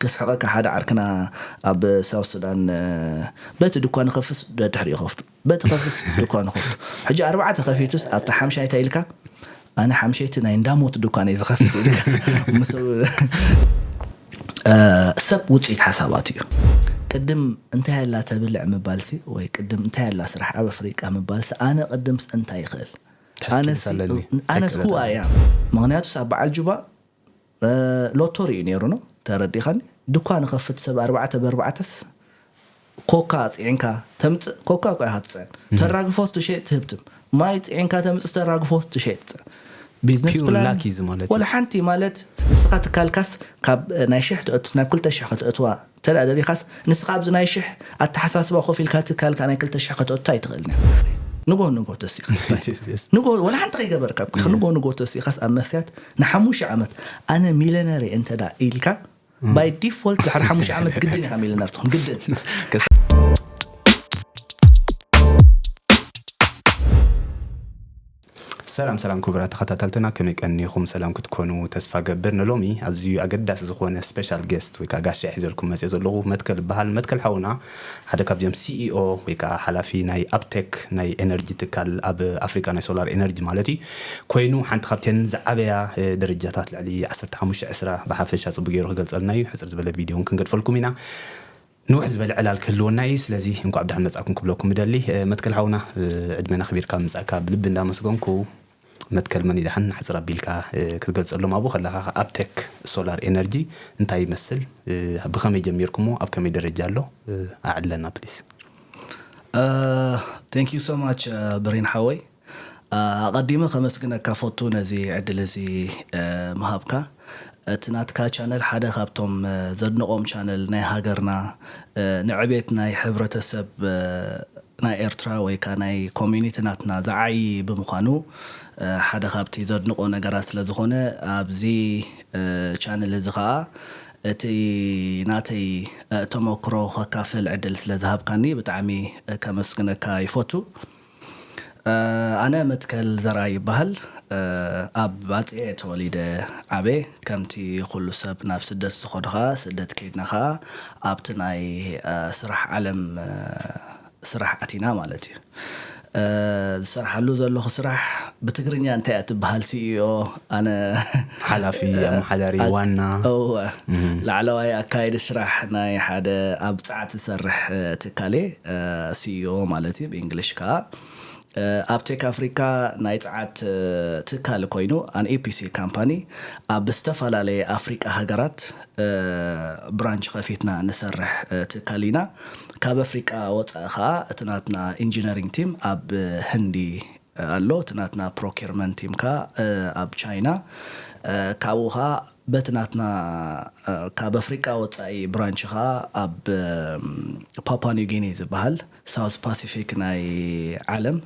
ከስሕቐካ ሓደ ዓርክና ኣብ ሳውት ሱዳን በቲ ድኳን ከፍስ ደድሕሪኡ ከፍቱ በቲ ከፍስ ድኳን ከፍቱ ሕጂ ኣርባዕተ ከፊቱስ ኣብታ ሓምሻይ እንታይ ኢልካ ኣነ ሓምሸይቲ ናይ እንዳሞት ድኳን እየ ዝኸፍት ኢልካ ምስ ሰብ ውፅኢት ሓሳባት እዩ። ቅድም እንታይ ኣላ ተብልዕ ምባልሲ ወይ ቅድም እንታይ ኣላ ስራሕ ኣብ ኣፍሪቃ ምባልሲ ኣነ ቅድምስ እንታይ ይኽእል ኣነስ who I am ምክንያቱስ ኣብ በዓል ጁባ ሎቶሪ እዩ ነይሩ ነው ተረዲኻኒ። ድኳ ንኸፍት ሰብ ኣርባዕተ ብኣርባዕተስ ኮካ ፅዒንካ ተምፅእ ኮካ እኳ ኢኻ ትፅዕን ተራግፎስ ትሸጥ ትህብትም ማይ ፅዒንካ ተምፅእ ተራግፎስ ትሸጥ ትፅዕን ቢዝነስ ፕላን ወላ ሓንቲ ማለት ንስኻ ትካልካስ ካብ ናይ ሽሕ ትእቱ ናብ ክልተ ሽሕ ከተእትዋ ተላ ደሊኻስ ንስኻ ኣብዚ ናይ ሽሕ ኣተሓሳስባ ኮፍ ኢልካ ትካልካ ናይ ክልተ ሽሕ ከተእቱ ኣይትኽእልን ንጎ ንጎ ተሲኻ ንጎ ወላ ሓንቲ ከይገበርካ ንጎ ንጎ ተሲኻስ ኣብ መስያት ንሓሙሽተ ዓመት ኣነ ሚለነሪ እንተ ኢልካ ባይ ዲፎልት ድሕሪ ሓሙሽተ ዓመት ግድን ኢኻ ሚልነር ትኹን ግድን ሰላም ሰላም ክቡራ ተኸታተልትና ከመይ ቀኒኹም ሰላም ክትኮኑ ተስፋ ገብር ንሎሚ ኣዝዩ ኣገዳሲ ዝኾነ ስፔሻል ጌስት ወይ ከዓ ጋሻ ሒዘልኩም መፅእ ዘለኹ መትከል ይበሃል መትከል ሓውና ሓደ ካብዚኦም ሲኢኦ ወይ ከዓ ሓላፊ ናይ ኣብቴክ ናይ ኤነርጂ ትካል ኣብ ኣፍሪካ ናይ ሶላር ኤነርጂ ማለት እዩ ኮይኑ ሓንቲ ካብተን ዝዓበያ ደረጃታት ልዕሊ ዓሰርተ ሓሙሽተ ዕስራ ብሓፈሻ ፅቡቅ ገይሩ ክገልፀልና እዩ ሕፅር ዝበለ ቪድዮ እውን ክንገድፈልኩም ኢና ንውሕ ዝበለ ዕላል ክህልወና እዩ ስለዚ እንኳዕ ብድሓን መፃእኩም ክብለኩም ምደሊ መትከል ሓውና ዕድመና ክቢርካ ምምፃእካ ብልቢ እንዳመስገንኩ መትከል መን ይድሓን ሓፅር ኣቢልካ ክትገልፀሎም ኣብኡ ከለካ ኣብቴክ ሶላር ኤነርጂ እንታይ ይመስል ብከመይ ጀሚርኩሞ ኣብ ከመይ ደረጃ ኣሎ ኣዕለና ፕሊስ thank you so much ብሬን ሓወይ ኣቐዲመ ከመስግነካ ፈቱ ነዚ ዕድል እዚ ምሃብካ እቲ ናትካ ቻነል ሓደ ካብቶም ዘድንቖም ቻነል ናይ ሃገርና ንዕቤት ናይ ሕብረተሰብ ናይ ኤርትራ ወይ ከዓ ናይ ኮሚኒቲ ናትና ዝዓይ ብምዃኑ ሓደ ካብቲ ዘድንቆ ነገራት ስለ ዝኾነ ኣብዚ ቻነል እዚ ከዓ እቲ ናተይ ተመክሮ ከካፍል ዕድል ስለ ዝሃብካኒ ብጣዕሚ ከመስግነካ ይፈቱ ኣነ መትከል ዘርኣይ ይበሃል ኣብ ኣፅኤ ተወሊደ ዓበ ከምቲ ኩሉ ሰብ ናብ ስደት ዝኸዱ ከዓ ስደት ከይድና ከዓ ኣብቲ ናይ ስራሕ ዓለም ስራሕ ኣቲና ማለት እዩ ዝሰርሓሉ ዘለኹ ስራሕ ብትግርኛ እንታይ እያ ትበሃል ሲኢኦ ኣነ ሓላፊ ኣመሓዳሪ ዋና ላዕለዋይ ኣካየዲ ስራሕ ናይ ሓደ ኣብ ፀዓት ዝሰርሕ ትካሌ ሲኢኦ ማለት እዩ ብእንግሊሽ ከዓ ኣብ ቴክ ኣፍሪካ ናይ ፀዓት ትካል ኮይኑ ኣን ኢፒሲ ካምፓኒ ኣብ ዝተፈላለየ ኣፍሪቃ ሃገራት ብራንች ከፊትና ንሰርሕ ትካል ኢና ካብ ኣፍሪቃ ወፃኢ ከዓ እቲ ናትና ኢንጂነሪንግ ቲም ኣብ ህንዲ ኣሎ እቲ ናትና ፕሮኪርመንት ቲም ከዓ ኣብ ቻይና ካብኡ ከዓ በቲ ናትና ካብ ኣፍሪቃ ወፃኢ ብራንች ከዓ ኣብ ፓፓ ኒው ጊኒ ዝበሃል ሳውስ ፓሲፊክ ናይ ዓለም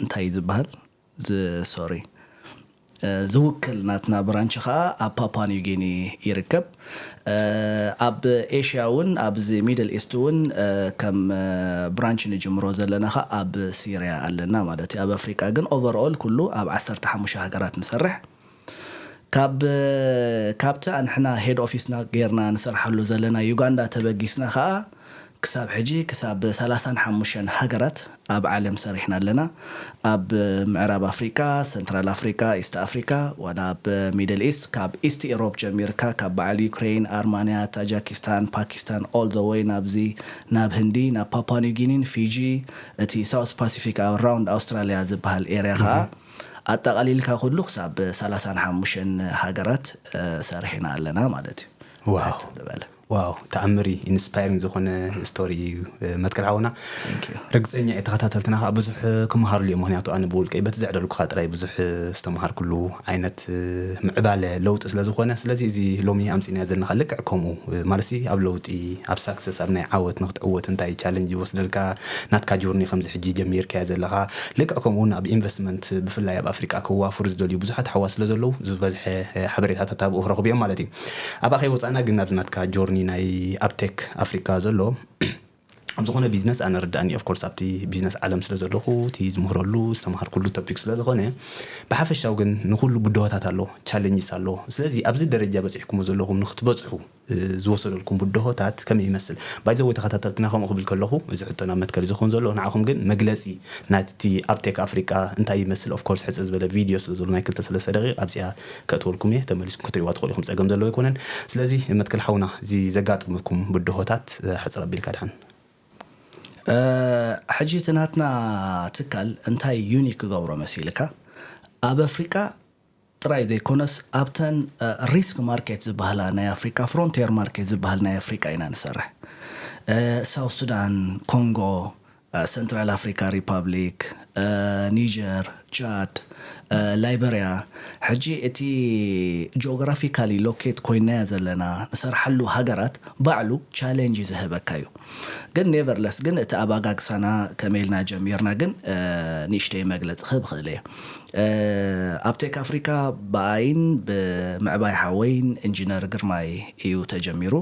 እንታይ እዩ ዝበሃል ሶሪ ዝውክል ናትና ብራንች ከዓ ኣብ ፓፓ ኒው ጊኒ ይርከብ ኣብ ኤሽያ እውን ኣብዚ ሚድል ኢስት እውን ከም ብራንች ንጅምሮ ዘለና ከዓ ኣብ ሲርያ ኣለና ማለት እዩ ኣብ ኣፍሪቃ ግን ኦቨርኦል ኩሉ ኣብ ዓሰርተ ሓሙሽተ ሃገራት ንሰርሕ ካብ ካብቲ ኣንሕና ሄድ ኦፊስና ጌርና ንሰርሓሉ ዘለና ዩጋንዳ ተበጊስና ከዓ ክሳብ ሕጂ ክሳብ ሰላሳን ሓሙሽተን ሃገራት ኣብ ዓለም ሰሪሕና ኣለና ኣብ ምዕራብ ኣፍሪካ ሰንትራል ኣፍሪካ ኢስት ኣፍሪካ ዋላ ኣብ ሚድል ኢስት ካብ ኢስት ኢሮፕ ጀሚርካ ካብ በዓል ዩክሬን ኣርማንያ ታጃኪስታን ፓኪስታን all the way ናብዚ ናብ ህንዲ ናብ ፓፓ ኒው ጊኒን ፊጂ እቲ ሳውስ ፓሲፊክ ራውንድ ኣውስትራሊያ ዝበሃል ኤርያ ከዓ ኣጠቓሊልካ ኩሉ ክሳብ ሰላሳን ሓሙሽተን ሃገራት ሰሪሕና ኣለና ማለት እዩ ዋው ዝበለ ዋው ተኣምሪ ኢንስፓይሪንግ ዝኾነ ስቶሪ እዩ መትከል ሓውና ርግፀኛ እየ ተኸታተልትና ከዓ ብዙሕ ክመሃርሉ እዮም ምክንያቱ ኣነ ብውልቀይ በቲ ዘዕደልኩካ ጥራይ ብዙሕ ዝተምሃርኩሉ ዓይነት ምዕባለ ለውጢ ስለ ዝኾነ ስለዚ እዚ ሎሚ ኣምፂናዮ ዘለና ከዓ ልክዕ ከምኡ ማለት ኣብ ለውጢ ኣብ ሳክሰስ ኣብ ናይ ዓወት ንክትዕወት እንታይ ቻለንጅ ይወስደልካ ናትካ ጆርኒ ከምዚ ሕጂ ጀሚርካዮ ዘለካ ልክዕ ከምኡ እውን ኣብ ኢንቨስትመንት ብፍላይ ኣብ ኣፍሪቃ ክዋፍሩ ዝደልዩ ብዙሓት ኣሕዋት ስለ ዘለዉ ዝበዝሐ ሓበሬታታት ኣብኡ ክረኽቡ እዮም ማለት እዩ ኣብኣ ከይወፃእና ግን ናብዚ ናትካ ጆርኒ ናይ ኣብ ቴክ ኣፍሪካ ዘሎ ኣብ ዝኾነ ቢዝነስ ኣነ ርዳእኒ ኦፍኮርስ ኣብቲ ቢዝነስ ዓለም ስለ ዘለኹ እቲ ዝምህረሉ ዝተምሃርኩሉ ቶፒክ ስለ ዝኾነ ብሓፈሻው ግን ንኩሉ ብድሆታት ኣሎ ቻለንጅስ ኣሎ። ስለዚ ኣብዚ ደረጃ በፂሕኩሞ ዘለኹም ንክትበፅሑ ዝወሰደልኩም ብድሆታት ከመይ ይመስል? ባይዘወይ ተኸታተልትና ከምኡ ክብል ከለኹ እዚ ሕቶ ናብ መትከል ዝኸውን ዘሎ ንዓኹም ግን መግለፂ ናቲ ኣብቴክ ኣፍሪቃ እንታይ ይመስል? ኦፍኮርስ ሕፅር ዝበለ ቪድዮ ስለ ዘሎ ናይ ክልተ ሰለስተ ደቂቕ ኣብዚኣ ከእትወልኩም እየ። ተመሊስኩም ክትሪእዋ ትኽእሉ ኢኹም፣ ፀገም ዘለዎ ኣይኮነን። ስለዚ መትከል ሓውና እዚ ዘጋጥምኩም ብድሆታት ሕፅር ኣቢልካ ድሓን ሕጂ እቲ ናትና ትካል እንታይ ዩኒክ ክገብሮ መሲልካ ኣብ ኣፍሪቃ ጥራይ ዘይኮነስ ኣብተን ሪስክ ማርኬት ዝበሃላ ናይ ኣፍሪካ ፍሮንቴር ማርኬት ዝበሃል ናይ ኣፍሪካ ኢና ንሰርሕ። ሳውት ሱዳን፣ ኮንጎ፣ ሰንትራል ኣፍሪካ ሪፓብሊክ፣ ኒጀር፣ ቻድ፣ ላይበርያ። ሕጂ እቲ ጂኦግራፊካሊ ሎኬት ኮይናዮ ዘለና ንሰርሓሉ ሃገራት ባዕሉ ቻሌንጅ ዝህበካ እዩ። ግን ኔቨርለስ ግን እቲ ኣባጋግሳና ከመይ ኢልና ጀሚርና ግን ንእሽተይ መግለፂ ክህብ ክእል እየ። ኣብ ቴክ ኣፍሪካ ብኣይን ብምዕባይ ሓወይን ኢንጂነር ግርማይ እዩ ተጀሚሩ።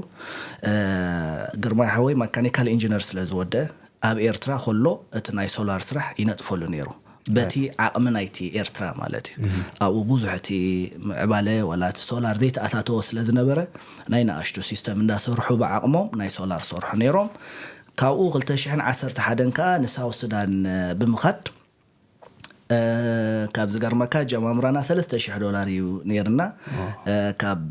ግርማይ ሓወይ መካኒካል ኢንጂነር ስለ ዝወደ ኣብ ኤርትራ ከሎ እቲ ናይ ሶላር ስራሕ ይነጥፈሉ ነይሩ። በቲ ዓቕሚ ናይቲ ኤርትራ ማለት እዩ። ኣብኡ ብዙሕ እቲ ምዕባለ ዋላ እቲ ሶላር ዘይተኣታተወ ስለ ዝነበረ ናይ ንኣሽቱ ሲስተም እንዳሰርሑ ብዓቕሞም ናይ ሶላር ሰርሑ ነይሮም። ካብኡ ክልተ ሽሕን ዓሰርተ ሓደን ከዓ ንሳውት ሱዳን ብምኻድ ካብ ዝገርመካ ጀማምራና ሰለስተ ሽሕ ዶላር እዩ ነይርና። ካብ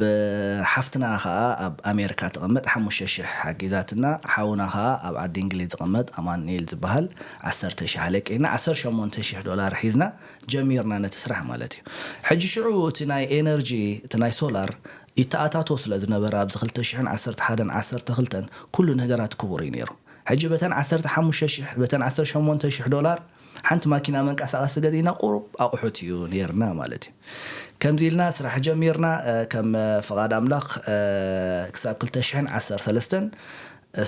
ሓፍትና ከዓ ኣብ ኣሜሪካ ትቕመጥ ሓሙሽተ ሽሕ ሓጊዛትና። ሓውና ከዓ ኣብ ዓዲ እንግሊዝ ዝቕመጥ ኣማኑኤል ዝበሃል ዓሰርተ ሽሕ ኣለቂዕና ዓሰርተ ሸሞንተ ሽሕ ዶላር ሒዝና ጀሚርና ነቲ ስራሕ ማለት እዩ። ሕጂ ሽዑ እቲ ናይ ኤነርጂ እቲ ናይ ሶላር ይተኣታቶ ስለ ዝነበረ ኣብዚ ክልተ ሽሕን ዓሰርተ ሓደን ዓሰርተ ክልተን ኩሉ ነገራት ክቡር እዩ ነይሩ። ሕጂ በተን ዓሰርተ ሓሙሽተ ሽሕ በተን ዓሰርተ ሸሞንተ ሽሕ ዶላር ሓንቲ ማኪና መንቀሳቐሲ ገዚእና ቁሩብ ኣቑሑት እዩ ነይርና ማለት እዩ። ከምዚ ኢልና ስራሕ ጀሚርና ከም ፍቓድ ኣምላኽ ክሳብ ክልተ ሽሕን ዓሰርተ ሰለስተን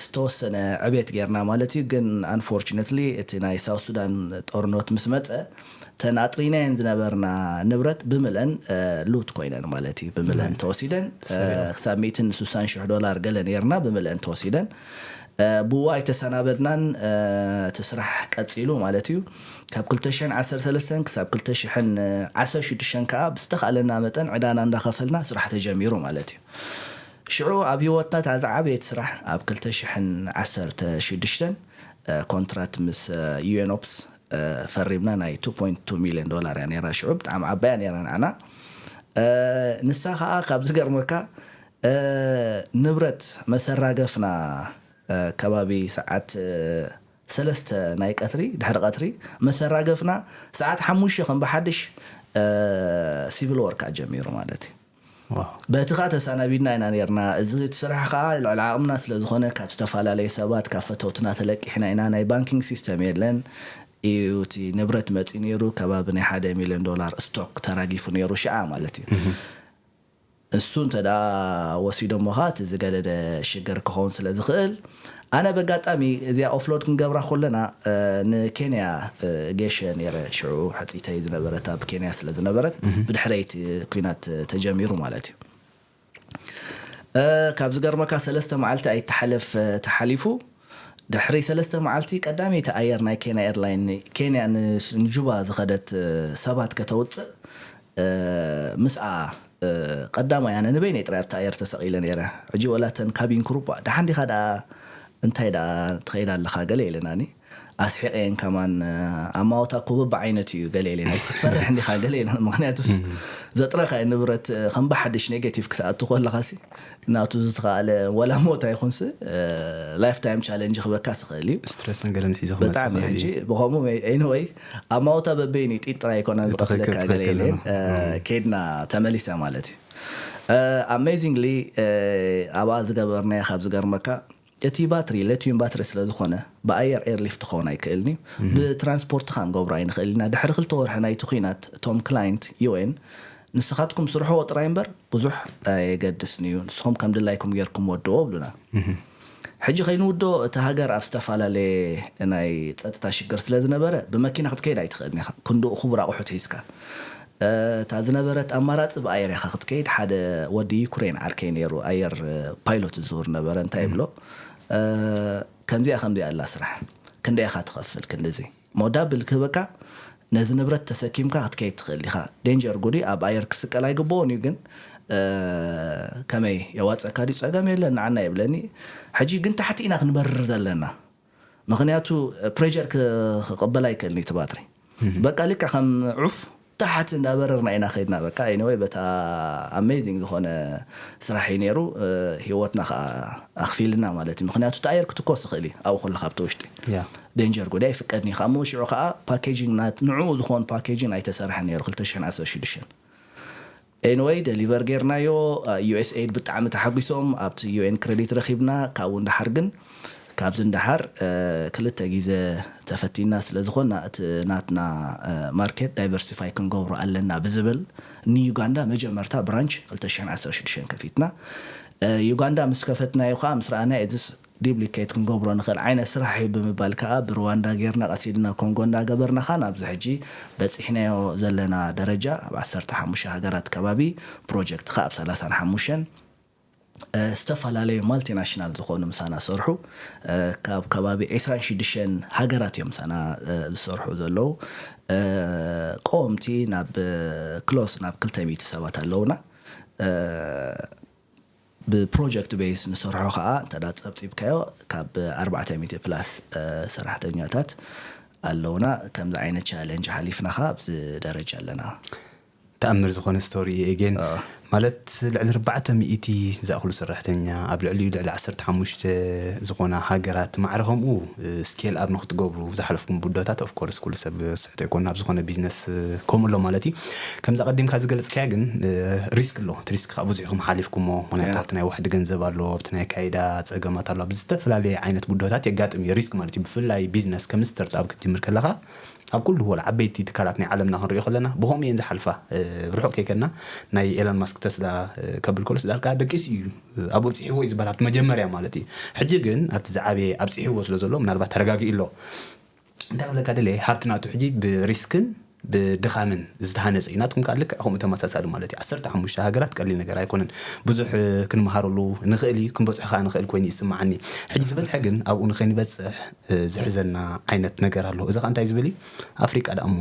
ዝተወሰነ ዕቤት ጌርና ማለት እዩ። ግን ኣንፎርችነትሊ እቲ ናይ ሳውት ሱዳን ጦርኖት ምስ መፀ ተን ኣጥሪናየን ዝነበርና ንብረት ብምልአን ሉት ኮይነን ማለት እዩ። ብምልአን ተወሲደን ክሳብ ሚእትን ስሳን ሽሕ ዶላር ገለ ነይርና ብምልአን ተወሲደን ብኡ ኣይተሰናበድናን። እቲ ስራሕ ቀፂሉ ማለት እዩ። ካብ ክልተ ሽሕን ዓሰርተ ሰለስተን ክሳብ ክልተ ሽሕን ዓሰርተ ሽዱሽተን ከዓ ብዝተኻእለና መጠን ዕዳና እንዳኸፈልና ስራሕ ተጀሚሩ ማለት እዩ። ሽዑ ኣብ ህይወትና እታ ዝዓበየት ስራሕ ኣብ ክልተ ሽሕን ዓሰርተ ሽዱሽተን ኮንትራት ምስ ዩኤን ኦፕስ ፈሪምና ናይ ቱ ፖይንት ቱ ሚልዮን ዶላር እያ ነይራ። ሽዑ ብጣዕሚ ዓባያ ነይራ ንዓና። ንሳ ከዓ ካብ ዝገርመካ ንብረት መሰራገፍና ከባቢ ሰዓት ሰለስተ ናይ ቀትሪ ድሕሪ ቀትሪ መሰራገፍና ሰዓት ሓሙሽተ ከም ብሓድሽ ሲቪል ወርክ ጀሚሩ ማለት እዩ። በቲ ከዓ ተሳናቢድና ኢና ነርና። እዚ እቲ ስራሕ ከዓ ልዕሊ ዓቕምና ስለ ዝኾነ ካብ ዝተፈላለየ ሰባት ካብ ፈተውትና ተለቂሕና ኢና። ናይ ባንኪንግ ሲስተም የለን እዩ። እቲ ንብረት መፂ ነይሩ ከባቢ ናይ ሓደ ሚልዮን ዶላር ስቶክ ተራጊፉ ነይሩ ሽዓ ማለት እዩ። እሱ እንተ ደኣ ወሲዶሞ ኸኣ እቲ ዝገደደ ሽግር ክኸውን ስለ ዝኽእል ኣነ በጋጣሚ እዚኣ ኦፍሎድ ክንገብራ ኮለና ንኬንያ ገሸ ነይረ። ሽዑ ሕፂተይ ዝነበረት ኣብ ኬንያ ስለ ዝነበረት ብድሕረይቲ ኩናት ተጀሚሩ ማለት እዩ። ካብ ዝገርመካ ሰለስተ መዓልቲ ኣይተሓለፍ ተሓሊፉ። ድሕሪ ሰለስተ መዓልቲ ቀዳመይቲ ኣየር ናይ ኬንያ ኤርላይን ኬንያ ንጁባ ዝኸደት ሰባት ከተውፅእ ምስኣ ቀዳማይ ኣነ ንበይነይ ጥራይ ኣብቲ ኣየር ተሰቒለ ነይረ። ሕጂ ወላ እተን ካቢን ክሩባ ደሓን ዲኻ ደኣ እንታይ ደኣ ትኸይድ ኣለኻ ገለ ኢለናኒ። ኣስሒቐየን ከማን ኣማወታ እኮ በብዓይነቱ እዩ ገለ ኢለን ኣይትፈርሕ እንዲኻ ገለ ኢለን። ምክንያቱስ ዘጥረኻዮ ንብረት ከም ብሓድሽ ኔጌቲቭ ክትኣቱ ከለኻሲ ናቱ ዝተኻእለ ወላ ሞት ኣይኹንስ ላይፍ ታይም ቻለንጅ ክበካ ስኽእል እዩ። ስትረስን ገለን ሒዞ ክመጽእ ብጣዕሚ ይኽእል ሕጂ እዩ። ብኸምኡ ኤኒወይ ኣማወታ በበይኑ ጢጥ ጥራይ ኣይኮነን ትኽክል፣ ዝቐትለካ ገለ ትኽክል ኢለን ነው። እ፣ ኬድና ተመሊሰ ማለት እዩ። ኣሜዚንግሊ ኣብኣ ዝገበርናዮ ካብ ዝገርመካ እቲ ባትሪ ሌቲዩም ባትሪ ስለ ዝኾነ ብኣየር ኤርሊፍት ክኸውን ኣይክእልን እዩ። ብትራንስፖርት ከዓ ንገብሮ ኣይንኽእል ኢና። ድሕሪ ክልተ ወርሒ ናይቲ ኲናት ቶም ክላይንት ዩኤን ንስኻትኩም ስርሕዎ ጥራይ እምበር ብዙሕ ኣየገድስን እዩ፣ ንስኹም ከም ድላይኩም ጌርኩም ወድዎ ብሉና። ሕጂ ከይንውዶ እቲ ሃገር ኣብ ዝተፈላለየ ናይ ጸጥታ ሽግር ስለ ዝነበረ ብመኪና ክትከይድ ኣይትኽእልን ኢኻ፣ ክንድኡ ክቡር ኣቑሑት ሒዝካ። እታ ዝነበረት ኣማራጺ ብኣየር ኢኻ ክትከይድ። ሓደ ወዲ ዩክሬን ዓርከይ ነይሩ፣ ኣየር ፓይሎት ዝዝውር ነበረ። እንታይ ይብሎ፣ ከምዚኣ ከምዚኣ ኣላ ስራሕ፣ ክንደይ ኢኻ ትኸፍል? ክንድዚ ሞ ዳብል ክህበካ፣ ነዚ ንብረት ተሰኪምካ ክትከይድ ትኽእል ኢኻ። ዴንጀር ጉዲ ኣብ ኣየር ክስቀል ኣይግብኦን እዩ፣ ግን ከመይ የዋፀካ ድዩ? ፀገም የለን ንዓና ይብለኒ። ሕጂ ግን ታሕቲ ኢና ክንበርር ዘለና፣ ምክንያቱ ፕሬር ክቕበል ኣይክእልን እቲ ባትሪ። በቃ ልክዕ ከም ዑፍ ታሕቲ እንዳበረርና ኢና ከይድና። በቃ ኤኒወይ በታ ኣሜዚንግ ዝኾነ ስራሕ እዩ ነይሩ። ህይወትና ከዓ ኣኽፊልና ማለት እዩ። ምክንያቱ እቲ ኣየር ክትኮስ ይኽእል እዩ ኣብኡ ከለካ ኣብቲ ውሽጢ። ዴንጀር ጉዳይ ይፍቀድኒ ከዓ። እሞ ሽዑ ከዓ ፓኬጂንግ ናት ንዕኡ ዝኾን ፓኬጂንግ ኣይተሰርሐን ነይሩ ክልተ ሽሕን ዓሰርተ ሽዱሽተን። ኤኒወይ ደሊቨር ጌርናዮ። ዩኤስኤድ ብጣዕሚ ተሓጒሶም፣ ኣብቲ ዩኤን ክሬዲት ረኺብና። ካብኡ እንዳሓር ግን ካብዚ እንዳሓር ክልተ ግዜ ተፈቲና ስለ ዝኾና እቲ ናትና ማርኬት ዳይቨርሲፋይ ክንገብሮ ኣለና ብዝብል ንዩጋንዳ መጀመርታ ብራንች ክልተ ሽሕን ዓሰርተ ሽዱሽተን ከፊትና። ዩጋንዳ ምስ ከፈትናዮ ከዓ ምስ ረኣና እዚስ ዲፕሊኬት ክንገብሮ ንኽእል ዓይነት ስራሕ እዩ ብምባል ከዓ ብሩዋንዳ ጌርና ቀስ ኢልና ኮንጎ እንዳገበርና ከዓ ናብዚ ሕጂ በፂሕናዮ ዘለና ደረጃ ኣብ ዓሰርተ ሓሙሽተ ሃገራት ከባቢ ፕሮጀክት ከዓ ኣብ ሰላሳን ሓሙሽተን ዝተፈላለዩ ማልቲናሽናል ዝኾኑ ምሳና ሰርሑ ካብ ከባቢ ዕስራን ሽዱሽተን ሃገራት እዮም ምሳና ዝሰርሑ ዘለዉ። ቀወምቲ ናብ ክሎስ ናብ ክልተ ሚእቲ ሰባት ኣለውና። ብፕሮጀክት ቤዝ ንሰርሖ ከዓ እንተ ጸብፂብካዮ ካብ ኣርባዕተ ሚእቲ ፕላስ ሰራሕተኛታት ኣለውና። ከምዚ ዓይነት ቻለንጅ ሓሊፍና ከዓ ኣብዚ ደረጃ ኣለና። ተኣምር ዝኾነ ስቶሪ እዩ ኤጌን። ማለት ልዕሊ ኣርባዕተ ሚእቲ ዝኣኽሉ ሰራሕተኛ ኣብ ልዕሊኡ ልዕሊ ዓሰርተ ሓሙሽተ ዝኾና ሃገራት ማዕረ ከምኡ ስኬል ኣብ ንክትገብሩ ዝሓለፍኩም ብዶታት ኦፍኮርስ ኩሉ ሰብ ስሕቶ ይኮን ኣብ ዝኾነ ቢዝነስ ከምኡ ኣሎ ማለት እዩ። ከምዚ ቀዲምካ ዝገለፅካያ ግን ሪስክ ኣሎ። እቲ ሪስክ ከዓ ብዙሕ ኢኹም ሓሊፍኩሞ። ምክንያቱ ኣብቲ ናይ ዋሕዲ ገንዘብ ኣሎ፣ ኣብቲ ናይ ኣካይዳ ፀገማት ኣሎ፣ ኣብ ዝተፈላለየ ዓይነት ብዶታት የጋጥም እዩ ሪስክ ማለት እዩ። ብፍላይ ቢዝነስ ከም ስታርት ኣፕ ክትጅምር ከለካ ኣብ ኩሉ ወላ ዓበይቲ ትካላት ናይ ዓለምና ክንሪኦ ከለና ብኸምኡ እየን ዝሓልፋ። ርሑቕ ከይከድና ናይ ኤሎን ማስክ ተስላ ከብል ከሎ ስዳልካ ደቂስ እዩ ኣብኡ ኣብፅሕዎ እዩ ዝበሃል ኣብቲ መጀመርያ ማለት እዩ። ሕጂ ግን ኣብቲ ዝዓበየ ኣብፅሕዎ ስለ ዘሎ ምናልባት ተረጋጊኡ ኣሎ። እንታይ ክብለካ ደለ ሃብቲ ናቱ ሕጂ ብሪስክን ብድኻምን ዝተሃነፀ እዩ። ናትኩም ከዓ ልክዕ ከምኡ ተመሳሳሊ ማለት እዩ። ዓሰርተ ሓሙሽተ ሃገራት ቀሊል ነገር ኣይኮነን። ብዙሕ ክንመሃረሉ ንኽእል እዩ፣ ክንበፅሖ ከዓ ንኽእል ኮይኑ ይስማዓኒ። ሕጂ ዝበዝሐ ግን ኣብኡ ንኸይንበፅሕ ዝሕዘና ዓይነት ነገር ኣሎ። እዚ ከዓ እንታይ ዝብል እዩ? ኣፍሪቃ ደኣ እሞ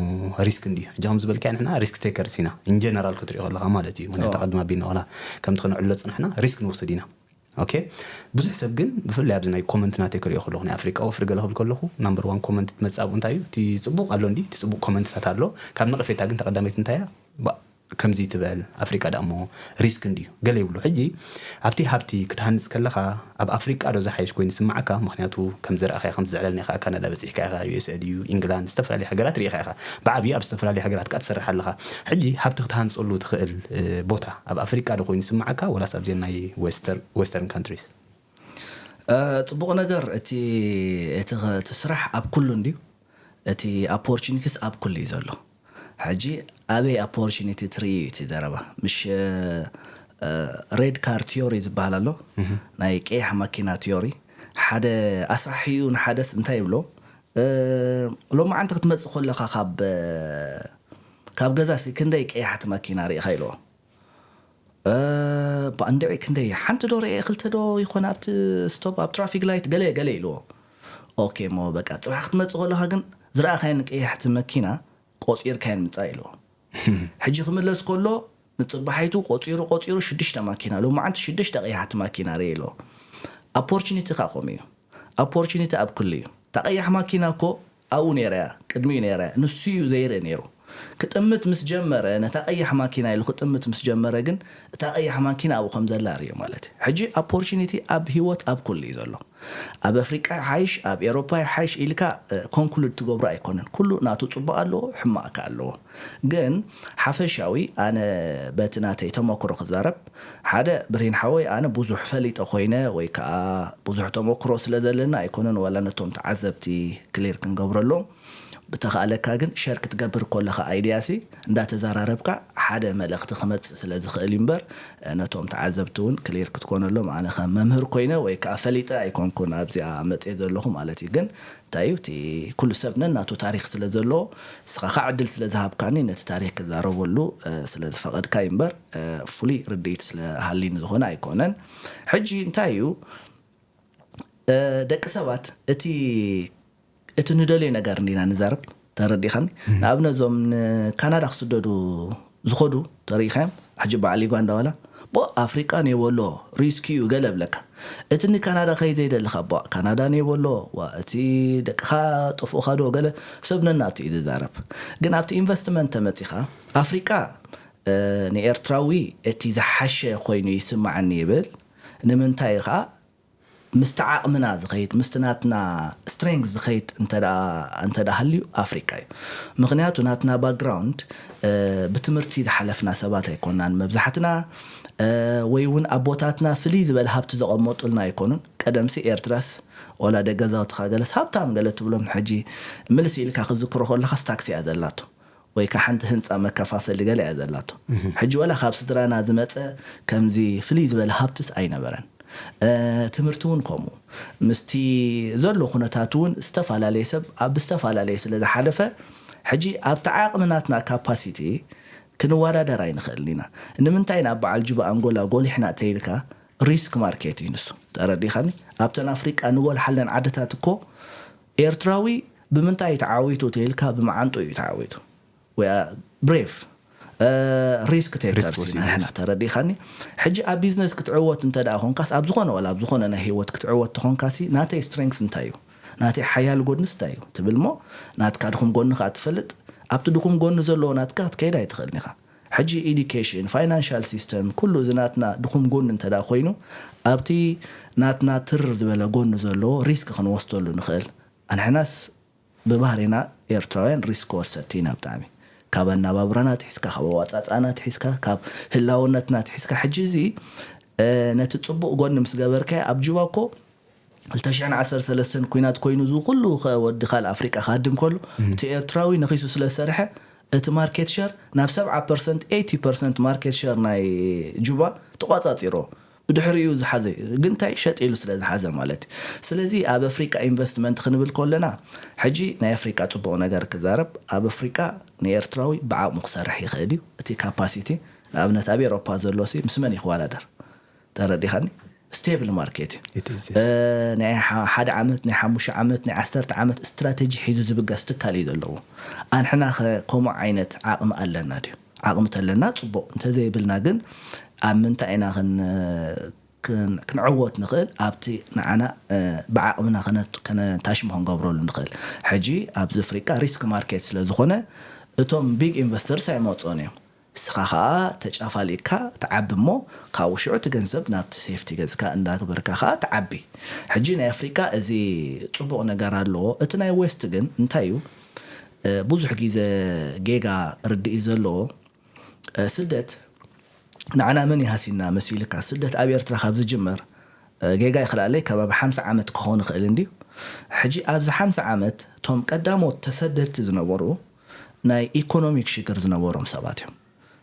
ሪስክ እንድዩ። ሕጂ ከም ዝበልካዮ ንሕና ሪስክ ቴከርስ ኢና ኢንጀነራል ክትሪኦ ከለካ ማለት እዩ። ምክንያቱ ኣቐድም ኣቢልና ዋላ ከምቲ ከነዕሎ ፅናሕና ሪስክ ንወስድ ኢና። ኦኬ ብዙሕ ሰብ ግን ብፍላይ ኣብዚ ናይ ኮመንት ናተይ ክሪኦ ከለኹ ናይ ኣፍሪቃ ወፍሪ ገለ ክብል ከለኹ ናምበር ዋን ኮመንት ትመፅእ ኣብኡ እንታይ እዩ እቲ ፅቡቅ ኣሎ እንዲ እቲ ፅቡቅ ኮመንትታት ኣሎ ካብ ነቐፌታ ግን ተቀዳመይት እንታይ እያ ከምዚ ትበል ኣፍሪቃ ዳሞ ሪስክ እንድዩ ገለ ይብሉ ሕጂ ኣብቲ ሃብቲ ክትሃንፅ ከለኻ ኣብ ኣፍሪቃ ዶ ዝሓይሽ ኮይኑ ስማዓካ ምክንያቱ ከም ዝረኣኻዮ ከም ዝዕለልና ኢኻ ካናዳ በፂሕካ ኢኻ ዩኤስኤ ድዩ ኢንግላንድ ዝተፈላለዩ ሃገራት ሪኢኻ ኢኻ ብዓብዩ ኣብ ዝተፈላለዩ ሃገራት ካ ትሰርሕ ኣለኻ ሕጂ ሃብቲ ክትሃንፀሉ ትኽእል ቦታ ኣብ ኣፍሪቃ ዶ ኮይኑ ስማዓካ ወላስ ኣብዚን ናይ western countries ፅቡቕ ነገር እቲ እቲ ስራሕ ኣብ ኩሉ እንድዩ እቲ opportunities ኣብ ኩሉ እዩ ዘሎ ሕጂ ኣበይ opportunity ትርኢ እዩ እቲ ዘረባ ምሽ red car theory ዝበሃል ኣሎ ናይ ቀያሕ ማኪና theory ሓደ ኣሳሒኡ ንሓደስ እንታይ ይብሎ ሎማዓንቲ ክትመፅእ ከለኻ ካብ ካብ ገዛ ሲ ክንደይ ቀያሕቲ ማኪና ርኢኻ ኢልዎ ብኣንድዒ ክንደይ ሓንቲ ዶ ርኤ ክልተ ዶ ይኾነ ኣብቲ ስቶፕ ኣብ ትራፊክ ላይት ገለ ገለ ኢልዎ ኦኬ ሞ በቃ ፅባሕ ክትመፅእ ከለኻ ግን ዝረኣኻየን ቀያሕቲ መኪና ቆፂርካየን ምፃእ ኢልዎ ሕጂ ክምለስ ከሎ ንፅባሒቱ ቆፂሩ ቆፂሩ ሽዱሽተ ማኪና ሎማዓንቲ ሽዱሽተ ቀያሕቲ ማኪና ርኤ ኢልዎ ኣፖርቹኒቲ ካ ከምኡ እዩ ኣፖርቹኒቲ ኣብ ኩሉ እዩ እታ ቀያሕ ማኪና እኮ ኣብኡ ነይራ እያ ቅድሚኡ ነይራ እያ ንሱ እዩ ዘይርኢ ነይሩ ክጥምት ምስ ጀመረ ነታ ቀያሕ ማኪና ኢሉ ክጥምት ምስ ጀመረ ግን እታ ቀያሕ ማኪና ኣብኡ ከም ዘላ ርእዮ ማለት እዩ ሕጂ ኣፖርቹኒቲ ኣብ ህይወት ኣብ ኩሉ እዩ ዘሎ ኣብ ኣፍሪቃ ይሓይሽ ኣብ ኤሮፓ ይሓይሽ ኢልካ ኮንክሉድ ትገብሮ ኣይኮነን ኩሉ ናቱ ፅቡቅ ኣለዎ ሕማቅ ከ ኣለዎ ግን ሓፈሻዊ ኣነ በቲ ናተይ ተመክሮ ክዛረብ ሓደ ብሬን ሓወይ ኣነ ብዙሕ ፈሊጠ ኮይነ ወይ ከዓ ብዙሕ ተመክሮ ስለ ዘለና ኣይኮነን ዋላ ነቶም ተዓዘብቲ ክሊር ክንገብረሎም ብተኻእለካ ግን ሸር ክትገብር ከለኻ ኣይድያ ሲ እንዳተዘራረብካ ሓደ መልእኽቲ ክመፅእ ስለ ዝኽእል እዩ እምበር ነቶም ተዓዘብቲ እውን ክሊር ክትኮነሎም ኣነ ከም መምህር ኮይነ ወይ ከዓ ፈሊጠ ኣይኮንኩን ኣብዚኣ መፅየ ዘለኹ ማለት እዩ ግን እንታይ እዩ እቲ ኩሉ ሰብ ነናቱ ታሪክ ስለ ዘለዎ ንስኻ ከዓ ዕድል ስለ ዝሃብካኒ ነቲ ታሪክ ክዛረበሉ ስለ ዝፈቐድካ እዩ እምበር ፍሉይ ርድኢት ስለ ሃሊኒ ዝኾነ ኣይኮነን ሕጂ እንታይ እዩ ደቂ ሰባት እቲ እቲ ንደልዮ ነገር እንዲና ንዛረብ። ተረዲኻኒ? ንኣብነት እዞም ንካናዳ ክስደዱ ዝኸዱ ተረኢኻዮም፣ ሕጂ በዓል ዩጋንዳ ዋላ ቦ ኣፍሪቃ ኔበሎ ሪስክ እዩ ገለ ብለካ። እቲ ንካናዳ ከይ ዘይደልኻ ቦ ካናዳ ኔበሎ ዋ እቲ ደቅኻ ጥፉእኻ ዶ ገለ ሰብ ነናቱ እዩ ዝዛረብ። ግን ኣብቲ ኢንቨስትመንት ተመጺኻ ኣፍሪቃ ንኤርትራዊ እቲ ዝሓሸ ኮይኑ ይስማዓኒ ይብል። ንምንታይ ከዓ ምስቲ ዓቕምና ዝኸይድ ምስቲ ናትና ስትሬንግ ዝኸይድ እንተ ሃልዩ ኣፍሪቃ እዩ። ምክንያቱ ናትና ባክግራውንድ ብትምህርቲ ዝሓለፍና ሰባት ኣይኮናን መብዛሕትና፣ ወይ እውን ኣቦታትና ፍልይ ዝበለ ሃብቲ ዘቐመጡልና ኣይኮኑን። ቀደምሲ ኤርትራስ ወላ ደገዛውትኻ ገለስ ሃብታም ገለ ትብሎም ሕጂ ምልስ ኢልካ ክዝክሮ ከለኻስ ታክሲ እያ ዘላቶ ወይ ከዓ ሓንቲ ህንፃ መከፋፈሊ ገለ እያ ዘላቶ። ሕጂ ወላ ካብ ስድራና ዝመፀ ከምዚ ፍልይ ዝበለ ሃብትስ ኣይነበረን። ትምህርቲ እውን ከምኡ ምስቲ ዘሎ ኩነታት እውን ዝተፈላለየ ሰብ ኣብ ዝተፈላለየ ስለ ዝሓለፈ ሕጂ ኣብቲ ዓቕሚ ናትና ካፓሲቲ ክንወዳደር ኣይንኽእልን ኢና። ንምንታይ ናብ በዓል ጁባ ኣንጎላ ጎሊሕና ተይልካ ሪስክ ማርኬት እዩ ንሱ። ተረዲኻኒ? ኣብተን ኣፍሪቃ ንጎልሓለን ዓድታት እኮ ኤርትራዊ ብምንታይ ተዓዊቱ ተይልካ ብመዓንጡ እዩ ተዓዊቱ። ወይ ብሬቭ ሪስክ ቴከርስ ኢና ንሕና። ተረዲኻኒ? ሕጂ ኣብ ቢዝነስ ክትዕወት እንተ ደኣ ኾንካስ ኣብ ዝኾነ ወላ ኣብ ዝኾነ ናይ ህይወት ክትዕወት ተኾንካሲ ናተይ ስትሬንግስ እንታይ እዩ፣ ናተይ ሓያል ጎድንስ እንታይ እዩ ትብል እሞ ናትካ ድኹም ጎኒ ከዓ ትፈልጥ። ኣብቲ ድኹም ጎኒ ዘለዎ ናትካ ክትከይድ ኣይትኽእልን ኢኻ። ሕጂ ኢዱኬሽን ፋይናንሻል ሲስተም ኩሉ እዚ ናትና ድኹም ጎኒ እንተ ደኣ ኮይኑ ኣብቲ ናትና ትር ዝበለ ጎኒ ዘለዎ ሪስክ ክንወስደሉ ንኽእል። ኣንሕናስ ብባህሪና ኤርትራውያን ሪስክ ወርሰቲ ኢና ብጣዕሚ። ካብ ኣነባብራና ትሒዝካ ካብ ኣዋፃፃና ትሒዝካ ካብ ህላውነትና ትሒዝካ ሕጂ እዚ ነቲ ፅቡቅ ጎኒ ምስ ገበርካዮ ኣብ ጁባ እኮ ክልተ ሽሕን ዓሰርተ ሰለስተን ኩናት ኮይኑ እዚ ኩሉ ወዲ ካልእ ኣፍሪቃ ክሃድም ከሎ እቲ ኤርትራዊ ነኺሱ ስለ ዝሰርሐ እቲ ማርኬት ሸር ናብ ሰብዓ ፐርሰንት ኤይቲ ፐርሰንት ማርኬት ሸር ናይ ጁባ ተቋፃፂሮ ብድሕሪኡ ዝሓዘ እዩ። ግን እንታይ ሸጥ ኢሉ ስለ ዝሓዘ ማለት እዩ። ስለዚ ኣብ ኣፍሪቃ ኢንቨስትመንት ክንብል ከለና ሕጂ ናይ ኣፍሪቃ ፅቡቕ ነገር ክዛረብ ኣብ ኣፍሪቃ ንኤርትራዊ ብዓቕሙ ክሰርሕ ይኽእል እዩ። እቲ ካፓሲቲ ንኣብነት ኣብ ኤሮፓ ዘሎ ሲ ምስ መን ይክወዳደር? ተረዲኻኒ? ስቴብል ማርኬት እዩ። ናይ ሓደ ዓመት ናይ ሓሙሽተ ዓመት ናይ ዓሰርተ ዓመት ስትራተጂ ሒዙ ዝብገስ ትካል እዩ ዘለዎ። ኣንሕና ከምኡ ዓይነት ዓቕሚ ኣለና ድዩ? ዓቕሚ ተለና ፅቡቕ እንተዘይብልና ግን ኣብ ምንታይ ኢና ክንዕወት ንኽእል ኣብቲ ንዓና ብዓቕምና ከነታሽሙ ክንገብረሉ ንኽእል። ሕጂ ኣብዚ ኣፍሪቃ ሪስክ ማርኬት ስለ ዝኾነ እቶም ቢግ ኢንቨስተርስ ኣይመፅኦን እዮም። እስኻ ከዓ ተጫፋሊካ ትዓቢ እሞ ካብኡ ሽዑ እቲ ገንዘብ ናብቲ ሴፍቲ ገዝካ እንዳግበርካ ከዓ ትዓቢ። ሕጂ ናይ ኣፍሪቃ እዚ ፅቡቕ ነገር ኣለዎ። እቲ ናይ ዌስት ግን እንታይ እዩ? ብዙሕ ግዜ ጌጋ ርድኢ ዘለዎ ስደት ንዓና መን ይሃሲና መሲልካ ስደት ኣብ ኤርትራ ካብ ዝጅመር ጌጋ ይኽልኣለይ ከባቢ ሓምሳ ዓመት ክኾን ይኽእል እንድዩ። ሕጂ ኣብዚ ሓምሳ ዓመት እቶም ቀዳሞት ተሰደድቲ ዝነበሩ ናይ ኢኮኖሚክ ሽግር ዝነበሮም ሰባት እዮም።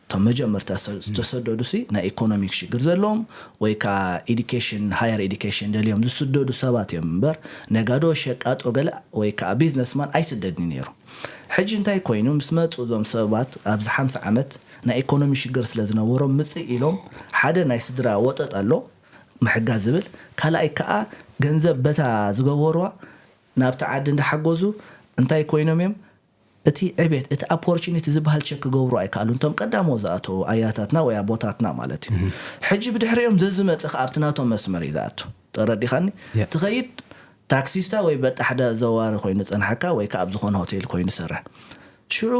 እቶም መጀመርታ ዝተሰደዱ ሲ ናይ ኢኮኖሚክ ሽግር ዘለዎም ወይ ከዓ ኤዲኬሽን ሃየር ኤዲኬሽን ደልዮም ዝስደዱ ሰባት እዮም እምበር ነጋዶ ሸቃጦ ገለ ወይ ከዓ ቢዝነስማን ኣይስደድን ነይሩ። ሕጂ እንታይ ኮይኑ ምስ መፁ እዞም ሰባት ኣብዚ ሓምሳ ዓመት ናይ ኢኮኖሚ ሽግር ስለ ዝነበሮም ምፅእ ኢሎም ሓደ ናይ ስድራ ወጠጥ ኣሎ ምሕጋዝ ዝብል ካልኣይ ከዓ ገንዘብ በታ ዝገበርዋ ናብቲ ዓዲ እንዳሓገዙ እንታይ ኮይኖም እዮም እቲ ዕቤት እቲ ኦፖርቹኒቲ ዝበሃል ቸክ ክገብሩ ኣይከኣሉ እንቶም ቀዳሞ ዝኣተዉ ኣያታትና ወይ ኣቦታትና ማለት እዩ። ሕጂ ብድሕሪኦም ዘዝመፀ ከዓ ኣብቲ ናቶም መስመር እዩ ዝኣቱ። ተረዲኻኒ? ትኸይድ ታክሲስታ ወይ በጣ ሓደ ዘዋሪ ኮይኑ ዝፀንሓካ ወይ ከዓ ኣብ ዝኾነ ሆቴል ኮይኑ ዝሰርሕ ሽዑ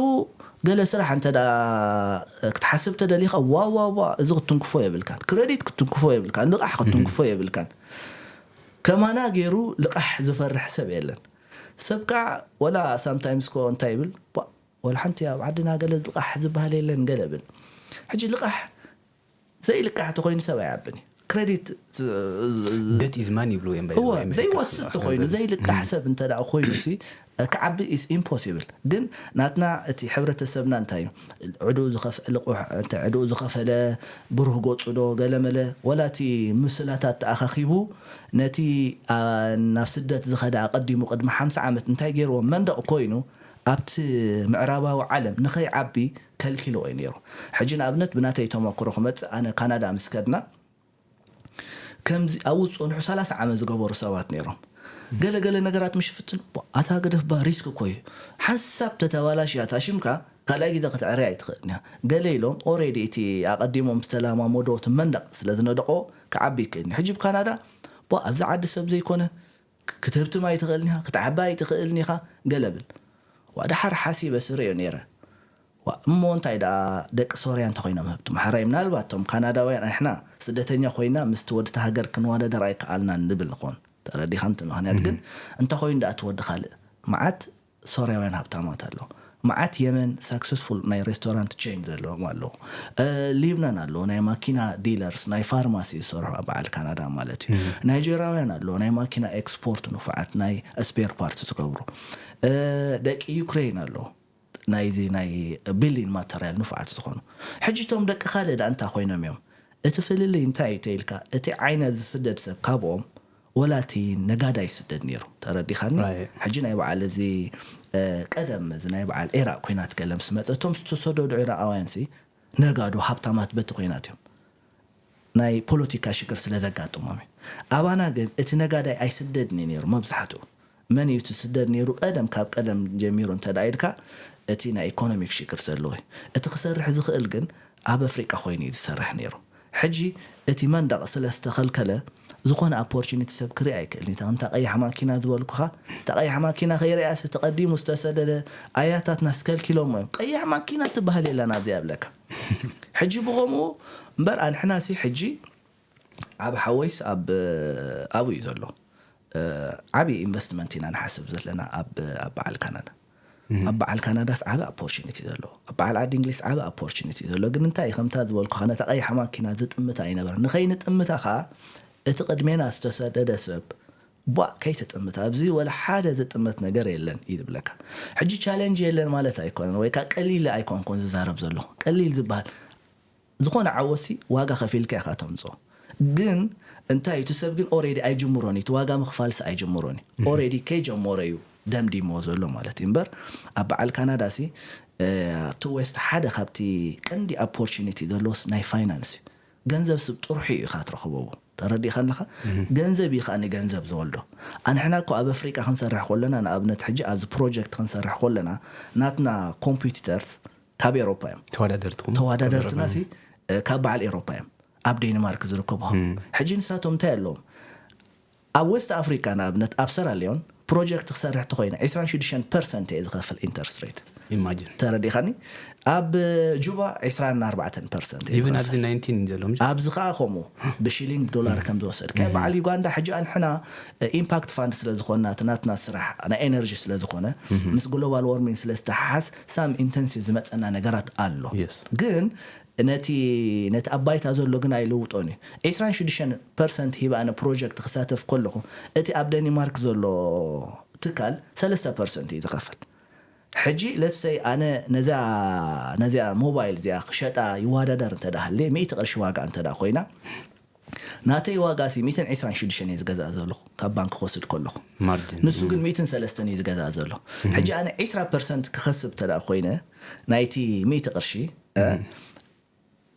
ገለ ስራሕ እንተ ክትሓስብ ተደሊኻ ዋዋዋ እዚ ክትንክፎ የብልካን። ክረዲት ክትንክፎ የብልካን። ልቓሕ ክትንክፎ የብልካን። ከማና ገይሩ ልቓሕ ዝፈርሕ ሰብ የለን። ሰብ ከዓ ወላ ሳምታይምስ ኮ እንታይ ይብል ወላ ሓንቲ ኣብ ዓድና ገለ ልቓሕ ዝበሃል የለን ገለ ብል። ሕጂ ልቓሕ ዘይልቃሕ ተኮይኑ ሰብ ኣይዓብን እዩ። ክሬዲት ደት ኢዝ ማን ይብሉ እዮም። ዘይወስድ ተኮይኑ ዘይልቃሕ ሰብ እንተ ኮይኑ ሲ ክዓቢ ኢስ ኢምፖሲብል። ግን ናትና እቲ ሕብረተሰብና እንታይ እዩ ዕድኡ ዝኸፍለ ልቑሕ ዕድኡ ዝኸፈለ ብሩህ ገፁ ዶ ገለመለ ወላ እቲ ምስላታት ተኣኻኺቡ ነቲ ናብ ስደት ዝኸደ ኣቐዲሙ ቅድሚ ሓምሳ ዓመት እንታይ ገይርዎ መንደቕ ኮይኑ ኣብቲ ምዕራባዊ ዓለም ንኸይዓቢ ከልኪልዎ እዩ ነይሩ። ሕጂ ንኣብነት ብናተይ ተመክሮ ክመፅእ ኣነ ካናዳ ምስ ከድና ከምዚ ኣብኡ ዝጸንሑ ሰላሳ ዓመት ዝገበሩ ሰባት ነይሮም። ገለ ገለ ነገራት ምሽ ፍትን፣ ኣታ ገደፍ ባ ሪስክ እኮ እዩ። ሓንሳብ ተተባላሽያ እታ ሽምካ ካልኣይ ግዜ ክትዕርያ ኣይትኽእልን እያ። ገለ ኢሎም ኦሬዲ እቲ ኣቐዲሞም ዝተለማመዶ እቲ መንደቕ ስለ ዝነደቆ ክዓቢ ይክእል እዩ። ሕጂ ብካናዳ ባ ኣብዚ ዓዲ ሰብ ዘይኮነ ክትህብትም ኣይትኽእልን ኢኻ፣ ክትዓቢ ኣይትኽእልን ኢኻ ገለ ብል። ዋ ደሓር ሓሲበ ስርእዮ ነይረ። ዋ እሞ እንታይ ደኣ ደቂ ሶርያ እንተኾይኖም ህብትም ሓራይ ምናልባት እቶም ካናዳውያን ኣሕና ስደተኛ ኮይና ምስቲ ወድቲ ሃገር ክንወዳደር ኣይከኣልናን ንብል ንኾን ተረዲኻ። ምክንያት ግን እንተኾይኑ ደኣ እቲ ወዲ ካልእ መዓት ሶርያውያን ሃብታማት ኣሎ። መዓት የመን ሳክሰስፉል ናይ ሬስቶራንት ቼን ዘለዎም ኣለዉ። ሊብናን ኣሎ ናይ ማኪና ዲለርስ ናይ ፋርማሲ ዝሰርሑ ኣብ በዓል ካናዳ ማለት እዩ። ናይጀራውያን ኣሎ ናይ ማኪና ኤክስፖርት ንፉዓት ናይ ስፔር ፓርት ዝገብሩ። ደቂ ዩክሬን ኣሎ ናይዚ ናይ ቢልዲንግ ማተርያል ንፉዓት ዝኾኑ። ሕጂ እቶም ደቂ ካልእ ደኣ እንታይ ኮይኖም እዮም? እቲ ፍልልይ እንታይ እዩ ተይልካ እቲ ዓይነት ዝስደድ ሰብ ካብኦም ወላ እቲ ነጋዳይ ይስደድ ነይሩ። ተረዲኻኒ? ሕጂ ናይ በዓል እዚ ቀደም እዚ ናይ በዓል ኢራቅ ኩናት ገለ ምስ መፀ እቶም ዝተሰደዱ ኢራቃውያን ሲ ነጋዶ ሃብታማት በቲ ኩናት እዮም። ናይ ፖለቲካ ሽግር ስለ ዘጋጥሞም እዩ። ኣባና ግን እቲ ነጋዳይ ኣይስደድን እዩ ነይሩ መብዛሕትኡ። መን እዩ እቲ ስደድ ነይሩ? ቀደም ካብ ቀደም ጀሚሩ እንተ ደኣ ኢልካ እቲ ናይ ኢኮኖሚክ ሽግር ዘለዎ እዩ። እቲ ክሰርሕ ዝኽእል ግን ኣብ ኣፍሪቃ ኮይኑ እዩ ዝሰርሕ ነይሩ። ሕጂ እቲ መንደቕ ስለ ዝተኸልከለ ዝኾነ ኣፖርቹኒቲ ሰብ ክርኢ ኣይክእልን። እታ ከምታ ቀያሕ ማኪና ዝበልኩኻ እታ ቀያሕ ማኪና ከይርኣያስ እቲ ቀዲሙ ዝተሰደደ ኣያታትና ስከልኪሎሞ እዮም። ቀያሕ ማኪና ትበሃል የላን ኣብዚኣ ይብለካ። ሕጂ ብኸምኡ እምበር ኣንሕናሲ ሕጂ ዓብ ሓወይስ ኣብ ኣብኡ እዩ ዘሎ። ዓብዪ ኢንቨስትመንት ኢና ንሓስብ ዘለና ኣብ ኣብ በዓል ካናዳ። ኣብ በዓል ካናዳስ ዓቢ ኣፖርቹኒቲ ዘሎ ኣብ በዓል ዓዲ እንግሊዝ ዓቢ ኣፖርቹኒቲ ዘሎ ግን እንታይ ከምታ ዝበልኩ ነታ ቀይሓ ማኪና ዝጥምታ ኣይነበረ ንኸይንጥምታ ከዓ እቲ ቅድሜና ዝተሰደደ ሰብ ቧ ከይትጥምት ኣብዚ ወላ ሓደ ዝጥመት ነገር የለን እዩ ዝብለካ። ሕጂ ቻሌንጅ የለን ማለት ኣይኮነን ወይ ከዓ ቀሊል ኣይኮንኩን ዝዛረብ ዘለኹ። ቀሊል ዝበሃል ዝኾነ ዓወሲ ዋጋ ከፊልካ ኢኻ ተምፅኦ። ግን እንታይ እቲ ሰብ ግን ኦሬዲ ኣይጅምሮን እዩ እቲ ዋጋ ምኽፋልስ ኣይጅምሮን እዩ። ኦሬዲ ከይጀመረ እዩ ደምዲሞ ዘሎ ማለት እዩ እምበር ኣብ በዓል ካናዳ ሲ ኣብቲ ዌስት ሓደ ካብቲ ቀንዲ ኣፖርቹኒቲ ዘሎስ ናይ ፋይናንስ እዩ። ገንዘብ ስብ ጥርሑ እዩ ኢኻ ትረኽበዎ። ተረዲኻ ኣለኻ? ገንዘብ እዩ ከዓ ንገንዘብ ዝወልዶ። ኣንሕና እኮ ኣብ ኣፍሪቃ ክንሰርሕ ከለና ንኣብነት ሕጂ ኣብዚ ፕሮጀክት ክንሰርሕ ከለና ናትና ኮምፒቲተርስ ካብ ኤሮፓ እዮም። ተወዳደርትኩም ተወዳደርትና ሲ ካብ በዓል ኤሮፓ እዮም ኣብ ዴንማርክ ዝርከቡ። ሕጂ ንሳቶም እንታይ ኣለዎም ኣብ ዌስት ኣፍሪካ ንኣብነት ኣብ ሰራሊዮን ፕሮጀክት ክሰርሕ ተኮይነ ዕስራን ሽዱሽተን ፐርሰንት እየ ዝኸፍል ኢንተርስት ሬት። ኢማጂን ተረዲኻኒ። ኣብ ጁባ ዕስራን ኣርባዕተን ፐርሰንት እየ ኢቨን ዝኸፍል። ኣብዚ ናይንቲን ዘሎ ምሽ ኣብዚ ከዓ ከምኡ ብሽሊንግ ብዶላር ከም ዝወሰድ ከ በዓል ዩጋንዳ ሕጂ ኣንሕና ኢምፓክት ፋንድ ስለ ዝኾንና እቲ ናትና ስራሕ ናይ ኤነርጂ ስለ ዝኾነ ምስ ግሎባል ዎርሚንግ ስለ ዝተሓሓዝ ሳም ኢንተንሲቭ ዝመፀና ነገራት ኣሎ። የስ ግን ነቲ ነቲ ኣብ ባይታ ዘሎ ግን ኣይልውጦን እዩ። ዕስራን ሽዱሽተን ፐርሰንት ሂበ ኣነ ፕሮጀክት ክሳተፍ ከለኹ እቲ ኣብ ደኒማርክ ዘሎ ትካል ሰለስተ ፐርሰንት እዩ ዝኸፍል። ሕጂ ለትሰይ ኣነ ነዛ ነዚኣ ሞባይል እዚኣ ክሸጣ ይወዳደር እንተ ደኣ ሃልየ ሚእቲ ቅርሺ ዋጋ እንተ ደኣ ኮይና ናተይ ዋጋ ሲ ሚእትን ዕስራን ሽዱሽተን እየ ዝገዝኣ ዘለኹ ካብ ባንክ ክወስድ ከለኹ። ማርጅን ንሱ ግን ሚእትን ሰለስተን እዩ ዝገዝኣ ዘሎ። ሕጂ ኣነ ዕስራ ፐርሰንት ክኸስብ እንተ ደኣ ኮይነ ናይቲ ሚእቲ ቅርሺ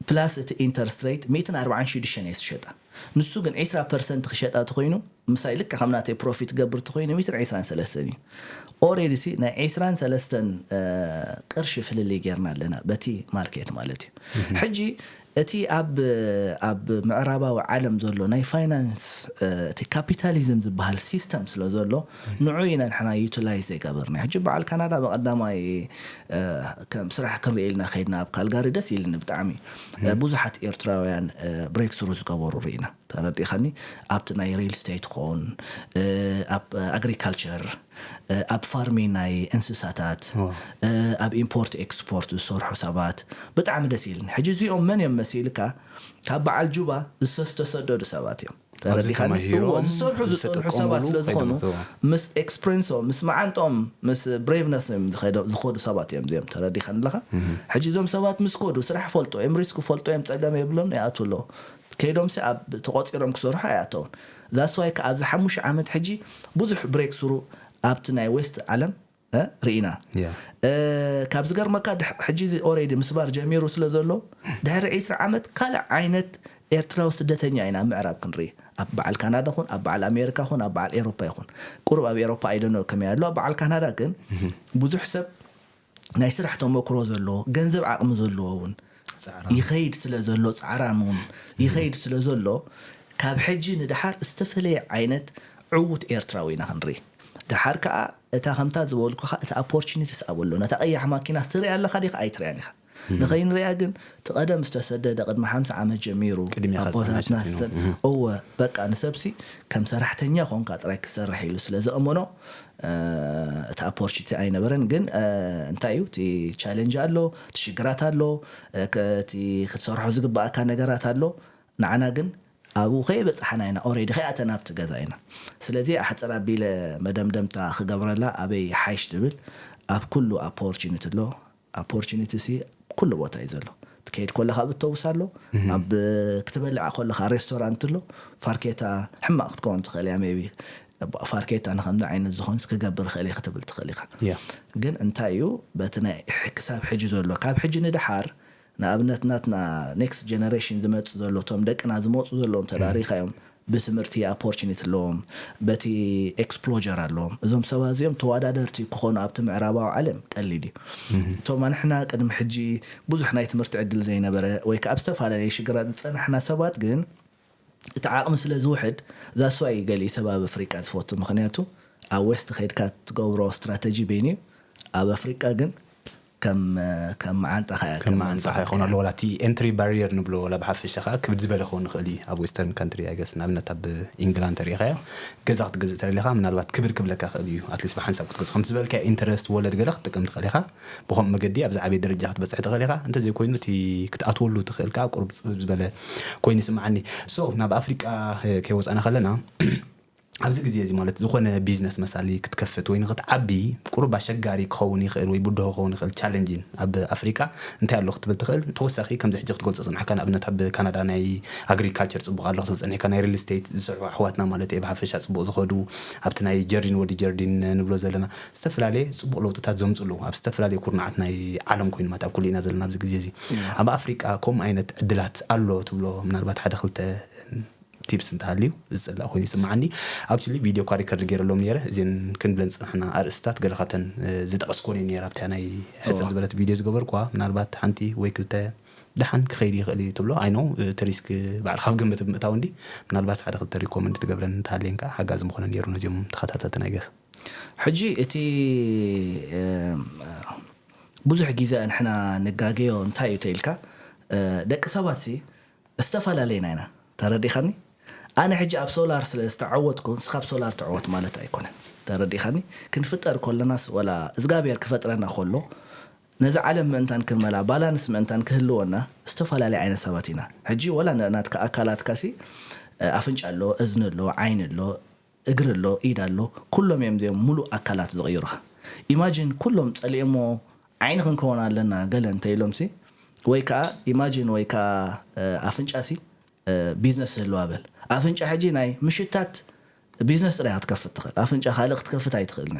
ፕላስ እቲ ኢንተርስት ሬት ሚእትን ኣርባዓን ሽዱሽተን እየ ዝሸጣ። ንሱ ግን ዕስራ ፐርሰንት ክሸጣ ተኾይኑ ምሳይ ልክዕ ከም ናተይ ፕሮፊት ገብር ተኾይኑ ሚእትን ዕስራን ሰለስተን እዩ። ኦሬዲ ሲ ናይ ዕስራን ሰለስተን ቅርሺ ፍልልይ ጌርና ኣለና በቲ ማርኬት ማለት እዩ። ሕጂ እቲ ኣብ ኣብ ምዕራባዊ ዓለም ዘሎ ናይ ፋይናንስ እቲ ካፒታሊዝም ዝበሃል ሲስተም ስለ ዘሎ ንዑ ኢና ንሕና ዩቲላይዝ ዘይገበርና። ሕጂ በዓል ካናዳ ብቐዳማይ ከም ስራሕ ክንርኢ ኢልና ከይድና ኣብ ካልጋሪ ደስ ኢልኒ ብጣዕሚ ብዙሓት ኤርትራውያን ብሬክ ስሩ ዝገበሩ ርኢና። ተረዲኻኒ? ኣብቲ ናይ ሪል ስቴት ኾን ኣብ ኣግሪካልቸር ኣብ ፋርሚ ናይ እንስሳታት ኣብ ኢምፖርት ኤክስፖርት ዝሰርሑ ሰባት ብጣዕሚ ደስ ኢልኒ። ሕጂ እዚኦም መን እዮም መሲልካ? ካብ በዓል ጁባ ዝተሰደዱ ሰባት እዮም። ተረዲኻኒ? ዝሰርሑ ዝፀንሑ ሰባት ስለ ዝኾኑ ምስ ኤክስፕሪንሶም ምስ መዓንጦም ምስ ብሬቭነሶም ዝኸዱ ሰባት እዮም እዚኦም። ተረዲኻኒ ኣለኻ? ሕጂ እዞም ሰባት ምስ ከዱ ስራሕ ፈልጦ እዮም፣ ሪስክ ፈልጦ እዮም፣ ፀገም የብሎም ይኣትዉ ኣለዉ። ከይዶም ሲ ኣብ ተቆፂሮም ክሰርሑ ኣይኣተውን። ዛስዋይ ከ ኣብዚ ሓሙሽተ ዓመት ሕጂ ብዙሕ ብሬክ ስሩ ኣብቲ ናይ ዌስት ዓለም ርኢና። ካብ ዝገርመካ ሕጂ ኦሬዲ ምስባር ጀሚሩ ስለ ዘሎ ድሕሪ ዕስራ ዓመት ካልእ ዓይነት ኤርትራዊ ስደተኛ ኢና ኣብ ምዕራብ ክንርኢ። ኣብ በዓል ካናዳ ኹን ኣብ በዓል ኣሜሪካ ኹን ኣብ በዓል ኤሮፓ ይኹን፣ ቁሩብ ኣብ ኤሮፓ ኣይደኖ ከመይ ኣሎ፣ ኣብ በዓል ካናዳ ግን ብዙሕ ሰብ ናይ ስራሕ ተመክሮ ዘለዎ፣ ገንዘብ ዓቕሚ ዘለዎ እውን ይኸይድ ስለ ዘሎ፣ ፃዕራም እውን ይኸይድ ስለ ዘሎ፣ ካብ ሕጂ ንድሓር ዝተፈለየ ዓይነት ዕዉት ኤርትራዊ ኢና ክንርኢ። ድሓር ከዓ እታ ከምታ ዝበልኩኻ እታ ኦፖርቹኒቲስ ኣበሎ፣ ነታ ቀያሕ ማኪና ትሪኣ ኣለኻ ዲኻ ኣይትሪኣን ኢኻ። ንኸይንሪኣ ግን እቲ ቀደም ዝተሰደደ ቅድሚ ሓምሳ ዓመት ጀሚሩ ኣቦታትና ሰን እወ በቃ ንሰብሲ ከም ሰራሕተኛ ኮንካ ጥራይ ክሰርሕ ኢሉ ስለ ዘእመኖ እቲ ኣፖርቹኒቲ ኣይነበረን። ግን እንታይ እዩ እቲ ቻለንጅ ኣሎ፣ እቲ ሽግራት ኣሎ፣ እቲ ክትሰርሖ ዝግባኣካ ነገራት ኣሎ። ንዓና ግን ኣብኡ ከይበፃሓና ኢና፣ ኦሬዲ ከይኣተና ኣብቲ ገዛ ኢና። ስለዚ ኣሕፅር ኣቢለ መደምደምታ ክገብረላ ኣበይ ሓይሽ ትብል፣ ኣብ ኩሉ ኣፖርቹኒቲ ኣሎ። ኣፖርቹኒቲ ሲ ኩሉ ቦታ እዩ ዘሎ። ትከይድ ከለካ ኣብ ኣውቶቡስ ኣሎ፣ ኣብ ክትበልዕ ከለካ ሬስቶራንት ኣሎ። ፋርኬታ ሕማቅ ክትከውን ትኽእል እያ ሜቢ፣ ፋርኬታ ንከምዚ ዓይነት ዝኾንስ ክገብር ይኽእል እየ ክትብል ትኽእል ኢኻ። ግን እንታይ እዩ በቲ ናይ ክሳብ ሕጂ ዘሎ፣ ካብ ሕጂ ንድሓር ንኣብነት ናትና ኔክስት ጀነሬሽን ዝመፅ ዘሎ፣ እቶም ደቅና ዝመፁ ዘለዎም ተዳሪኻዮም ብትምህርቲ ኣፖርቹኒቲ ኣለዎም፣ በቲ ኤክስፕሎጀር ኣለዎም። እዞም ሰባት እዚኦም ተወዳደርቲ ክኾኑ ኣብቲ ምዕራባዊ ዓለም ቀሊል እዩ። እቶም ኣንሕና ቅድሚ ሕጂ ብዙሕ ናይ ትምህርቲ ዕድል ዘይነበረ ወይ ከዓ ኣብ ዝተፈላለየ ሽግራት ዝፀናሕና ሰባት ግን እቲ ዓቕሚ ስለ ዝውሕድ ዛስዋይ ገሊኡ ሰብ ኣብ ኣፍሪቃ ዝፈቱ። ምክንያቱ ኣብ ዌስት ከይድካ ትገብሮ ስትራተጂ በይኑ እዩ። ኣብ ኣፍሪቃ ግን ከም ከም መዓንጣኻ እያ፣ ከም መዓንጣኻ ይኸውን ኣሎ። ዋላ እቲ ኤንትሪ ባሪየር ንብሎ ዋላ ብሓፈሻ ከዓ ክብድ ዝበለ ክኸውን ይኽእል እዩ። ኣብ ዌስተርን ካንትሪ ኣይገስ ንኣብነት ኣብ ኢንግላንድ ተሪኢኻዮ ገዛ ክትገዝእ ተደሊኻ ምናልባት ክብር ክብለካ ይኽእል እዩ። ኣትሊስት ብሓንሳብ ክትገዝእ ከምቲ ዝበልካዮ ኢንተረስት ወለድ ገለ ክትጥቀም ትኽእል ኢኻ። ብኸምኡ መገዲ ኣብዚ ዓብየ ደረጃ ክትበፅሕ ትኽእል ኢኻ። እንተዘይኮይኑ እቲ ክትኣትወሉ ትኽእል ከዓ ቁሩብ ፅብብ ዝበለ ኮይኑ ይስምዓኒ። ሶ ናብ ኣፍሪቃ ከይወፃና ከለና ኣብዚ ግዜ እዚ ማለት ዝኾነ ቢዝነስ መሳሊ ክትከፍት ወይ ንክትዓቢ ቁሩብ ኣሸጋሪ ክኸውን ይኽእል ወይ ብድሆ ክኸውን ይኽእል ቻለንጂን ኣብ ኣፍሪቃ እንታይ ኣሎ ክትብል ትኽእል። ተወሳኺ ከምዚ ሕጂ ክትገልጾ ጽንሕካ ንኣብነት ኣብ ካናዳ ናይ ኣግሪካልቸር ጽቡቕ ኣሎ ክትብል ጸኒሕካ ናይ ሪል ስቴት ዝስርሑ ኣሕዋትና ማለት እየ ብሓፈሻ ጽቡቕ ዝኸዱ ኣብቲ ናይ ጀርዲን ወዲ ጀርዲን ንብሎ ዘለና ዝተፈላለየ ጽቡቕ ለውጥታት ዘምጽሉ ኣብ ዝተፈላለየ ኩርናዓት ናይ ዓለም ኮይኑ ማለት ኣብ ኩሉ ኢና ዘለና ኣብዚ ግዜ እዚ ኣብ ኣፍሪቃ ከምኡ ዓይነት ዕድላት ኣሎ ትብሎ ምናልባት ሓደ ክልተ ቲፕስ እንተሃልዩ ዝፅላእ ኮይኑ ይስምዓኒ። ኣክቹሊ ቪድዮ እኳ ሪከርድ ገይረሎም ነይረ እዚን ክንብለን ዝፅናሕና ኣርእስታት ገለ ካብተን ዝጠቐስኮን እዩ ነይረ ኣብታ ናይ ሕፅር ዝበለት ቪድዮ ዝገበርኳ ምናልባት ሓንቲ ወይ ክልተ ደሓን ክኸይድ ይኽእል እዩ ትብሎ ኣይኖ እቲ ሪስክ ባዕልካ ኣብ ግምት ብምእታው እንዲ ምናልባት ሓደ ክልተ ሪኮመንድ ትገብረን እንተሃልየን ከዓ ሓጋዚ ምኾነ ነይሩ ነዚኦም ተኸታተልትን ኣይገስ ሕጂ እቲ ብዙሕ ግዜ ንሕና ንጋገዮ እንታይ እዩ ተኢልካ ደቂ ሰባት ሲ ዝተፈላለየና ኢና ተረዲኻኒ ኣነ ሕጂ ኣብ ሶላር ስለ ዝተዓወትኩ ንስኻ ኣብ ሶላር ትዕወት ማለት ኣይኮነን ተረዲኻኒ ክንፍጠር ከለናስ ወላ እግዚኣብሔር ክፈጥረና ከሎ ነዚ ዓለም ምእንታን ክንመላ ባላንስ ምእንታን ክህልወና ዝተፈላለየ ዓይነት ሰባት ኢና ሕጂ ወላ ናትካ ኣካላትካ ሲ ኣፍንጫ ኣሎ እዝኒ ኣሎ ዓይኒ ኣሎ እግሪ ኣሎ ኢድ ኣሎ ኩሎም እዮም እዚኦም ሙሉእ ኣካላት ዝቕይሩኻ ኢማጂን ኩሎም ጸሊኦሞ ዓይኒ ክንከውን ኣለና ገለ እንተ ኢሎም ሲ ወይ ከዓ ኢማጂን ወይ ከዓ ኣፍንጫ ሲ ቢዝነስ ህልዋ በል ኣፍንጫ ሕጂ ናይ ምሽታት ቢዝነስ ጥራይ ክትከፍት ትኽእል ኣፍንጫ ካልእ ክትከፍት ኣይትኽእልን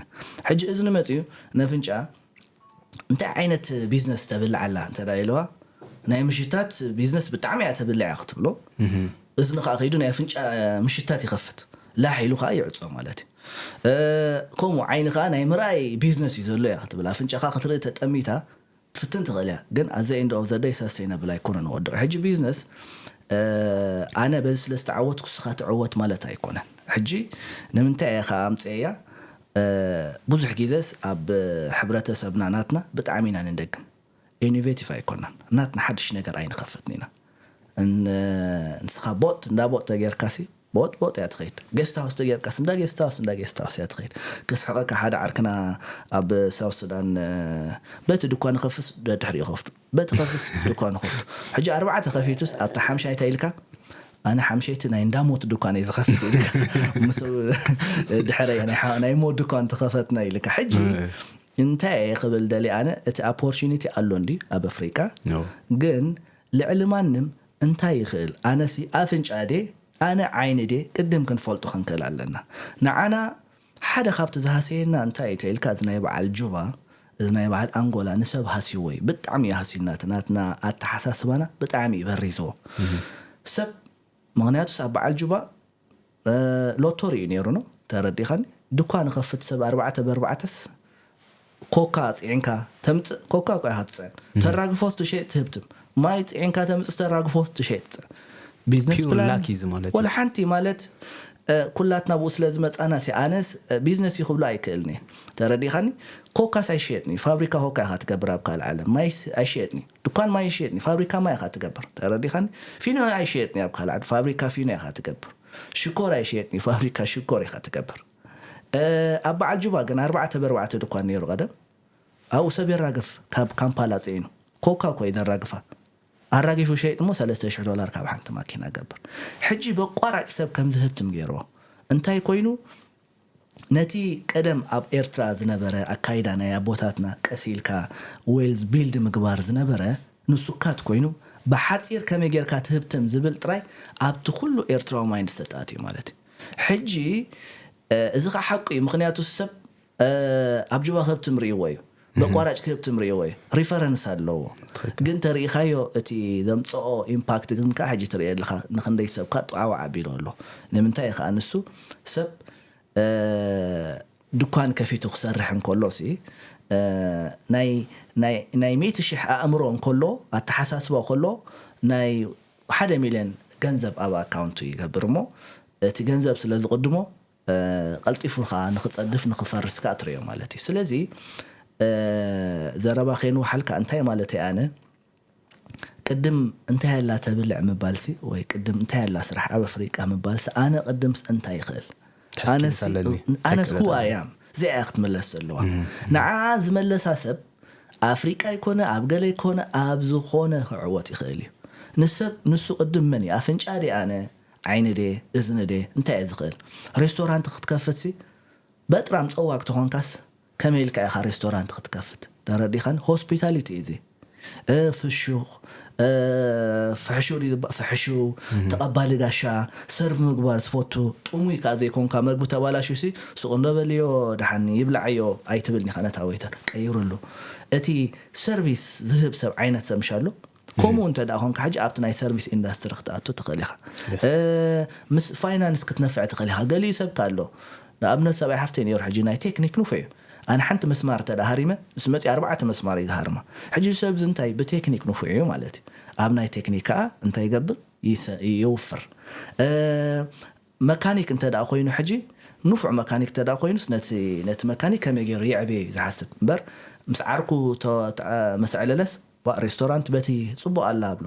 ሕጂ እዝኒ መፅዩ ነፍንጫ እንታይ ዓይነት ቢዝነስ ተብልዕ ኣላ እንተ ኢልዋ ናይ ምሽታት ቢዝነስ ብጣዕሚ እያ ተብልዕ እያ ክትብሎ እዝኒ ከዓ ከይዱ ናይ ኣፍንጫ ምሽታት ይኸፍት ላሕ ኢሉ ከዓ ይዕፆ ማለት እዩ ከምኡ ዓይኒ ከዓ ናይ ምርኣይ ቢዝነስ እዩ ዘሎ እያ ክትብል ኣፍንጫኻ ክትርኢ ተጠሚታ ትፍትን ትኽእል እያ ግን ኣዘ end of the day sustainable ኣይኮነን ወድዑ ሕጂ ቢዝነስ ኣነ በዚ ስለ ዝተዓወትኩ ስኻ ትዕወት ማለት ኣይኮነን ሕጂ ንምንታይ እየ ከዓ ኣምፅኤያ ብዙሕ ግዜስ ኣብ ሕብረተሰብና ናትና ብጣዕሚ ኢና ንደግም ኢኖቬቲቭ ኣይኮናን ናትና ሓድሽ ነገር ኣይንኸፍትን ኢና ንስኻ ቦጥ እንዳ ቦጥ ተጌርካሲ ቦጥ ቦጥ እያ ትኸይድ ጌስት ሃውስ ተጌርካስ እንዳ ጌስት ሃውስ እንዳ ጌስት ሃውስ እያ ትኸይድ ክስሕቐካ ሓደ ዓርክና ኣብ ሳውት ሱዳን በቲ ድኳን ከፍስ ደድሕሪ ይኸፍቱ በቲ ከፍስ ድኳን ይኸፍቱ ሕጂ ኣርባዕተ ከፊቱስ ኣብቲ ሓምሻይ እንታይ ኢልካ ኣነ ሓምሸይቲ ናይ እንዳሞት ድኳን እየ ዝኸፍት ኢልካ ምስ ድሕረ ናይ ሞት ድኳን ተኸፈትና ኢልካ ሕጂ እንታይ እየ ክብል ደሊ ኣነ እቲ ኣፖርቹኒቲ ኣሎ እንዲ ኣብ ኣፍሪቃ ግን ልዕሊ ማንም እንታይ ይኽእል ኣነሲ ኣፍንጫ ዴ ኣነ ዓይኒ ዴ ቅድም ክንፈልጦ ክንክእል ኣለና ንዓና ሓደ ካብቲ ዝሃሰየና እንታይ እዩ ተኢልካ እዚ ናይ በዓል ጁባ እዚ ናይ በዓል ኣንጎላ ንሰብ ሃስይዎ እዩ ብጣዕሚ እዩ ሃስዩና እቲ ናትና ኣተሓሳስባና ብጣዕሚ እዩ በሪዝዎ ሰብ ምክንያቱስ ኣብ በዓል ጁባ ሎቶሪ እዩ ነይሩ ነው። ተረዲኻኒ? ድኳን ንኸፍት ሰብ ኣርባዕተ ብኣርባዕተስ ኮካ ጽዒንካ ተምጽእ፣ ኮካ እኳ ኢኻ ትጽዕን። ተራግፎስ ትሸጥ ትህብትም። ማይ ጽዒንካ ተምጽእ፣ ተራግፎስ ትሸጥ ትጽዕን። ቢዝነስ ፒውር ፕላን ላክ እዩ ማለት እዩ። ወላ ሓንቲ ማለት ኩላትና ብኡ ስለ ዝመጻና ሲ ኣነስ ቢዝነስ እዩ ክብሎ ኣይክእልን እየ። ተረዲኻኒ? ኮካስ ኣይሸየጥኒ፣ ፋብሪካ ኮካ ኢኻ ትገብር ኣብ ካልእ ዓለም። ማይስ ኣይሸየጥኒ፣ ድኳን ማይ ኣይሸየጥኒ፣ ፋብሪካ ማይ ኢኻ ትገብር። ተረዲኻኒ? ፊኖ ኣይሸየጥኒ ኣብ ካልእ ዓዲ፣ ፋብሪካ ፊኖ ኢኻ ትገብር። ሽኮር ኣይሸየጥኒ፣ ፋብሪካ ሽኮር ኢኻ ትገብር። ኣብ በዓል ጁባ ግን ኣርባዕተ ብኣርባዕተ ድኳን ነይሩ ቀደም። ኣብኡ ሰብ የራግፍ፣ ካብ ካምፓላ ጽዒኑ። ኮካ እኮ እዩ ዘራግፋ። ኣራጊፉ ሸይጥ እሞ ሰለስተ ሽሕ ዶላር ካብ ሓንቲ ማኪና ገብር። ሕጂ በቋራጭ ሰብ ከም ዝህብትም ገይርዎ። እንታይ ኮይኑ? ነቲ ቀደም ኣብ ኤርትራ ዝነበረ ኣካይዳ ናይ ኣቦታትና ቀስ ኢልካ ዌልዝ ቢልድ ምግባር ዝነበረ ንሱካት ኮይኑ፣ ብሓጺር ከመይ ጌርካ ትህብትም ዝብል ጥራይ ኣብቲ ኩሉ ኤርትራዊ ማይንድሰት ኣትዩ ማለት እዩ። ሕጂ እዚ ከዓ ሓቁ እዩ። ምኽንያቱ ሰብ ኣብ ጁባ ክህብትም ርእይዎ እዩ። በቋራጭ ክህብትም ርእይዎ እዩ። ሪፈረንስ ኣለዎ። ግን ተርእኻዮ እቲ ዘምፅኦ ኢምፓክት ግን ከዓ ሕጂ ትርእዮ ኣለኻ። ንክንደይ ሰብ ከዓ ጥዋዕዋዕ ኣቢሉ ኣሎ። ንምንታይ ከዓ ንሱ ሰብ ድኳን ከፊቱ ክሰርሕ እንከሎ ሲ ናይ ሚእቲ ሽሕ ኣእምሮ እንከሎ ኣተሓሳስባ ከሎ ናይ ሓደ ሚልዮን ገንዘብ ኣብ ኣካውንቱ ይገብር እሞ እቲ ገንዘብ ስለ ዝቕድሞ ቀልጢፉ ከዓ ንክፀድፍ ንክፈርስ ከዓ ትርእዮ ማለት እዩ። ስለዚ ዘረባ ከይንወሓልካ እንታይ ማለት እየ ኣነ ቅድም እንታይ ኣላ ተብልዕ ምባልሲ ወይ ቅድም እንታይ ኣላ ስራሕ ኣብ ኣፍሪቃ ምባልሲ ኣነ ቅድምስ እንታይ ይኽእል ኣነስ who I am እዚኣ ክትምለስ ዘለዋ ንዓ ዝመለሳ ሰብ ኣፍሪቃ ይኮነ ኣብ ገለ ይኮነ ኣብ ዝኾነ ክዕወት ይኽእል እዩ። ንሰብ ንሱ ቅድም መን እዩ ኣፍንጫ ዲ ኣነ ዓይኒ ደ እዝኒ ደ እንታይ እየ ዝኽእል? ሬስቶራንት ክትከፍትሲ በጥራም ጸዋግ ተኾንካስ ከመይ ኢልካ ኢኻ ሬስቶራንት ክትከፍት? ተረዲኻን? ሆስፒታሊቲ እዚ ፍሹኽ ፍሕሹ ፍሕሹ ተቐባሊ ጋሻ ሰርቭ ምግባር ዝፈቱ ጥሙይ ከዓ ዘይኮንካ መግቢ ተባላሹ ሲ ሱቕ እንዶ በልዮ ደሓን ይብላዓዮ ኣይትብል ኒኻ ነታ ወይተር ቀይሩሉ። እቲ ሰርቪስ ዝህብ ሰብ ዓይነት ሰብ ምሻሎ ከምኡ እንተ ደኣ ኾንካ ሕጂ ኣብቲ ናይ ሰርቪስ ኢንዳስትሪ ክትኣቱ ትኽእል ኢኻ። ምስ ፋይናንስ ክትነፍዕ ትኽእል ኢኻ። ገሊኡ ሰብ ኣሎ ንኣብነት ሰብኣይ ሓፍተይ ነይሩ ሕጂ ናይ ቴክኒክ ንፉዕ እዩ። ኣነ ሓንቲ መስማር እንተ ደኣ ሃሪመ ምስ መፂ ኣርባዕተ መስማር እዩ ዝሃርማ። ሕጂ ሰብ እዚ እንታይ ብቴክኒክ ንፉዕ እዩ ማለት እዩ። ኣብ ናይ ቴክኒክ ከዓ እንታይ ይገብር የውፍር። መካኒክ እንተ ደኣ ኮይኑ ሕጂ ንፉዕ መካኒክ እንተ ደኣ ኮይኑስ ነቲ ነቲ መካኒክ ከመይ ገይሩ የዕብዮ እዩ ዝሓስብ እምበር ምስ ዓርኩ መስዐለለስ ባ ሬስቶራንት በቲ ጽቡቕ ኣላ ኣብሎ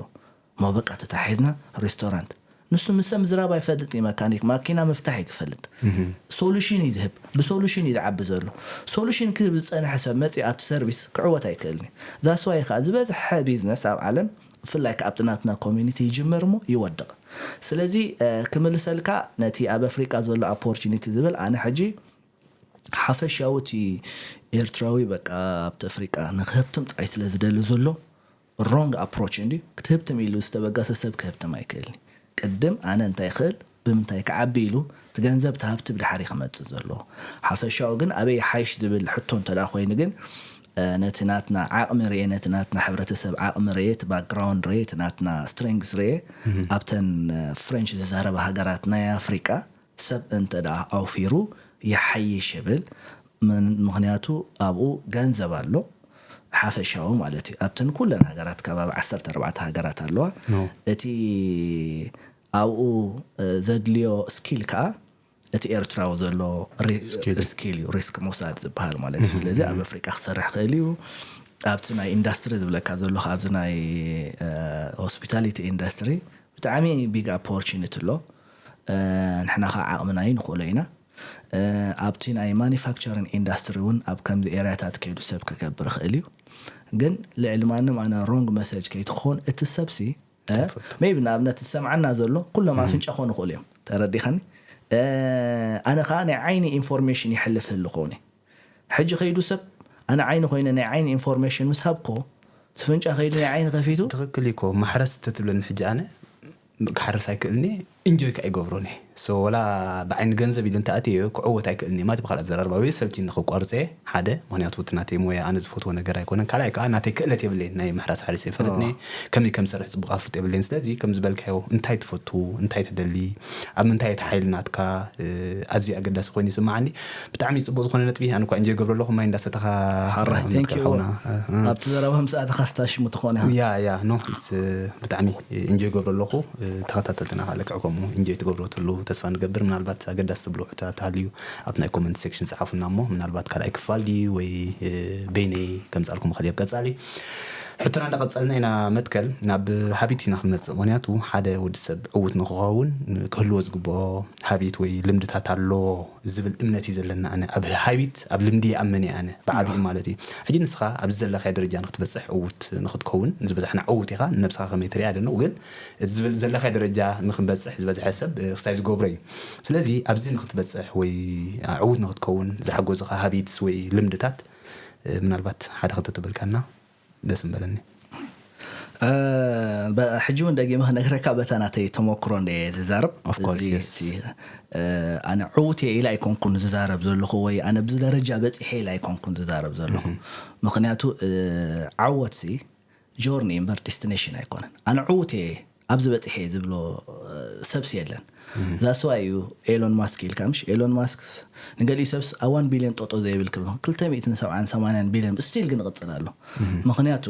እሞ በቃ ተታሒዝና ሬስቶራንት ንሱ ምስ ሰብ ምዝራብ ኣይፈልጥ እዩ መካኒክ ማኪና ምፍታሕ እዩ ዝፈልጥ ሶሉሽን እዩ ዝህብ ብሶሉሽን እዩ ዝዓቢ ዘሎ ሶሉሽን ክህብ ዝጸንሐ ሰብ መጺኡ ኣብቲ ሰርቪስ ክዕወት ኣይክእልን እዩ that's why ከዓ ዝበዝሐ ቢዝነስ ኣብ ዓለም ብፍላይ ከዓ ኣብቲ ናትና ኮሚኒቲ ይጅመር እሞ ይወድቕ ስለዚ ክምልሰልካ ነቲ ኣብ ኣፍሪቃ ዘሎ ኦፖርቹኒቲ ዝብል ኣነ ሕጂ ሓፈሻዊ እቲ ኤርትራዊ በቃ ኣብቲ ኣፍሪቃ ንክህብትም ጥራይ ስለ ዝደሊ ዘሎ ሮንግ ኣፕሮች እንዲ ክትህብትም ኢሉ ዝተበገሰ ሰብ ክህብትም ኣይክእልኒ ቅድም ኣነ እንታይ ይኽእል ብምንታይ ክዓቢ ኢሉ እቲ ገንዘብ እቲ ሃብቲ ብድሓር ክመፅእ ዘለዎ ሓፈሻዊ ግን ኣበይ ሓይሽ ዝብል ሕቶ እንተ ኮይኑ ግን ነቲ ናትና ዓቕሚ ርኤ ነቲ ናትና ሕብረተሰብ ዓቕሚ ርኤ እቲ ባክግራውንድ ርኤ እቲ ናትና ስትሬንግስ ርኤ ኣብተን ፍሬንች ዝዛረባ ሃገራት ናይ ኣፍሪቃ ሰብ እንተ ደኣ ኣውፊሩ ይሓይሽ ይብል። ምኽንያቱ ኣብኡ ገንዘብ ኣሎ ሓፈሻዊ ማለት እዩ። ኣብተን ኩለን ሃገራት ከባቢ ዓሰርተ ኣርባዕተ ሃገራት ኣለዋ። እቲ ኣብኡ ዘድልዮ ስኪል ከዓ እቲ ኤርትራዊ ዘሎ ስኪል እዩ ሪስክ ምውሳድ ዝበሃል ማለት እዩ። ስለዚ ኣብ ኣፍሪቃ ክሰርሕ ክእል እዩ። ኣብቲ ናይ ኢንዳስትሪ ዝብለካ ዘለኹ ኣብዚ ናይ ሆስፒታሊቲ ኢንዳስትሪ ብጣዕሚ ቢግ ኣፖርቹኒቲ ኣሎ። ንሕና ከዓ ዓቕምና እዩ ንኽእሎ ኢና። ኣብቲ ናይ ማኒፋክቸሪንግ ኢንዳስትሪ እውን ኣብ ከምዚ ኤርያታት ከይዱ ሰብ ክገብር ይኽእል እዩ። ግን ልዕሊ ማንም ኣነ ሮንግ መሰጅ ከይትኾን እቲ ሰብሲ ሜቢ ንኣብነት ዝሰምዓና ዘሎ ኩሎም ኣፍንጫ ኮኑ ይኽእሉ እዮም። ተረዲኻኒ? ኣነ ከዓ ናይ ዓይኒ ኢንፎርሜሽን ይሕልፍ ህልኾኒ ሕጂ ከይዱ ሰብ ኣነ ዓይኒ ኮይነ ናይ ዓይኒ ኢንፎርሜሽን ምስ ሃብኮ ስፍንጫ ከይዱ ናይ ዓይኒ ከፊቱ ትኽክል እኮ ማሕረስ ተትብለኒ ሕጂ ኣነ ክሓርስ ኣይክእልኒ ኢንጆይ ከዓ ይገብሮኒ So ወላ ብዓይኒ ገንዘብ ኢለ እንተኣትየ ክዕወት ኣይክእልን እየ ማለት ብካልእ ኣዘራርባ ወይ ሰልቲ ንክቋርፀ ሓደ ምክንያቱ እቲ ናተይ ሞያ ኣነ ዝፈትዎ ነገር ኣይኮነን ካልኣይ ከዓ ናተይ ክእለት የብለይን ናይ ምሕራስ ሓሪስ ይፈልጥኒ ከመይ ከም ዝሰርሕ ፅቡቅ ኣፍልጥ የብለይን ስለዚ ከም ዝበልካዮ እንታይ ትፈቱ እንታይ ትደሊ ኣብ ምንታይ እቲ ሓይሊ ናትካ ኣዝዩ ኣገዳሲ ኮይኑ ይስማዓኒ ብጣዕሚ ፅቡቅ ዝኮነ ነጥቢ ኣነ እኳ እንጆ ገብረ ኣለኹ ማይ እንዳሰተኻ ሓውና ኣብቲ ዘረባ ምስ ኣተኻ ስታሽሙ ትኾነ ያ ያ ኖ ብጣዕሚ እንጆ ገብረ ኣለኹ ተኸታተልትና ከዓ ልክዕ ከምኡ እንጆ ትገብሮ ትሉ ተስፋ ንገብር ምናልባት ኣገዳሲ ትብሉ ሕቶታት ተሃልዩ ኣብ ናይ ኮመንት ሴክሽን ጸሓፉና እሞ ምናልባት ካልኣይ ክፋል ድዩ ወይ በይነይ ከምጻልኩም ኸዲ ኣብ ቀጻሊ ሕቶና እንዳቐጸልና ኢና መትከል ናብ ሃቢት ኢና ክንመጽእ ምክንያቱ ሓደ ወዲ ሰብ ዕውት ንክኸውን ክህልዎ ዝግብኦ ሃቢት ወይ ልምድታት ኣሎ ዝብል እምነት እዩ ዘለና ኣነ ኣብ ሃቢት ኣብ ልምዲ ይኣምን እየ ኣነ ብዓቢኡ ማለት እዩ ሕጂ ንስኻ ኣብዚ ዘለኻዮ ደረጃ ንክትበጽሕ ዕውት ንክትከውን ዝበዛሕና ዕውት ኢኻ ንነብስኻ ከመይ ትሪኣ ደንቑ ግን እቲ ዝብል ዘለኻዮ ደረጃ ንክንበጽሕ ዝበዝሐ ሰብ ክስታይ ዝገብሮ እዩ ስለዚ ኣብዚ ንክትበጽሕ ወይ ዕውት ንክትከውን ዝሓገዙኻ ሃቢትስ ወይ ልምድታት ምናልባት ሓደ ክልተ ተበልካና ደስ ምበለኒ ሕጂ እውን ደጊመ ክነግረካ በታ ናተይ ተመክሮ እንደ ዝዛረብ ኣነ ዕውት እየ ኢለ ኣይኮንኩን ዝዛረብ ዘለኹ ወይ ኣነ ብዚ ደረጃ በፂሐ ኢለ ኣይኮንኩን ዝዛረብ ዘለኹ ምክንያቱ ዓወት ሲ ጆርኒ እምበር ዴስቲኔሽን ኣይኮነን ኣነ ዕውት እየ ኣብዚ በፂሐ ዝብሎ ሰብሲ የለን ዛስዋ እዩ ኤሎን ማስክ ኢልካ ምሽ ኤሎን ማስክ ንገሊኡ ሰብስ ኣብ ዋን ቢልዮን ጦጦ ዘይብል ክብል ክልተ ሚእትን ሰብዓን ሰማንያን ቢልዮን ስቲል ግን ይቕፅል ኣሎ ምክንያቱ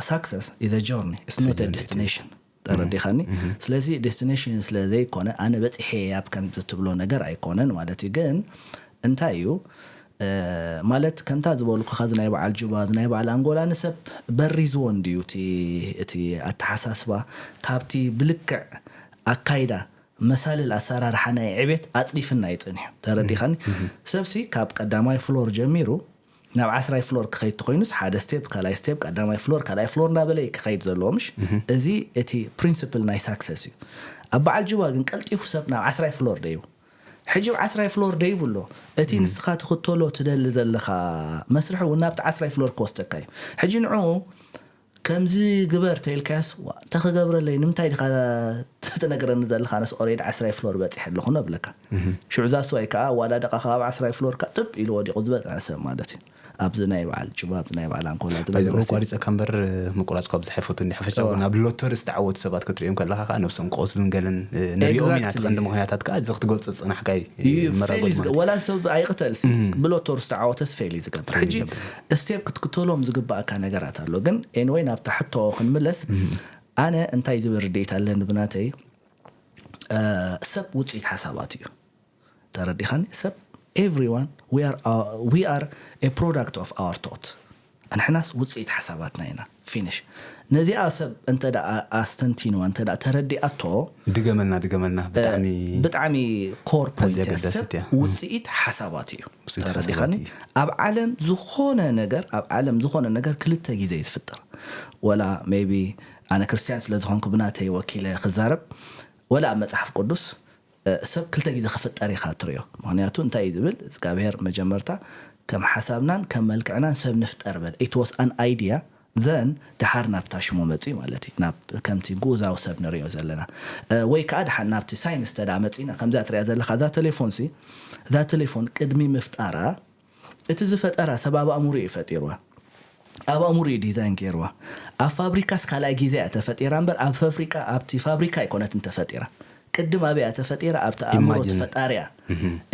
ሳክሰስ ኢዘ ጆርኒ ስኖት ዴስቲኔሽን ተረዲኻኒ ስለዚ ዴስቲኔሽን ስለ ዘይኮነ ኣነ በፂሐ ኣብ ከም ዝትብሎ ነገር ኣይኮነን ማለት እዩ ግን እንታይ እዩ ማለት ከምታ ዝበልኩኻ እዚ ናይ በዓል ጁባ እዚ ናይ በዓል ኣንጎላ ንሰብ በሪዝዎ እንድዩ እቲ ኣተሓሳስባ ካብቲ ብልክዕ ኣካይዳ መሳልል ኣሰራርሓ ናይ ዕቤት ኣፅዲፍና ይፅንሕ ተረዲኻኒ ሰብሲ ካብ ቀዳማይ ፍሎር ጀሚሩ ናብ ዓስራይ ፍሎር ክኸይድ ተኮይኑስ ሓደ ስቴፕ ካልኣይ ስቴፕ ቀዳማይ ፍሎር ካልኣይ ፍሎር እንዳበለ ክኸይድ ዘለዎ ምሽ እዚ እቲ ፕሪንስፕል ናይ ሳክሰስ እዩ ኣብ በዓል ጁባ ግን ቀልጢፉ ሰብ ናብ ዓስራይ ፍሎር ደዩ ሕጂ ኣብ ዓስራይ ፍሎር ደይብሎ እቲ ንስኻ ትኽተሎ ትደሊ ዘለኻ መስርሒ እውን ናብቲ ዓስራይ ፍሎር ክወስደካ እዩ ሕጂ ንዑ ከምዚ ግበር ተኢልካያስ ተክገብረለይ ንምንታይ ድኻ ትነግረኒ ዘለኻ ነስ ኦሬድ ዓስራይ ፍሎር በፂሕ ኣለኹ ነብለካ ሽዑ ዛስዋይ ከዓ ዋላ ደቃ ካብ ዓስራይ ፍሎር ካ ጥብ ኢሉ ወዲቑ ዝበፅዐ ሰብ ማለት እዩ ኣብዚ ናይ በዓል ጭባብ ናይ በዓል ኣንኮላ ዝነገረ ሰብ። ኣቋሪፀካ እምበር ምቁራፅ ካብ ዝሓይፈቱ እንዲ ሓፈሻ እውን ኣብ ሎተሪ ዝተዓወቱ ሰባት ክትሪኦም ከለካ ከዓ ነብሶም ክቆስሉን ገለን ንሪኦም ኢና እቲ ቀንዲ ምክንያታት ከዓ እዚ ክትገልፆ ዝፀናሕካ እዩ መራጎት ማለት እዩ። ወላ ሰብ ኣይቅተልሲ ብሎተሪ ዝተዓወተስ ፌል እዩ ዝገብር ሕጂ ስቴፕ ክትክተሎም ዝግባእካ ነገራት ኣሎ ግን ኤንወይ ናብታ ሕቶ ክንምለስ ኣነ እንታይ ዝብል ርድኢት ኣለኒ ብናተይ ሰብ ውፅኢት ሓሳባት እዩ ተረዲኻኒ ሰብ everyone we are a product of our thought ንሕናስ ውፅኢት ሓሳባትና ኢና ፊኒሽ ነዚኣ ሰብ እንተ ኣስተንቲንዋ እንተ ተረዲኣቶ ድገመልና ድገመልና ብጣዕሚ ብጣዕሚ ኮር ፖይንት ሰብ ውፅኢት ሓሳባት እዩ ተረዲኻኒ ኣብ ዓለም ዝኾነ ነገር ኣብ ዓለም ዝኾነ ነገር ክልተ ግዜ እዩ ዝፍጠር ወላ ሜቢ ኣነ ክርስትያን ስለ ዝኾንኩ ብናተይ ወኪለ ክዛረብ ወላ ኣብ መፅሓፍ ቅዱስ ሰብ ክልተ ግዜ ክፍጠር ኢኻ ትሪኦ ምክንያቱ እንታይ እዩ ዝብል እግዚኣብሄር መጀመርታ ከም ሓሳብናን ከም መልክዕናን ሰብ ንፍጠር በል it was an idea then ድሓር ናብታ ሽሙ መፅኡ ማለት እዩ ናብ ከምቲ ጉዛዊ ሰብ ንሪኦ ዘለና ወይ ከዓ ድሓር ናብቲ ሳይንስ ተዳ መፂና ከምዚኣ ትሪኣ ዘለካ እዛ ቴሌፎን ሲ እዛ ቴሌፎን ቅድሚ ምፍጣራ እቲ ዝፈጠራ ሰብ ኣብ ኣእምሮ እዩ ፈጢርዋ ኣብ ኣእምሮ እዩ ዲዛይን ገይርዋ ኣብ ፋብሪካስ ካልኣይ ግዜ እያ ተፈጢራ እምበር ኣብ ፋብሪካ ኣብቲ ፋብሪካ ኣይኮነትን ተፈጢራ ቅድም ኣበይ እያ ተፈጢራ ኣብቲ ኣእምሮ ተፈጣሪያ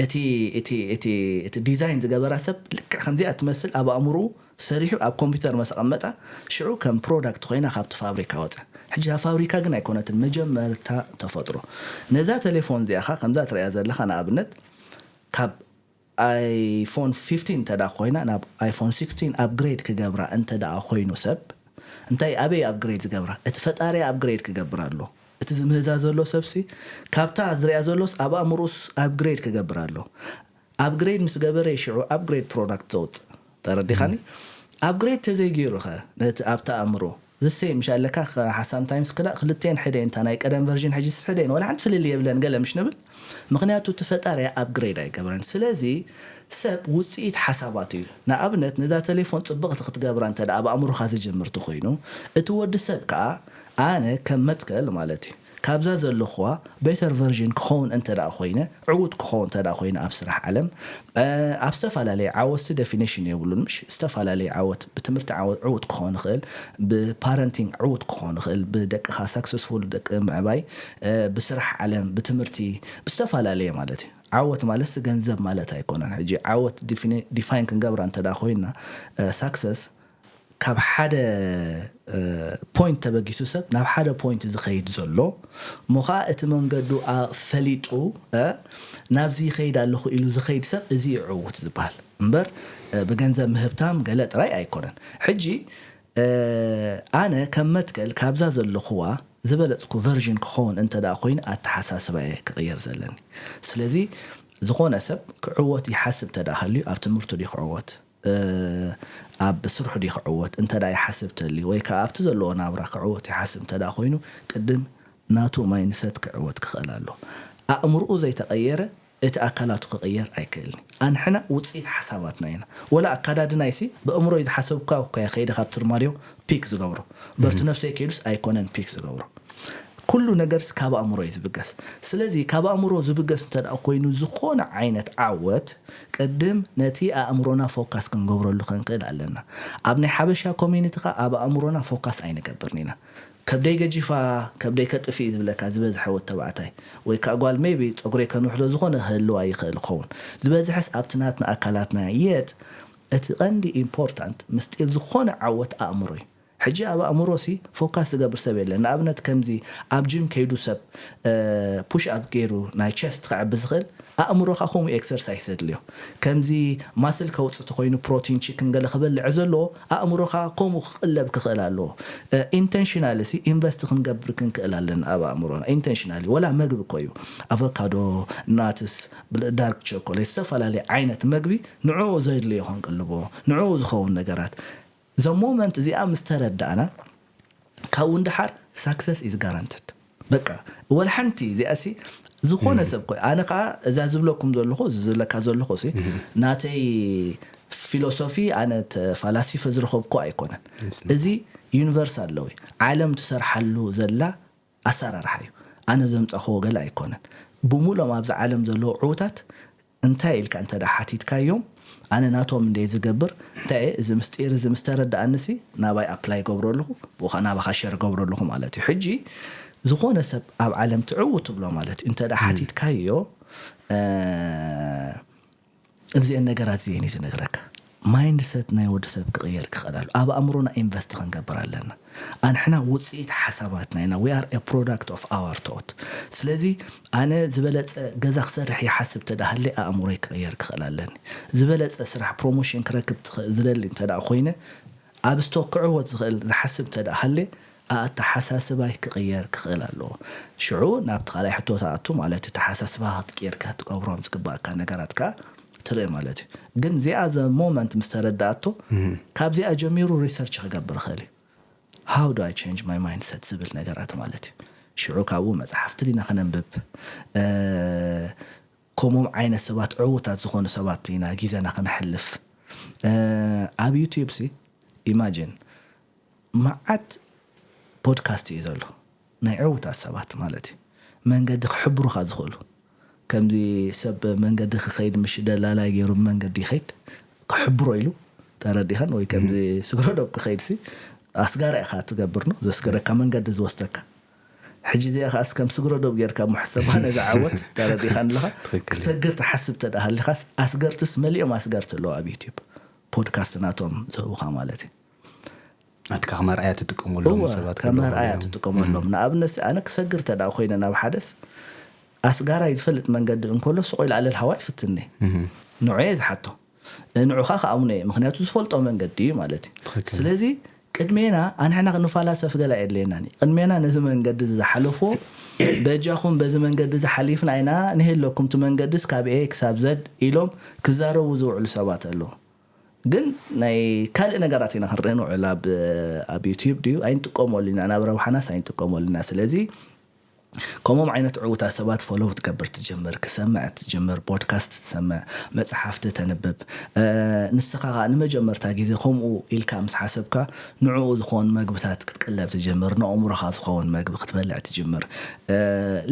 እቲ እቲ እቲ እቲ ዲዛይን ዝገበራ ሰብ ልክዕ ከምዚኣ ትመስል ኣብ ኣእምሮ ሰሪሑ ኣብ ኮምፒውተር መስ ኣቐመጣ ሽዑ ከም ፕሮዳክት ኮይና ካብቲ ፋብሪካ ወፀ ሕጂ ፋብሪካ ግን ኣይኮነትን መጀመርታ ተፈጥሮ ነዛ ቴሌፎን እዚኣኻ ከምዛ ትሪያ ዘለኻ ንኣብነት ካብ ኣይፎን ፊፍቲን እንተ ኮይና ናብ ኣይፎን ሲክስቲን ኣፕግሬድ ክገብራ እንተ ኮይኑ ሰብ እንታይ ኣበይ ኣፕግሬድ ዝገብራ እቲ ፈጣሪ ኣፕግሬድ ክገብር ኣሎ እቲ ዝምህዛ ዘሎ ሰብሲ ካብታ ዝሪያ ዘሎስ ኣብ ኣእምሮስ ኣፕግሬድ ክገብር ኣሎ ኣፕግሬድ ምስ ገበረ ሽዑ ኣፕግሬድ ፕሮዳክት ዘውፅእ ተረዲኻኒ ኣፕግሬድ ተዘይገይሩኸ ነቲ ኣብቲ ኣእምሮ ዝሰይ ምሽ ኣለካ ሓሳም ታይምስ ክላእ ክልተን ሕደ እንታ ናይ ቀደም ቨርዥን ሕጂ ስሕደን ወላ ሓንቲ ፍልል የብለን ገለ ምሽ ንብል ምክንያቱ እቲ ፈጣሪ ኣፕግሬድ ኣይገብረን ስለዚ ሰብ ውፅኢት ሓሳባት እዩ ንኣብነት ነዛ ቴሌፎን ፅብቕቲ ክትገብራ እንተ ኣብ ኣእምሮካ ዝጅምር ተኮይኑ እቲ ወዲ ሰብ ከዓ ኣነ ከም መትከል ማለት እዩ ካብዛ ዘለኹዋ better version ክኸውን እንተ ደኣ ኮይነ፣ ዕዉት ክኸውን እንተ ደኣ ኮይነ ኣብ ስራሕ ዓለም፣ እ፣ ኣብ ዝተፈላለየ ዓወት፣ ሲ definition የብሉን፣ ምሽ? ዝተፈላለየ ዓወት፣ ብትምህርቲ ዓወት ዕዉት ክኸውን ይኽእል፣ ብ parenting ዕዉት ክኸውን ይኽእል፣ ብደቅኻ successful ደቂ ምዕባይ፣ እ፣ ብስራሕ ዓለም፣ ብትምህርቲ፣ ብዝተፈላለየ ማለት እዩ። ዓወት ማለት ሲ ገንዘብ ማለት ኣይኮነን። ሕጂ ዓወት ዲፊኒ-፣ ዲፋይን ክንገብራ እንተ ደኣ ኮይና፣ እ፣ success ካብ ሓደ፣ እ፣ point ተበጊሱ ሰብ ናብ ሓደ point ዝኸይድ ዘሎ፣ እሞ ኸዓ እቲ መንገዱ ኣ-፣ ፈሊጡ፣ እ፣ ናብዚ ይኸይድ ኣለኹ ኢሉ ዝኸይድ ሰብ፣ እዚ እዩ ዕዉት ዝበሃል። እምበር፣ እ፣ ብገንዘብ ምህብታም ገለ ጥራይ ኣይኮነን። ሕጂ፣ እ፣ ኣነ ከም መትከል ካብዛ ዘለኹዋ ዝበለጽኩ ቨርዥን ክኸውን እንተ ደኣ ኮይኑ፣ ኣተሓሳስባየ ክቕየር ዘለኒ። ስለዚ፣ ዝኾነ ሰብ ክዕወት ይሓስብ እንተ ደኣ ሃልዩ፣ ኣብ ትምህርቱ ድዩ ክዕወት? እ፣ ኣብ ስርሑ ድዩ ክዕወት እንተ ደኣ ይሓስብ ተልዩ፣ ወይ ከኣ ኣብቲ ዘለዎ ናብራ ክዕወት ይሓስብ እንተ ደኣ ኮይኑ፣ ቅድም ናቱ ማይንሰት ክዕወት ክኽእል ኣለዎ። ኣእምሮኡ ዘይተቐየረ፣ እቲ ኣካላቱ ክቕየር ኣይክእልን እዩ። ኣንሕና ውጽኢት ሓሳባትና ኢና። ወላ ኣካዳድናይሲ፣ ብእምሮይ ዝሓሰብኳ እኳ እየ ከይደ ካብቲ ኣርማድዮ ፒክ ዝገብሮ። በርቲ ነብሰይ ከይዱስ ኣይኮነን ፒክ ዝገብሮ። ኩሉ ነገርስ ካብ ኣእምሮ እዩ ዝብገስ። ስለዚ ካብ ኣእምሮ ዝብገስ እንተ ደኣ ኮይኑ፣ ዝኾነ ዓይነት ዓወት ቅድም ነቲ ኣእምሮና ፎካስ ክንገብረሉ ክንክእል ኣለና። ኣብ ናይ ሓበሻ ኮሚኒቲ ኸኣ ኣብ ኣእምሮና ፎካስ ኣይንገብርን ኢና። ከብደይ ገጂፋ፣ ከብደይ ከጥፍእ እዩ ዝብለካ ዝበዝሐ ወዲ ተባዕታይ። ወይ ከኣ ጓል ሜይቢ ጸጉረይ ከንውሕዶ ዝኾነ ክህልዋ ይኽእል ይኸውን። ዝበዝሐስ ኣብቲ ናትና ኣካላትና የት እቲ ቀንዲ ኢምፖርታንት ምስጢር ዝኾነ ዓወት ኣእምሮ እዩ። ሕጂ ኣብ ኣእምሮሲ ፎካስ ዝገብር ሰብ የለን። ንኣብነት ከምዚ ኣብ ጂም ከይዱ ሰብ፣ እ፣ ፑሽ ኣፕ ገይሩ ናይ ቸስት ከዕቢ ዝኽእል፣ ኣእምሮኻ ከምኡ ኤክሰርሳይስ የድልዮ። ከምዚ ማስል ከውጽእ ተኾይኑ ፕሮቲን ቺክን ገለ ክበልዕ ዘለዎ፣ ኣእምሮኻ ከምኡ ክቕለብ ክኽእል ኣለዎ። እ፣ ኢንተንሽናሊ ሲ ኢንቨስት ክንገብር ክንክእል ኣለና ኣብ ኣእምሮና። ኢንተንሽናሊ፣ ወላ መግቢ እኮ እዩ። ኣቮካዶ፣ ናትስ፣ ዳርክ ቸኮሌት፣ ዝተፈላለየ ዓይነት መግቢ ንዕኡ ዘድልዮ ክንቅልቦ፣ ንዕኡ ዝኸውን ነገራት። ዘ ሞመንት እዚኣ ምስ ተረዳእና፣ ካብኡ ንደሓር ሳክሰስ ኢዝ ጋራንትድ። በቃ፣ ወላ ሓንቲ እዚኣሲ ዝኾነ ሰብ ኮ-፣ ኣነ ኸኣ እዛ ዝብለኩም ዘለኹ፣ እዚ ዝብለካ ዘለኹ ሲ፣ ናተይ ፊሎሶፊ፣ ኣነ ተፋላሲፈ ዝረኸብኩ ኣይኮነን። እዚ ዩኒቨርስ ኣለዊ፣ ዓለም ትሰርሓሉ ዘላ ኣሰራርሓ እዩ። ኣነ ዘምጻኹዎ ገለ ኣይኮነን። ብምሉኦም ኣብዚ ዓለም ዘለዉ ዕዉታት እንታይ ኢልካ እንተ ደኣ ሓቲትካዮም፣ ኣነ ናቶም እንደ ዝገብር፣ እንታይ እየ፣ እዚ ምስጢር እዚ ምስ ተረድኣንሲ፣ ናባይ ኣፕላይ ገብሮ ኣለኹ፣ ብኡ ኸኣ ናባኻ ሸር ገብሮ ኣለኹ ማለት እዩ። ሕጂ፣ ዝኾነ ሰብ ኣብ ዓለም ትዕውት ትብሎ ማለት እዩ። እንተ ደኣ ሓቲትካዮ፣ እ፣ እዚአን ነገራት እዚአን እዩ ዝነግረካ። ማይንድሰት ናይ ወዲ ሰብ ክቕየር ክኽእል ኣሎ። ኣብ ኣእምሮና ኢንቨስት ክንገብር ኣለና። ኣንሕና ውፅኢት ሓሳባትና ኢና። We are a product of our thought። ስለዚ ኣነ ዝበለፀ ገዛ ክሰርሕ ይሓስብ ተዳሃለ ኣእምሮይ ክቕየር ክኽእል ኣለኒ። ዝበለፀ ስራሕ ፕሮሞሽን ክረክብ ትኽ-፣ ዝደሊ እንተ ደኣ ኮይነ ኣብ ስቶክ ክዕወት ዝኽእል ዝሓስብ እንተ ደኣ ሃለ ኣተሓሳስባይ ክቕየር ክኽእል ኣለዎ። ሽዑ ናብቲ ካልኣይ ሕቶ ትኣቱ ማለት እዩ። ኣተሓሳስባኻ ክትቅየር ክትገብሮም ዝግባእካ ነገራት ከኣ ትርኢ ማለት እዩ። ግን እዚኣ ዘ ሞመንት ምስ ተረዳኣቶ ካብዚኣ ጀሚሩ ሪሰርች ክገብር ይኽእል እዩ። How do I change my mindset ዝብል ነገራት ማለት እዩ። ሽዑ ካብኡ መጽሓፍቲ ዲና ክነንብብ፣ እ፣ ከምኦም ዓይነት ሰባት ዕዉታት ዝኾኑ ሰባት ኢና ጊዜና ክነሕልፍ። እ፣ ኣብ ዩቲዩብ ሲ ኢማጂን መዓት ፖድካስት እዩ ዘሎ ናይ ዕዉታት ሰባት ማለት እዩ። መንገዲ ክሕብሩኻ ዝኽእሉ ከምዚ ሰብ መንገዲ ክኸይድ ምሽ ደላላይ ገይሩ መንገዲ ይኸይድ ክሕብሮ ኢሉ ተረዲኸን ወይ ከምዚ ስግረዶብ ክኸይድ ሲ ኣስጋራ ኢኻ ትገብር ነው ዘስገረካ መንገዲ ዝወስደካ። ሕጂ እዚኣ ከኣስ ከም ስግረዶብ ጌርካ ምሕሰባ ነዛ ዓወት ተረዲኻን ኣለኻ። ትኽክል። ክሰግር ትሓስብ ተደኣ ሃሊኻስ ኣስገርትስ መሊኦም ኣስገርቲ ኣለዉ ኣብ ዩቲዩብ ፖድካስት ናቶም ዝህቡኻ ማለት እዩ። ናትካ ከም ኣርኣያ ትጥቀመሎም እወ፣ ሰባት ከም ክህልዉ ኣርኣያ እዮም። ትጥቀመሎም። ንኣብነት ኣነ ክሰግር ተደኣ ኮይነ ናብ ሓደስ ኣስጋራይ ዝፈልጥ መንገዲ እንከሎ ስቕ ኢሉ ኣለል ሃዋይ ፍትኒ። ንዑ እየ ዝሓቶ። ንዑኻ ከኣምኖ እየ። ምኽንያቱ ዝፈልጦ መንገዲ እዩ ማለት እዩ። ትኽክል። ስለዚ ቅድሜና ኣንሕና ክንፈላሰፍ ገለ ኣየድልየናን እዩ። ቅድሜና ነዚ መንገዲ እዚ ዝሓለፍዎ በጃኹም በዚ መንገዲ እዚ ሓሊፍና ኢና ንህለኩም እቲ መንገድስ ካብ ኤ ክሳብ ዘድ ኢሎም ክዛረቡ ዝውዕሉ ሰባት ኣለዉ። ግን ናይ ካልእ ነገራት ኢና ክንርኢ ንውዕል ኣብ፣ ኣብ ዩቲዩብ ድዩ ኣይንጥቀመሉ ኢና፣ ናብ ረብሓናስ ኣይንጥቀመሉ ኢና። ስለዚ ከምኦም ዓይነት ዕውታት ሰባት ፎሎው ትገብር ትጀምር፣ ክሰምዕ ትጀምር፣ ፖድካስት ትሰምዕ፣ መጽሓፍቲ ተንብብ። ንስኻ ንመጀመርታ ግዜ ከምኡ ኢልካ ምስ ሓሰብካ፣ ንዕኡ ዝኾን መግብታት ክትቅለብ ትጀምር፣ ንኣእምሮኻ ዝኸውን መግቢ ክትበልዕ ትጅምር።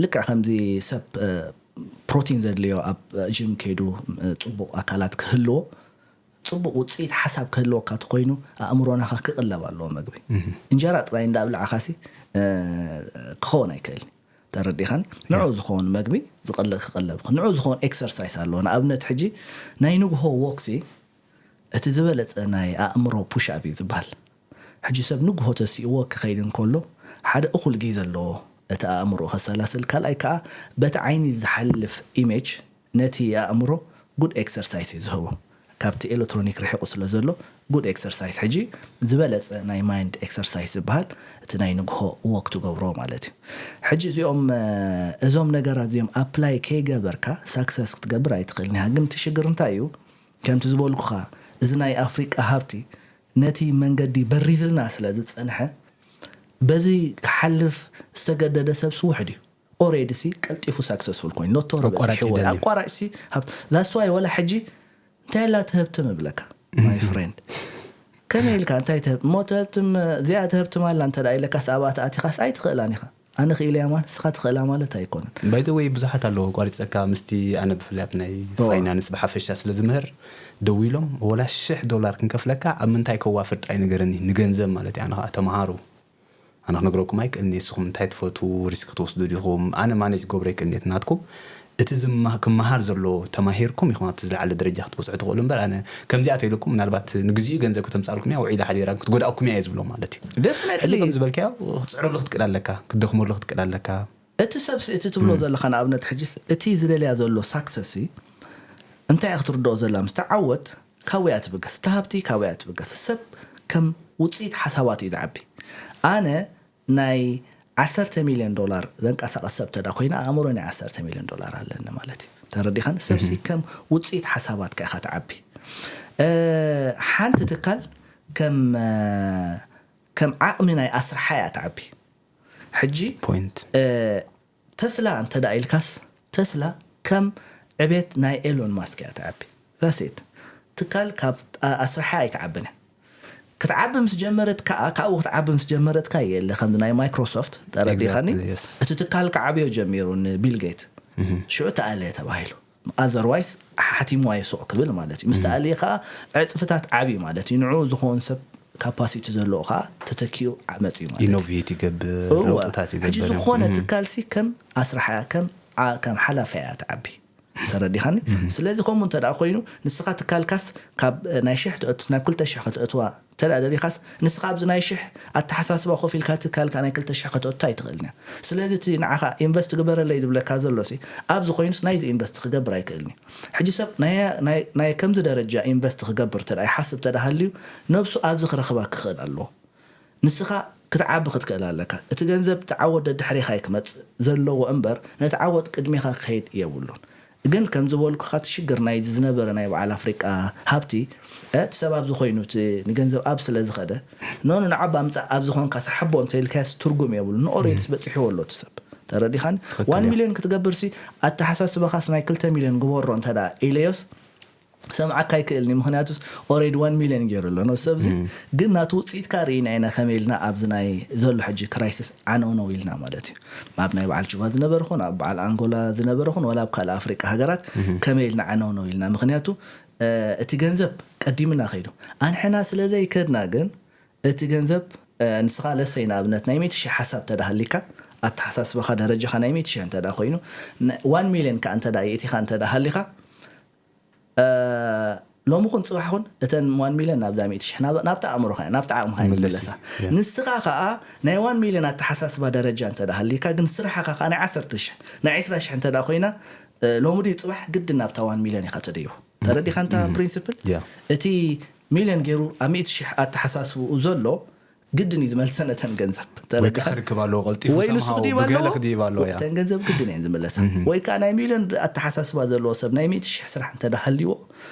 ልክዕ ከምዚ ሰብ ፕሮቲን ዘድልዮ ኣብ ጅም ከይዱ ጽቡቕ ኣካላት ክህልዎ፣ ጽቡቕ ውጽኢት ሓሳብ ክህልወካ ተኮይኑ ኣእምሮናኻ ክቕለብ ኣለዎ። መግቢ እንጀራ ጥራይ እንዳብላዕኻሲ ክኸውን ኣይክእልን። ተረዲኻኒ? ንዑ ዝኸውን መግቢ ዝቕለ ክቕለብ፣ ንዑ ዝኸውን ኤክሰርሳይስ ኣለዎ። ንኣብነት ሕጂ ናይ ንግሆ ዎክሲ እቲ ዝበለጸ ናይ ኣእምሮ ፑሽ ኣፕ እዩ ዝበሃል። ሕጂ ሰብ ንግሆ ተሲእዎ ክኸይድ እንከሎ ሓደ እኹል ግዜ ኣለዎ እቲ ኣእምሮ ከሰላስል፣ ካልኣይ ከዓ በቲ ዓይኒ ዝሓልፍ ኢሜጅ ነቲ ኣእምሮ ጉድ ኤክሰርሳይስ እዩ ዝህቦ። ካብቲ ኤሌክትሮኒክ ርሒቑ ስለ ዘሎ ጉድ ኤክሰርሳይስ። ሕጂ ዝበለጸ ናይ ማይንድ ኤክሰርሳይስ ዝበሃል እቲ ናይ ንግሆ ዎክ ትገብሮ ማለት እዩ። ሕጂ እዚኦም እዞም ነገራት እዚኦም ኣፕላይ ከይገበርካ ሳክሰስ ክትገብር ኣይትኽእልን ኢኻ። ግን እቲ ሽግር እንታይ እዩ? ከምቲ ዝበልኩኻ እዚ ናይ ኣፍሪቃ ሃብቲ ነቲ መንገዲ በሪዝልና ስለ ዝጸንሐ በዚ ክሓልፍ ዝተገደደ ሰብ ስውሕድ እዩ። ኦሬዲ ሲ ቀልጢፉ ሳክሰስፉል ኮይኑ ሎቶሪ በፂሕዎ ኣቋራጭ ሲ ዛስዋይ ወላ ሕጂ እንታይ ላ ትህብትም እብለካ ማይ ፍሬንድ። ከመይ ኢልካ እንታይ ትህብ እሞ ትህብትም እዚኣ ትህብትም ኣላ እንተ ኢለካስ ኣብኣ ተኣቲኻስ ኣይትኽእላን ኢኻ። ኣነ ክኢለ ያማን እስኻ ትኽእላ ማለት ኣይኮነን። ባይተ ወይ ብዙሓት ኣለዎ ኣቋሪፀካ ምስቲ ኣነ ብፍላይ ናይ ፋይናንስ ብሓፈሻ ስለ ዝምህር ደው ኢሎም ወላ ሽሕ ዶላር ክንከፍለካ ኣብ ምንታይ ከዋፍር ጥራይ ንገረኒ ንገንዘብ ማለት እዩ ኣነ ከዓ ተምሃሩ ኣነ ክነግረኩም ኣይክእልን ንስኹም እንታይ ትፈትዉ ሪስክ ክትወስዱ ዲኹም ኣነ ማኔጅ ክገብሮ ኣይክእልን ናትኩም እቲ ክመሃር ዘሎ ተማሂርኩም ኢኹም ኣብቲ ዝለዓለ ደረጃ ክትበፅሑ ትኽእሉ እምበር ኣነ ከምዚኣ ተኢልኩም ምናልባት ንግዚኡ ገንዘብ ከተምፃልኩም እያ ውዒላ ሓዲራ ክትጎድኣኩም እያ እየ ዝብሎ ማለት እዩ ሕጂ ከም ዝበልካዮ ክትፅዕረሉ ክትክእል ኣለካ ክትደኽመሉ ክትክእል ኣለካ እቲ ሰብሲ እቲ ትብሎ ዘለኻ ንኣብነት ሕጂስ እቲ ዝደልያ ዘሎ ሳክሰስ እንታይ ክትርድኦ ዘላ ምስ ተዓወት ካውያ ትብገስ፣ እቲ ሃብቲ ካውያ ትብገስ። ሰብ ከም ውፅኢት ሓሳባቱ እዩ ዝዓቢ። ኣነ ናይ ዓሰርተ ሚልዮን ዶላር ዘንቀሳቐስ ሰብ ተዳ ኮይነ ኣእምሮ ናይ ዓሰርተ ሚልዮን ዶላር ኣለኒ ማለት እዩ። ተረዲኻኒ? ሰብሲ ከም ውፅኢት ሓሳባትካ ኢኻ ትዓቢ። ሓንቲ ትካል ከም ከም ዓቕሚ ናይ ኣስርሓ እያ ትዓቢ። ሕጂ ተስላ እንተ ደኣ ኢልካስ ተስላ ከም ዕቤት ናይ ኤሎን ማስክ እያ ትዓቢ። ዛሴት ትካል ካብ ኣስርሓ ኣይትዓብን እያ። ክትዓቢ ምስ ጀመረት ከዓ ካብኡ ክትዓቢ ምስ ጀመረት ከዓ የለ ከምዚ ናይ ማይክሮሶፍት ተረዲኻኒ እቲ ትካል ክዓብዮ ጀሚሩ ንቢል ጌት ሽዑ ተኣለየ ተባሂሉ። ኣዘርዋይስ ሓቲምዋ ይሱቕ ክብል ማለት እዩ ምስ ተኣልየ ከዓ ዕፅፍታት ዓብዩ ማለት እዩ ንዕኡ ዝኸውን ሰብ ካፓሲቲ ዘለዎ ከዓ ተተኪኡ መፅዩ ማለት እዩ ኢኖቬት ይገብር እወ፣ ለውጥታት ሕጂ ይገብር ዝኾነ እም። ትካል ሲ ከም ኣስራሓያ ከም ዓ- ከም ሓላፊያ እያ ትዓቢ ተረዲኻኒ ስለዚ ከምኡ እንተ ደኣ ኮይኑ ንስኻ ትካልካስ ካብ ናይ ሽሕ ተእቱ ናብ ክልተ ሽሕ ከተእትዋ እንተ ደኣ ደሊኻስ ንስኻ ኣብዚ ናይ ሽሕ ኣተሓሳስባ ኮፍ ኢልካ ትካልካ ናይ ክልተ ሽሕ ከተእቱ ኣይትኽእልን እያ ስለዚ እቲ ንዓኻ ኢንቨስት ግበረለይ ዝብለካ ዘሎ ሲ ኣብዚ ኮይኑስ ናይዚ ኢንቨስት ክገብር ኣይክእልን እዩ ሕጂ ሰብ ናይ ከምዚ ደረጃ ኢንቨስት ክገብር ተዳ ይሓስብ ተዳ ሃልዩ ነብሱ ኣብዚ ክረኽባ ክኽእል ኣለዎ ንስኻ ክትዓቢ ክትክእል ኣለካ እቲ ገንዘብ ተዓወት ደድሕሬኻ ክመፅእ ዘለዎ እምበር ነቲ ዓወት ቅድሜኻ ክኸይድ የብሉን ግን ከም ዝበልኩኻ እቲ ሽግር ናይዚ ዝነበረ ናይ በዓል ኣፍሪቃ ሃብቲ እቲ ሰብ ኣብዚ ኮይኑ እቲ ንገንዘብ ኣብ ስለ ዝኸደ ኖኖ ንዓባ ምፃእ ኣብ ዝኾንካ ሰሓቦ እንተኢልካስ ትርጉም የብሉ ንኦሬድስ በፂሕዎ ኣሎ እቲ ሰብ ተረዲኻኒ ዋን ሚልዮን ክትገብር ሲ ኣተሓሳስባኻስ ናይ ክልተ ሚልዮን ግበሮ እንተ ኢለዮስ ሰምዓካ ኣይክእልኒ ምክንያቱስ ኦሬዲ ዋን ሚልዮን ገይሩ ኣሎ ነው ሰብዚ ግን ናቱ ውፅኢትካ ርኢና ኢና ከመይ ኢልና ኣብዚ ናይ ዘሎ ሕጂ ክራይሲስ ዓነውነው ኢልና ማለት እዩ ኣብ ናይ በዓል ጁባ ዝነበረ ኹን ኣብ በዓል ኣንጎላ ዝነበረ ኹን ወላ ኣብ ካልእ ኣፍሪቃ ሃገራት ከመይ ኢልና ዓነውነው ኢልና ምክንያቱ እቲ ገንዘብ ቀዲምና ከይዱ ኣንሕና ስለ ዘይከድና ግን እቲ ገንዘብ ንስኻ ለሰይ ንኣብነት ናይ ሚእቲ ሺሕ ሓሳብ ተዳሃሊካ ኣተሓሳስባኻ ደረጃኻ ናይ ሚእቲ ሺሕ እንተ ኮይኑ ዋን ሚልዮን ከ እንተ የእቲኻ እንተ ሃሊኻ ሎሚ ኹን ፅባሕ ኹን እተን ዋን ሚልዮን ናብዛ ሚእቲ ሺሕ ናብታ ኣእምሮኻ ናብታ ዓቕምኻ ይምለሳ ንስኻ ከዓ ናይ ዋን ሚልዮን ኣተሓሳስባ ደረጃ እንተ ሃሊካ ግን ስራሕኻ ከዓ ናይ ዓሰርተ ሺሕ ናይ ዕስራ ሺሕ እንተ ኮይና ሎሚ ድዩ ፅባሕ ግድን ናብታ ዋን ሚልዮን ኢኻ ተደይቦ ተረዲኻ እንታ ፕሪንስፕል እቲ ሚልዮን ገይሩ ኣብ ሚእቲ ሺሕ ኣተሓሳስብኡ ዘሎ ግድን እዩ ዝመልሰ ነተን ገንዘብ ወይ ከዓ ክርክብ ኣለዎ ቀልጢፉ ወይ ንሱ ክድይብ ኣለዎ ተን ገንዘብ ግድን እየን ዝምለሳ ወይ ከዓ ናይ ሚልዮን ኣተሓሳስባ ዘለዎ ሰብ ናይ ሚእቲ ሽሕ ስራሕ እንተዳሃልዎ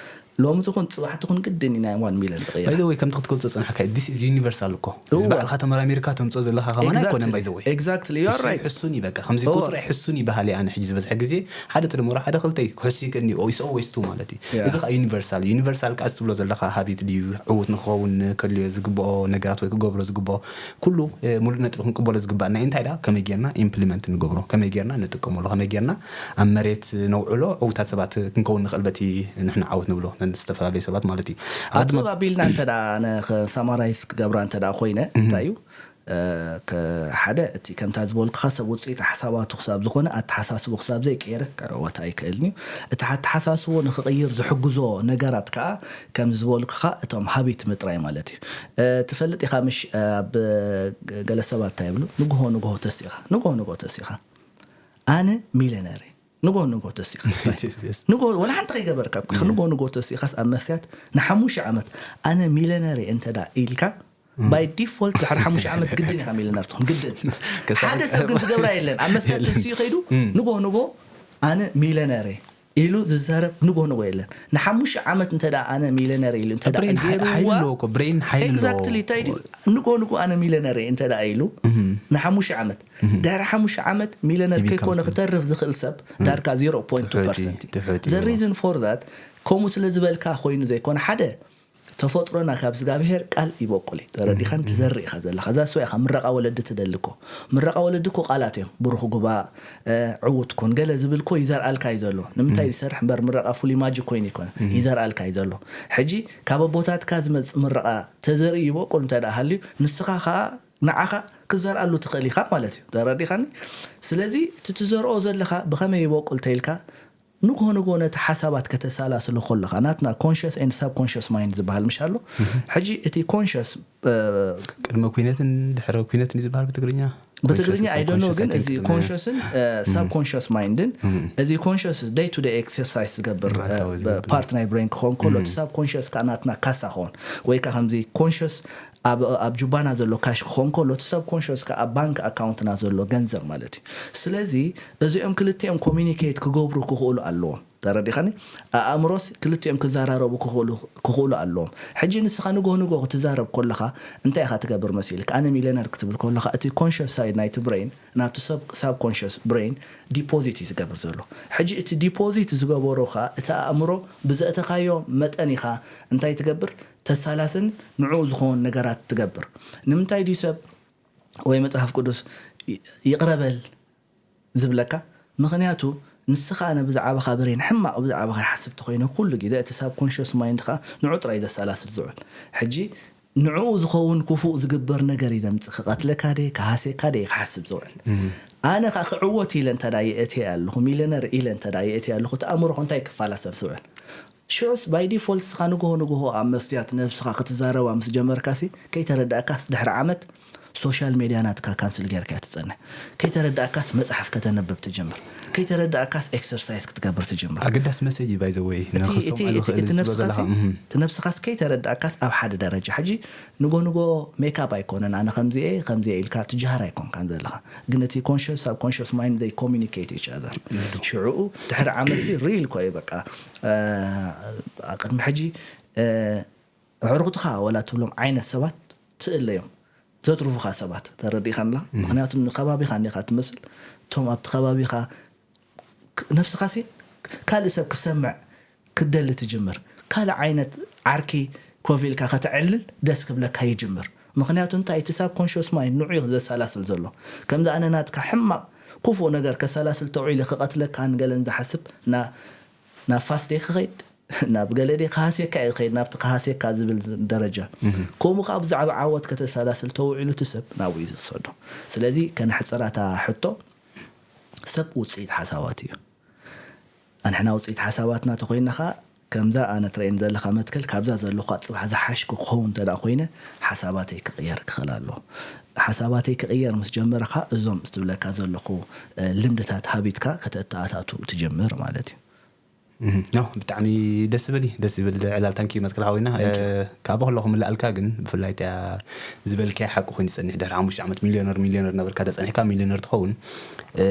ሎሚ ትኹን ጽባሕ ትኹን ግድን ኢና ዋን ሚሊዮን ዝቕይር። ባይዘወይ ከምቲ ክትገልጾ ዝጸናሕካ this is universal እኮ እዚ ባዕልካ ተመራሚርካ ተምጾ ዘለካ ከማን ኣይኮነን። ባይዘወይ exactly you are right። ሕሱን እዩ በቃ ከምዚ ቁፅሪ ሕሱን ይበሃል። ኣነ ሕጂ ዝበዝሐ ግዜ ሓደ ተደምሮ ሓደ ክልተ እዩ ክሕሱ ይክእል እዩ። It's always two ማለት እዩ። እዚ ከዓ ዩኒቨርሳል ዩኒቨርሳል ከዓ ትብሎ ዘለካ ሃቢት ድዩ ዕውት ንክኸውን ከልዮ ዝግብኦ ነገራት ወይ ክገብሮ ዝግብኦ ኩሉ ሙሉእ ነጥቢ ክንቅበሎ ዝግባእና እዩ። እንታይ ዳ ከመይ ጌርና ኢምፕሊመንት ንገብሮ፣ ከመይ ጌርና ንጥቀመሉ፣ ከመይ ጌርና ኣብ መሬት ነውዕሎ ዕውታት ሰባት ክንከውን ንኽእል በቲ ንሕና ዓወት ንብሎ ነን ዝተፈላለዩ ሰባት ማለት እዩ። ኣጥብ ኣቢልና እንተ ሳማራይዝ ክገብራ እንተ ኮይነ እንታይ እዩ ሓደ እቲ ከምታ ዝበልኩኻ ሰብ ውፅኢት ሓሳባቱ ክሳብ ዝኾነ ኣተሓሳስቦ ክሳብ ዘይቀየረ ክዕወት ኣይክእልን እዩ። እቲ ኣተሓሳስቦ ንክቕይር ዝሕግዞ ነገራት ከዓ ከም ዝበልኩኻ እቶም ሃቢት ምጥራይ ማለት እዩ። ትፈልጥ ኢኻ ምሽ ኣብ ገለ ሰባት እንታይ ይብሉ ንግሆ ንግሆ ተሲኻ ንግሆ ንግሆ ተሲኻ ኣነ ሚሊነር ንጎ ንጎ ተሲኻ ንጎ ወላ ሓንቲ ከይገበርካ ንጎ ንጎ ተሲኻስ ኣብ መስያት ንሓሙሽተ ዓመት ኣነ ሚሊነር እንተ ኢልካ ባይ ዲፎልት ድሕሪ ሓሙሽተ ዓመት ግድን ኢኻ ሚሊነር ትኹን ግድን። ሓደ ሰብ ግን ዝገብራ የለን። ኣብ መስተ ተስዩ ከይዱ ንጎ ንጎ ኣነ ሚሊነር ኢሉ ዝዛረብ ንጎ ንጎ የለን። ንሓሙሽተ ዓመት እንተ ኣነ ሚሊነር ኢሉ እንተ ገይርዋ ብሬን ሓይል ኣለዎ። ኤግዛክትሊ እንታይ ድዩ ንጎ ንጎ ኣነ ሚሊነር እንተ ኢሉ ንሓሙሽተ ዓመት ድሕሪ ሓሙሽተ ዓመት ሚሊነር ከይኮነ ክተርፍ ዝኽእል ሰብ ዳርካ ዜሮ ፖይንት ቱ ፐርሰንት እዩ። The reason for that ከምኡ ስለ ዝበልካ ኮይኑ ዘይኮነ ሓደ ተፈጥሮና ካብ እግዚኣብሄር ቃል ይበቁል እዩ። ተረዲኻን ትዘርእ ኢኻ ዘለኻ እዛ ስዋ ኢኻ ምረቓ ወለዲ ትደሊ እኮ። ምረቓ ወለዲ እኮ ቃላት እዮም። ብሩኽ ጉባእ ዕውት ኩን ገለ ዝብል እኮ ይዘርኣልካ እዩ ዘሎ። ንምንታይ ይሰርሕ እምበር ምረቓ ፍሉይ ማጅክ ኮይኑ ይኮነ ይዘርኣልካ እዩ ዘሎ። ሕጂ ካብ ኣቦታትካ ዝመጽእ ምረቓ ተዘርኢ ይበቁል እንተ ደኣ ሃልዩ ንስኻ ኸኣ ንዓኻ ክዘርኣሉ ትኽእል ኢኻ ማለት እዩ። ተረዲኻኒ? ስለዚ እቲ ትዘርኦ ዘለኻ ብኸመይ ይበቁል ተይልካ ንግሆ ንግሆ ነቲ ሓሳባት ከተሳላስሎ ከለኻ ናትና conscious and subconscious mind ዝበሃል ምሽ ኣሎ። ሕጂ እቲ conscious ቅድመ ኩነትን ድሕረ ኩነትን እዩ ዝበሃል ብትግርኛ። ብትግርኛ ኣይደኖ ግን እዚ conscious ን subconscious mind ን እዚ conscious day to day exercise ዝገብር part ናይ ብሬን ክኸውን ከሎ እቲ subconscious ከዓ ናትና ካሳ ክኸውን ወይ ከዓ ከምዚ conscious ኣብ ጁባና ዘሎ ካሽ ክኾን ከሎ እቲ subconscious ከዓ ኣብ ባንክ ኣካውንትና ዘሎ ገንዘብ ማለት እዩ። ስለዚ እዚኦም ክልቲኦም communicate ክገብሩ ክኽእሉ ኣለዎም። ተረዲኻኒ? ኣእምሮስ ክልቲኦም ክዘራረቡ ክኽእሉ ኣለዎም። ሕጂ ንስኻ ንጎ ንጎ ክትዛረብ ከለኻ እንታይ ኢኻ ትገብር መሲልካ? ኣነ ሚሊዮነር ክትብል ከለኻ እቲ conscious side ናይቲ ብሬን ናብቲ subconscious brain deposit እዩ ዝገብር ዘሎ። ሕጂ እቲ deposit ዝገበሮ ኸኣ እቲ ኣእምሮ ብዘእተኻዮ መጠን ኢኻ እንታይ ትገብር? ተሳላስን ንዕኡ ዝኾን ነገራት ትገብር። ንምንታይ ድዩ ሰብ ወይ መጽሓፍ ቅዱስ ይቕረ በል ዝብለካ? ምኽንያቱ ንስኻ ኣነ ብዛዕባኻ ብሬን ሕማቕ ብዛዕባኻ ይሓስብ ተኾይነ ኩሉ ግዜ እቲ subconscious mind ኻ ንዑ ጥራይ ዘሰላስል ዝውዕል። ሕጂ ንዕኡ ዝኸውን ክፉእ ዝግበር ነገር እዩ ዘምጽእ። ክቐትለካ ደ ክሃስየካ ደ ክሓስብ ዝውዕል። ኣነ ኻ ክዕወት ኢለ እንተ የእትየ ኣለኹ ሚሊዮነር ኢለ እንተ የእትየ ኣለኹ እቲ ኣእምሮኹ እንታይ ክፈላሰፍ ዝውዕል? ሽዑስ ባይ ዲፎልት ስኻ ንግሆ ንግሆ ኣብ መስትያት ነብስኻ ክትዛረባ ምስ ጀመርካሲ ከይተረዳእካስ ድሕሪ ዓመት ሶሻል ሜድያ ናትካ ካንስል ጌርካ ትጸንሕ። ከይተረዳእካስ መጽሓፍ ከተነብብ ትጀምር። ከይተረዳእካስ ኤክሰርሳይዝ ክትገብር ትጀምር። ኣገዳሲ መሰጅ እዩ ባይዘወይ እቲ ነብስኻስ ከይተረዳእካስ ኣብ ሓደ ደረጃ ሕጂ ንጎ ንጎ ሜካፕ ኣይኮነን ኣነ ከምዚኤ ከምዚኤ ኢልካ ትጀሃር ኣይኮንካን ዘለኻ። ግን እቲ conscious subconscious mind they communicate each other። ሽዑኡ ድሕሪ ዓመትሲ ሪል ኮ እዩ በቃ ቅድሚ ሕጂ ኣዕሩኽትኻ ወላ ትብሎም ዓይነት ሰባት ትእለዮም ዘትርፉኻ ሰባት ተረዲእኻንላ። ምክንያቱ ንከባቢኻ እንዲኻ ትመስል እቶም ኣብቲ ከባቢኻ ነብስኻሲ ካልእ ሰብ ክሰምዕ ክትደሊ ትጅምር። ካልእ ዓይነት ዓርኪ ኮፍ ኢልካ ከተዕልል ደስ ክብለካ ይጅምር። ምክንያቱ እንታይ እቲ ሳብ ኮንሽስ ማይንድ ንዑ እዩ ዘሰላስል ዘሎ። ከምዚ ኣነ ናትካ ሕማቕ ክፉእ ነገር ከሰላስል ተውዒለ ክቐትለካን ገለን ዝሓስብ ናብ ፋስ ደይ ክኸይድ ናብ ገለ ደይ ክሃስየካ እዩ ክኸይድ ናብቲ ክሃስየካ ዝብል ደረጃ። ከምኡ ከዓ ብዛዕባ ዓወት ከተሰላስል ተውዒሉ እቲ ሰብ ናብኡ እዩ ዝሰዶ። ስለዚ ከነሕፅራታ ሕቶ ሰብ ውፅኢት ሓሳባት እዩ። ኣንሕና ውፅኢት ሓሳባትና ተኮይና ከዓ ከምዛ ኣነ ትረእየኒ ዘለካ መትከል ካብዛ ዘለኳ ፅባሕ ዝሓሽኩ ክኸውን እንተ ኮይነ ሓሳባተይ ክቕየር ክኽእል ኣለዎ። ሓሳባተይ ክቕየር ምስ ጀመርካ እዞም ዝብለካ ዘለኹ ልምድታት ሃቢትካ ከተተኣታቱ ትጀምር ማለት እዩ። ኖ ብጣዕሚ ደስ ዝብል እዩ። ደስ ዝብል ዕላል። ታንኪ መትክል ሓወይና። ካብ ከለኹ ምልኣልካ ግን ብፍላይ እቲያ ዝበልካያ ሓቂ ኮይኑ ይጸኒሕ። ድሕሪ ሓሙሽተ ዓመት ሚልዮነር ሚልዮነር ነበርካ፣ ተጸኒሕካ ሚልዮነር ትኸውን።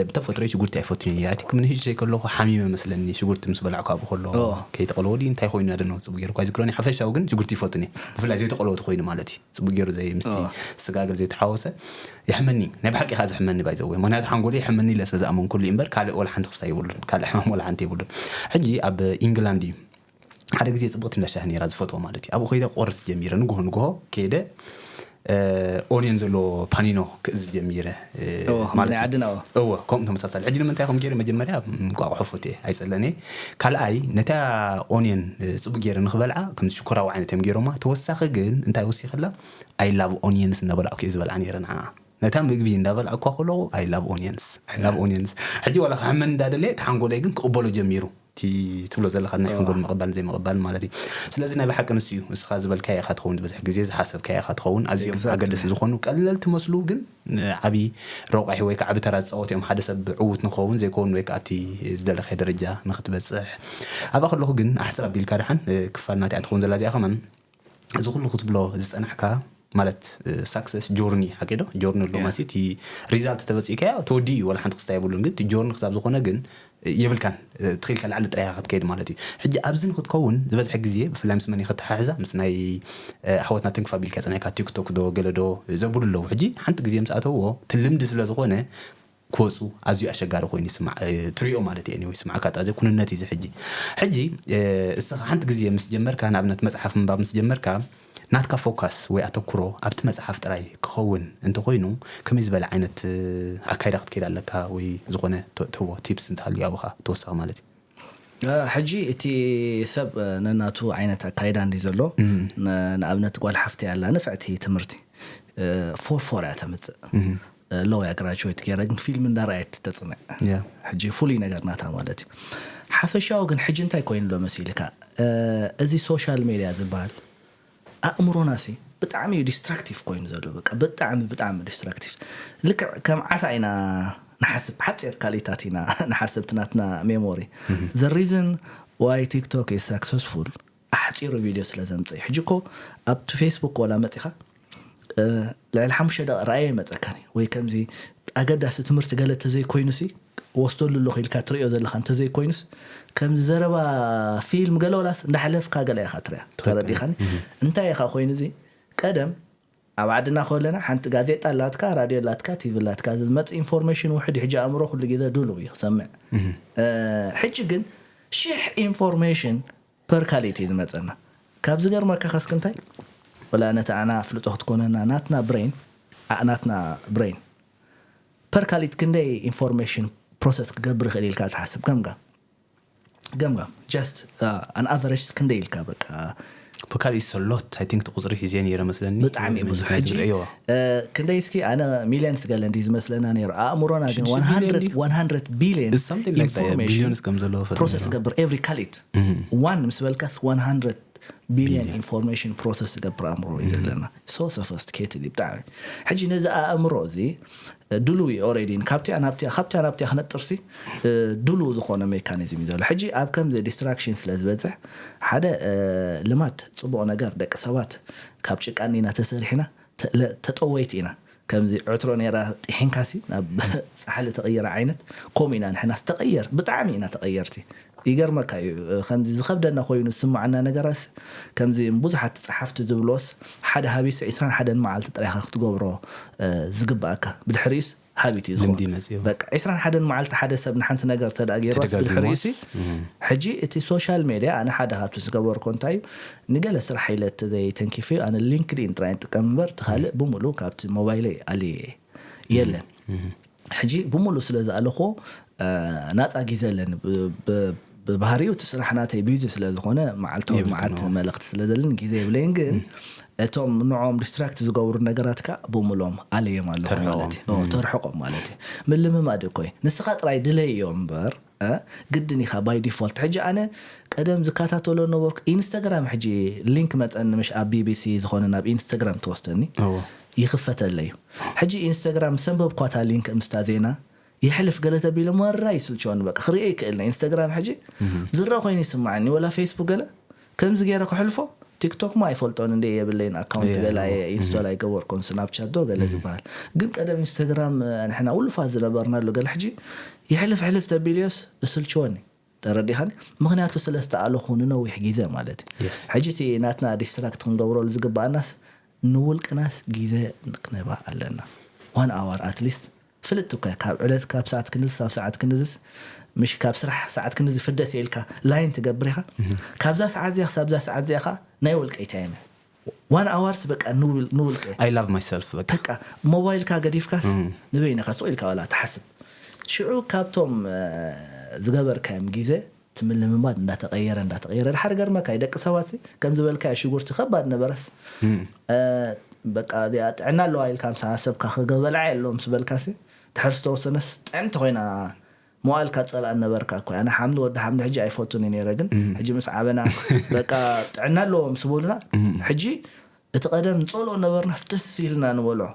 ብተፈጥሮ ሽጉርቲ ኣይፈቱን እየ። ኣይ ቲንክ ምን ህሽ ከለኹ ሓሚመ መስለኒ ሽጉርቲ ምስ በላዕኩ ኣብኡ ከሎ ከይተቐለወ ድዩ እንታይ ኮይኑ ያደነው ጽቡቅ ገይሩ እኳ ይዝክሮኒ። ሓፈሻዊ ግን ሽጉርቲ ይፈቱን እየ፣ ብፍላይ ዘይተቐለወ ተኮይኑ ማለት እዩ። ጽቡቅ ገይሩ ዘይ ምስቲ ስጋገር ዘይተሓወሰ ይሕመኒ። ናይ ብሓቂ ኢኻ ዝሕመኒ ባይዘወ፣ ምክንያቱ ሓንጎለይ ይሕመኒ ኢለ ስለ ዝኣመንኩሉ እምበር ካልእ ወላ ሓንቲ ክስታይ የብሉን፣ ካልእ ሕማም ወላ ሓንቲ የብሉን። ሕጂ ኣብ ኢንግላንድ እዩ ሓደ ግዜ ጽብቕቲ እንዳ ሻሂ ነይራ ዝፈትዎ ማለት እዩ። ኣብኡ ከይደ ቆርስ ጀሚረ፣ ንግሆ ንግሆ ከይደ ኦንየን ዘሎ ፓኒኖ ክእዝ ጀሚረ። ናይ ዓድና እወ፣ ከምኡ ተመሳሳሊ። ሕጂ ንምንታይ ከም ገይረ መጀመርያ እንቋቑሖ ፈትየ ኣይጸለኒ። ካልኣይ ነታ ኦንየን ጽቡቅ ገይረ ንክበልዓ ከም ሽኮራዊ ዓይነት እዮም ገይሮማ። ተወሳኺ ግን እንታይ ወሲኽላ? ኣይ ላቭ ኦንየንስ እናበላዕኩ እየ ዝበልዓ ነይረ ንዓ። ነታ ምግቢ እንዳበላዕኳ ከለኹ ኣይ ላቭ ኦንየንስ፣ ኣይ ላቭ ኦንየንስ። ሕጂ ዋላ ክሕመን እንዳደለየ እቲ ሓንጎለይ ግን ክቕበሎ ጀሚሩ። እቲ ትብሎ ዘለካ ናይ ሓንጎል ምቕባል ዘይምቕባል ማለት እዩ። ስለዚ ናይ ብሓቂ ንሱ እዩ፣ እስኻ ዝበልካዮ ኢኻ ትኸውን፣ ዝበዝሕ ግዜ ዝሓሰብካዮ ኢኻ ትኸውን። ኣዝዮም ኣገደስቲ ዝኾኑ ቀለልቲ መስሉ ግን ዓብዪ ረቋሒ ወይ ከዓ ዓቢ ተራ ዝፃወት እዮም። ሓደ ሰብ ዕዉት ንክኸውን ዘይከውን ወይ ከዓ እቲ ዝደለካዮ ደረጃ ንክትበፅሕ። ኣብኣ ከለኹ ግን ኣሕፅር ኣቢልካ ደሓን ክፋል ናትያ ትኸውን ዘላ እዚኣ ከማን እዚ ኩሉ ክትብሎ ዝጸናሕካ ማለት ሳክሰስ ጆርኒ ሓቂ ዶ ጆርኒ ኣሎ ማለት እቲ ሪዛልት ተበጺእካዮ ተወዲ እዩ። ወላ ሓንቲ ክስታ የብሉን ግን እቲ ጆርኒ ክሳብ ዝኾነ ግን የብልካን። ትኽኢልካ ላዕሊ ጥራይ ክትከይድ ማለት እዩ። ሕጂ ኣብዚ ንክትከውን ዝበዝሐ ግዜ ብፍላይ ምስ መን ከተሓሕዛ ምስ ናይ ኣሕዋትና ተንክፋ ቢልካ ጸኒሕካ ቲክቶክ ዶ ገለ ዶ ዘብሉ ኣለዉ። ሕጂ ሓንቲ ግዜ ምስ ኣተዎ እቲ ልምዲ ስለ ዝኾነ ክወፁ ኣዝዩ ኣሸጋሪ ኮይኑ ይስማዕ። ትሪኦ ማለት እዩ። ኒወይ ስማዕካ ጣዘ ኩንነት እዩ ሕጂ። ሕጂ እስኻ ሓንቲ ግዜ ምስ ጀመርካ ንኣብነት መፅሓፍ ምንባብ ምስ ጀመርካ ናትካ ፎካስ ወይ ኣተኩሮ ኣብቲ መፅሓፍ ጥራይ ክኸውን እንተኮይኑ ከመይ ዝበለ ዓይነት ኣካይዳ ክትከይድ ኣለካ ወይ ዝኾነ ትህቦ ቲፕስ እንተሃልዩ ኣብኻ ተወሳኺ ማለት እዩ። ሕጂ እቲ ሰብ ነናቱ ዓይነት ኣካይዳ እንዲ ዘሎ ንኣብነት ጓል ሓፍቲ ኣላ ንፍዕቲ ትምህርቲ ፎርፎር እያ ተምፅእ ሎያ ግራጅዌት ገይራ ግን ፊልም እንዳረኣየት ተፅንዕ። ሕጂ ፍሉይ ነገር ናታ ማለት እዩ። ሓፈሻዊ ግን ሕጂ እንታይ ኮይኑ ኣሎ መሲልካ? እዚ ሶሻል ሜድያ ዝበሃል ኣእምሮና ሲ ብጣዕሚ እዩ ዲስትራክቲቭ ኮይኑ ዘሎ። በቃ ብጣዕሚ ብጣዕሚ ዲስትራክቲቭ። ልክዕ ከም ዓሳ ኢና ንሓስብ፣ ሓፂር ካልኢታት ኢና ንሓስብ። እቲ ናትና ሜሞሪ the reason why TikTok is successful ኣሕፂሩ ቪድዮ ስለ ዘምፅእ። ሕጂ እኮ ኣብቲ ፌስቡክ ወላ መፂኻ ልዕሊ ሓሙሽተ ደቂ ረኣየ ይመፀካኒ ወይ ከምዚ ኣገዳሲ ትምህርቲ ገለ ተዘይኮይኑሲ ወስደሉ ኣለኹ ኢልካ ትሪኦ ዘለኻ እንተዘይኮይኑስ ከምዚ ዘረባ ፊልም ገለ ወላስ እንዳሕለፍካ ገለ ኢኻ ትሪያ። ተረዲኻኒ? እንታይ ኢኻ ኮይኑ እዚ ቀደም ኣብ ዓድና ከለና ሓንቲ ጋዜጣ ኣላትካ፣ ራድዮ ኣላትካ፣ ቲቪ ኣላትካ፣ ዝመጽእ ኢንፎርሜሽን ውሕድ እዩ። ሕጂ ኣእምሮ ኩሉ ግዜ ድሉው እዩ ክሰምዕ። ሕጂ ግን ሽሕ ኢንፎርሜሽን ፐርካሊቲ እዩ ዝመጸና። ካብ ዝገርመካ ከስክ እንታይ ወላ ነቲ ኣና ኣፍልጦ ክትኮነና ናትና ብሬን ናትና ብሬን ፐርካሊት ክንደይ ኢንፎርሜሽን ፕሮሰስ ክገብር ይኽእል ኢልካ ትሓስብ? ገምጋም ገምጋም just an average ክንደይ ኢልካ በቃ ፐርካሊት ሰሎት ኣይ ቲንክ ቁፅሪ ሒዘ ነይረ መስለኒ። ብጣዕሚ ብዙሕ ሕጂ ክንደይ እስኪ ኣነ ሚሊየንስ ገለ እንዲ ዝመስለና ነይሩ። ኣእምሮና ግን one hundred billion ቢሊዮንስ ከም ዘለዎ ፕሮሰስ ገብር ኤቭሪ ካሊት ዋን ምስ በልካስ one hundred ቢሊዮን ኢንፎርሜሽን ፕሮሰስ ዝገብር ኣእምሮ እዩ ዘለና። So sophisticated እዩ ብጣዕሚ። ሕጂ ነዚ ኣእምሮ እዚ ድሉው እዩ ኦሬዲ ካብቲያ ናብቲያ ካብቲያ ናብቲያ ክነጥርሲ ድሉው ዝኾነ ሜካኒዝም እዩ ዘሎ። ሕጂ ኣብ ከምዚ ዲስትራክሽን ስለ ዝበዝሕ ሓደ ልማድ ፅቡቕ ነገር ደቂ ሰባት ካብ ጭቃ እንዲና ተሰሪሕና ተጠወይቲ ኢና። ከምዚ ዕትሮ ነይራ ጥሒንካሲ ናብ ፃሕሊ ተቐይራ ዓይነት ከምኡ ኢና ንሕናስ ተቐየር ብጣዕሚ ኢና ተቐየርቲ። ይገርመካ እዩ ከምዚ ዝኸብደና ኮይኑ ዝስምዓና ነገራት ከምዚ ብዙሓት ጸሓፍቲ ዝብሎስ ሓደ ሃቢስ ዕስራን ሓደን መዓልቲ ጥራይኻ ክትገብሮ ዝግብኣካ ብድሕሪኡስ ሃቢት እዩ ዝኾን። በቃ ዕስራን ሓደን መዓልቲ ሓደ ሰብ ንሓንቲ ነገር ተደኣ ገይሮስ ብድሕሪኡሲ ሕጂ እቲ ሶሻል ሜድያ ኣነ ሓደ ካብቲ ዝገበርኮ እንታይ እዩ ንገለ ስራሕ ኢለ ተዘይተንኪፈ ኣነ ሊንክድኢን ጥራይ ንጥቀም እምበር እቲ ካልእ ብምሉእ ካብቲ ሞባይለይ ኣልየ የለን። ሕጂ ብምሉእ ስለ ዝኣለኹ ናፃ ግዜ ኣለኒ። ብባህሪኡ እቲ ስራሕ ናተይ ቢዚ ስለ ዝኾነ መዓልታዊ መዓት መልእኽቲ ስለ ዘለኒ ግዜ የብለይን። ግን እቶም ንዖም ዲስትራክት ዝገብሩ ነገራት ከዓ ብምሎም ኣለዮም ኣለኹ ማለት እዩ። ተርሕቆም ማለት እዩ። ምልምማድ እኮ እዩ። ንስኻ ጥራይ ድለዮ እምበር ግድን ኢኻ ባይ ዲፎልት። ሕጂ ኣነ ቀደም ዝከታተሎ ነበርኩ ኢንስታግራም ሕጂ ሊንክ መፀኒ ምሽ ኣብ ቢቢሲ ዝኾነ ናብ ኢንስታግራም ትወስደኒ ይኽፈተለይ እዩ። ሕጂ ኢንስታግራም ሰንበብኳታ ሊንክ ምስታ ዜና ይሕልፍ ገለ ተቢለ መራ ይስልችወኒ። በቃ ክሪኦ ይክእል ኢንስታግራም ሕጂ ዝረኣ ኮይኑ ይስማዓኒ፣ ወላ ፌስቡክ ገለ ከምዚ ገይረ ክሕልፎ። ቲክቶክ ማ ኣይፈልጦን እንደ የብለይን ኣካውንት ገለ ኢንስቶል ኣይገበርኩን፣ ስናፕቻት ዶ ገለ ዝበሃል። ግን ቀደም ኢንስታግራም ንሕና ውሉፋት ዝነበርናሉ ገለ ሕጂ ይሕልፍ ሕልፍ ተቢልዮስ እስልችወኒ። ተረዲኻኒ? ምኽንያቱ ስለ ዝተኣለኹ ንነዊሕ ግዜ ማለት እዩ። ሕጂ እቲ ናትና ዲስትራክት ክንገብረሉ ዝግባኣናስ ንውልቅናስ ግዜ ክንህባ ኣለና። ዋን ኣዋር ኣትሊስት ፍልጥ እኮ ካብ ዕለት ካብ ሰዓት ክንዝስ ኣብ ሰዓት ክንዝስ ምሽ ካብ ስራሕ ሰዓት ክንዚ ፍደስ ኢልካ ላይን ትገብር ኢኻ። ካብዛ ሰዓት እዚኣ ክሳብ እዛ ሰዓት እዚኣ ኸዓ ናይ ውልቀይ ታይም ዋን ኣዋርስ በቃ ንውልቀ I love myself በቃ በቃ ሞባይልካ ገዲፍካስ ንበይንኻ ስቕ ኢልካ ዋላ ትሓስብ። ሽዑ ካብቶም ዝገበርካዮም ግዜ ትምልምማድ እንዳተቀየረ እንዳተቀየረ ድሓር ገርመካ ደቂ ሰባት ሲ ከም ዝበልካ ሽጉርቲ ከባድ ነበረስ በቃ እዚኣ ጥዕና ኣለዋ ኢልካ ምሳ ሰብካ ክገበልዓ የለዎም ስበልካ ሲ ድሕር ዝተወሰነስ ጥዕምቲ ኮይና መዋልካ ጸላእ ነበርካ እኮ ኣነ ሓምሊ ወዲ ሓምሊ ሕጂ ኣይፈቱን ነይረ ግን ሕጂ ምስ ዓበና በቃ ጥዕና ኣለዎም ስበሉና ሕጂ እቲ ቀደም ንጸልኦ ነበርናስ ደስ ኢልና ንበልዖ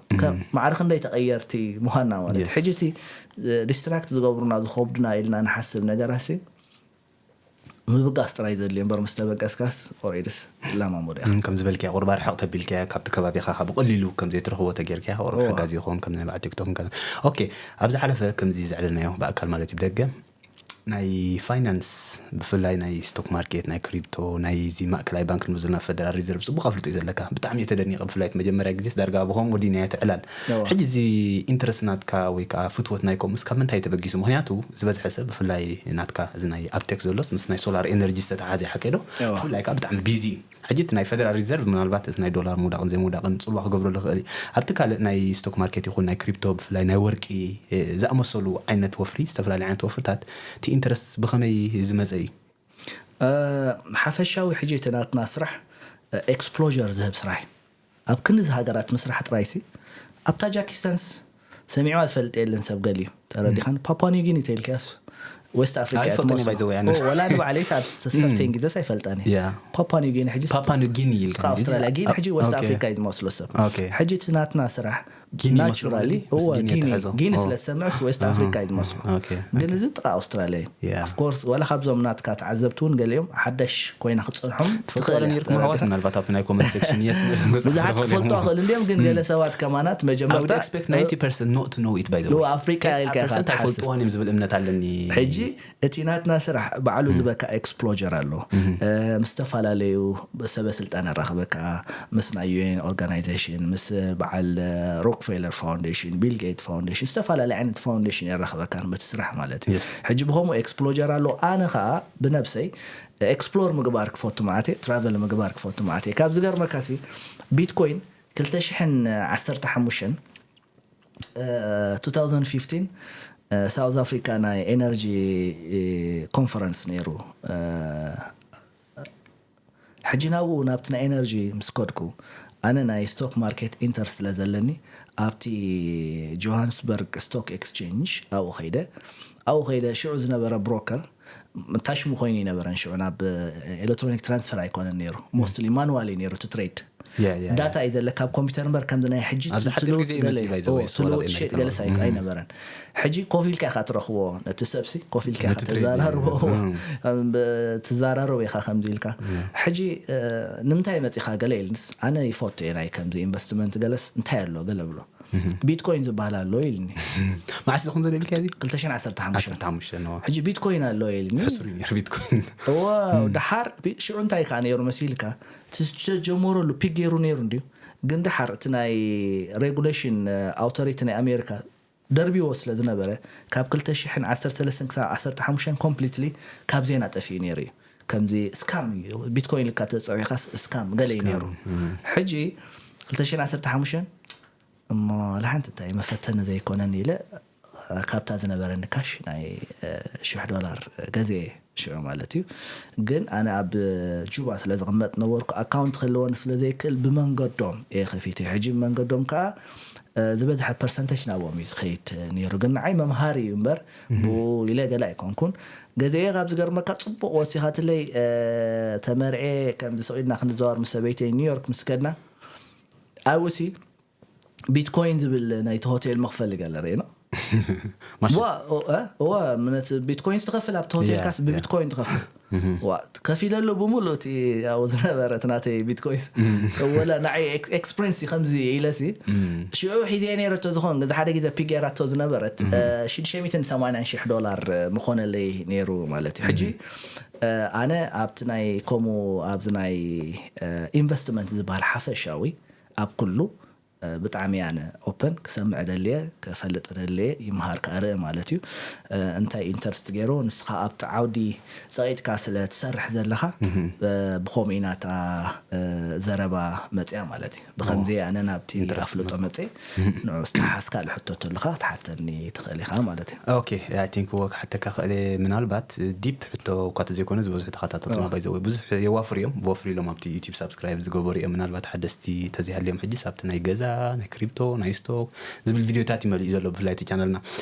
ማዕረ ክንደይ ተቐየርቲ ምዃንና ማለት ሕጂ እቲ ዲስትራክት ዝገብሩና ዝኸብዱና ኢልና ንሓስብ ነገራት ምብጋስ ጥራይ ዘድልዮ እምበር ምስ ተበገስካስ ኦሬድስ ትላማሞዶ ኢኻ ከም ዝበልክያ ቁርባ ርሕቕ ተቢልክያ ካብቲ ከባቢኻ ካብ ብቐሊሉ ከም ዘይትረኽቦ ተጌርክያ ቁርብ ሓጋዚ ይኸውን ከም ናይ በዓል ቲክቶክ ከ ኦኬ ኣብ ዝሓለፈ ከምዚ ዘዕለናዮ ብኣካል ማለት እዩ ብደገ ናይ ፋይናንስ ብፍላይ ናይ ስቶክ ማርኬት ናይ ክሪፕቶ ናይ እዚ ማእከላይ ባንክ ንብዝና ፈደራል ሪዘርቭ ጽቡቕ ኣፍልጦ እዩ ዘለካ ብጣዕሚ እየ ተደኒቐ ብፍላይ መጀመርያ ግዜስ ዳርጋ ብኸምኡ ወዲና እየ ትዕላል ሕጂ እዚ ኢንትረስት ናትካ ወይ ከዓ ፍትወት ናይ ኮሙስ ካብ ምንታይ ተበጊሱ ምክንያቱ ዝበዝሐ ሰብ ብፍላይ ናትካ እዚ ናይ ኣብቴክ ዘሎስ ምስ ናይ ሶላር ኤነርጂ ዝተተሓዘ ሓቂ ዶ ብፍላይ ከዓ ብጣዕሚ ቢዚ እዩ ሕጂ እቲ ናይ ፈደራል ሪዘርቭ ምናልባት እቲ ናይ ዶላር ምውዳቕን ዘይምውዳቕን ፅልዋ ክገብረሉ ይኽእል እዩ ኣብቲ ካልእ ናይ ስቶክ ማርኬት ይኹን ናይ ክሪፕቶ ብፍላይ ናይ ወርቂ ዝኣመሰሉ ዓይነት ወፍሪ ዝተፈላለዩ ዓይነት ወፍርታት እቲ ኢንተረስት ብኸመይ ዝመፀ እዩ ሓፈሻዊ ሕጂ እቲ ናትና ስራሕ ኤክስፕሎር ዝህብ ስራሕ እዩ ኣብ ክንዲ ሃገራት ምስራሕ ጥራይሲ ኣብ ታጃኪስታንስ ሰሚዕዋ ዝፈልጥ የለን ሰብ ገሊዩ ተረዲኻን ፓፓ ኒው ጊኒ ተልክያስ ዌስት ኣፍሪካ ኣይፈልጥን እየ፣ by the way፣ ኣነ። ወላ ንባዕለይ ኣብ ሰርተን ግዜስ ኣይፈልጣን እየ Yeah. ፓፓ ኒው ጊኒ ሕጂ ፓፓ ኒው ጊኒ ኢልካ ጥቃ ኣውስትራልያ ጊኒ ሕጂ ዌስት ኦኬ። ኣፍሪካ እዩ ዝመስሎ ሰብ ኦኬ። ሕጂ እቲ ናትና ስራሕ ጊኒ ይመስሎ ናቹራሊ ማለት እዩ? ምስ ጊኒ ጊኒ የተያዘው? ጊኒ ኣሃ። ስለ ዝሰምዕስ ዌስት ኣፍሪካ እዩ ዝመስሎ ኦኬ። ግን እዚ ጥቃ ኣውስትራልያ እዩ Yeah. ኣፍኮርስ ወላ ካብዞም ናትካ ተዓዘብቲ እውን ገሊኦም ሓደሽ ኮይና ክፀንሖም ትፈልጦ ርኢኹም ኣሕዋት ምናልባት ኣብቲ ናይ ኮመንት ሴክሽን የስ ብዙሓት ክፈልጡ ክእል እንዲኦም ግን ገለ ሰባት ከማናት I would መጀመርታ expect ninety percent not to know it by the ደቡብ way ኣፍሪካ ኢልካ ኢኻ ትሓስብ ኣይፈልጥዋን እዮም ዝብል እምነት ኣለኒ ሕጂ እቲ ናትና ስራሕ ባዕሉ ዝበካ ኤክስፕሎር ኣሎ ምስ ዝተፈላለዩ ሰበ ስልጣን ኣራኽበካ ምስ ናይ ዩኤን ኦርጋናይዜሽን ምስ በዓል ሮክፌለር ፋውንዴሽን ቢል ጌት ፋውንዴሽን ዝተፈላለዩ ዓይነት ፋውንዴሽን የራኽበካ በቲ ስራሕ ማለት እዩ ሕጂ ብኸምኡ ኤክስፕሎር ኣሎ ኣነ ከዓ ብነብሰይ ኤክስፕሎር ምግባር ክፈቱ ማዓት ትራቨል ምግባር ክፈቱ ማዓት ካብ ዝገርመካሲ ቢትኮይን ክልተ ሽሕን ዓሰርተ ሓሙሽተን two thousand fifteen ሳውዝ ኣፍሪካ ናይ ኤነርጂ ኮንፈረንስ ነይሩ ሕጂ ናብኡ ናብቲ ናይ ኤነርጂ ምስ ከድኩ ኣነ ናይ ስቶክ ማርኬት ኢንተረስት ስለ ዘለኒ ኣብቲ ጆሃንስበርግ ስቶክ ኤክስቼንጅ ኣብኡ ከይደ ኣብኡ ከይደ ሽዑ ዝነበረ ብሮከር ታሽሙ ኮይኑ ይነበረን ሽዑ ናብ ኤሌክትሮኒክ ትራንስፈር ኣይኮነን ነይሩ ሞስትሊ ማኑዋል እዩ ነይሩ እቲ ትሬድ ዳታ እዩ ዘለካ ኣብ ኮምፒውተር እምበር ከምዚ ናይ ሕጂ ኣብዚ ሓፂር ግዜ ይመስል ባይዘወይ ትልውጥ ሸጥ ገለስ ኣይነበረን ሕጂ ኮፍ ኢልካ ኢኻ ትረኽቦ ነቲ ሰብሲ ኮፍ ኢልካ ኢኻ ተዘራርቦ ትዘራረብ ኢኻ ከምዚ ኢልካ ሕጂ ንምንታይ መፂኻ ገለ ኢልንስ ኣነ ይፈቱ እየ ናይ ከምዚ ኢንቨስትመንት ገለስ እንታይ ኣሎ ገለ ብሎ ቢትኮይን ዝበሃል ኣሎ ኢልኒ መዓስ ኢኹም ዘደልክያ እዚ 2015 15 ነው ሕጂ ቢትኮይን ኣሎ ኢልኒ ሕሱር እዩ ነይሩ ቢትኮይን ዋው ደሓር ቢ- ሽዑ እንታይ ከዓ ነይሩ መሲልካ እቲ ዝተጀመረሉ ፒክ ገይሩ ነይሩ እንድዩ ግን ደሓር እቲ ናይ ሬጉሌሽን ኣውቶሪቲ ናይ ኣሜሪካ ደርቢዎ ስለ ዝነበረ ካብ 2013 ክሳብ 15 ኮምፕሊትሊ ካብ ዜና ጠፊኡ ነይሩ እዩ ከምዚ ስካም እዩ ቢትኮይን ልካ ተፀዊኻስ ስካም ገለ እዩ ነይሩ ሕጂ 2015 እሞ ለሓንቲ እንታይ መፈተኒ ዘይኮነኒ ኢለ ካብታ ዝነበረኒ ካሽ ናይ ሽሕ ዶላር ገዜ ሽዑ ማለት እዩ ግን ኣነ ኣብ ጁባ ስለ ዝቕመጥ ነበርኩ ኣካውንት ክህልወኒ ስለ ዘይክእል ብመንገዶም እየ ከፊቱ ሕጂ ብመንገዶም ከዓ ዝበዝሐ ፐርሰንተጅ ናብኦም እዩ ዝኸይድ ነይሩ ግን ንዓይ መምሃሪ እዩ እምበር ብኡ ኢለ ገለ ኣይኮንኩን ገዜየ ካብ ዝገርመካ ፅቡቅ ወሲኻትለይ ተመርዔ ከም ዝስቕ ኢልና ክንዘዋር ምስ ሰበይተይ ኒውዮርክ ምስ ከድና ኣብኡሲ ቢትኮይን ዝብል ናይቲ ሆቴል መኽፈሊ ገለ ርኢና ማሽ ዋ ኦ- እ? እዋ ምነት ቢትኮይንስ ትኸፍል ኣብቲ ሆቴልካስ Yeah, yeah. ብቢትኮይን ትኸፍል ዋ ከፊለሉ ብምሉእ እቲ ኣብኡ ዝነበረ እቲ ናተይ ቢትኮይንስ ወላ ንዓይ ኤክስፕሬንስ ከምዚ ኢለሲ ሽዑ ሒዘ ነይረቶ ዝኾን ግዜ ሓደ ግዜ ፒግ ጌራቶ ዝነበረት ሽዱሽተ ሚእትን ሰማንያን ሺሕ ዶላር ምኾነለይ ነይሩ ማለት እዩ ሕጂ ኣነ ኣብቲ ናይ ከምኡ ኣብዚ ናይ ኢንቨስትመንት ዝበሃል ሓፈሻዊ ኣብ ኩሉ ብጣዕሚ ኣነ ኦፐን ክሰምዕ ደልየ ክፈልጥ ደልየ ይምሃር ከኣ ርኢ ማለት እዩ እንታይ ኢንተርስት ገይሩ ንስኻ ኣብቲ ዓውዲ ፀቂጥካ ስለ ትሰርሕ ዘለኻ ብኸምኡ ኢና እታ ዘረባ መፅያ ማለት እዩ ብከምዚ ኣነ ናብቲ ኣፍልጦ መፅእ ንዑ ዝተሓዝካ ልሕቶ ተልካ ክትሓተኒ ትኽእል ኢኻ ማለት እዩ ኦኬ ኣይ ቲንክ ወ ክሓተካ ክእል ምናልባት ዲፕ ሕቶ እኳ ተዘይኮነ ዝበዝሑ ተኸታተልትና ባይዘወ ብዙሕ የዋፍር እዮም ወፍር ኢሎም ኣብቲ ዩቲብ ሳብስክራይብ ዝገበሩ እዮም ምናልባት ሓደስቲ ተዘይሃልዮም ሕጂ ኣብቲ ናይ ገዛ ናይ ክሪፕቶ ናይ ስቶክ ዝብል ቪዲዮታት ይመልእ ዘሎ ብፍላይ እቲ ቻነልና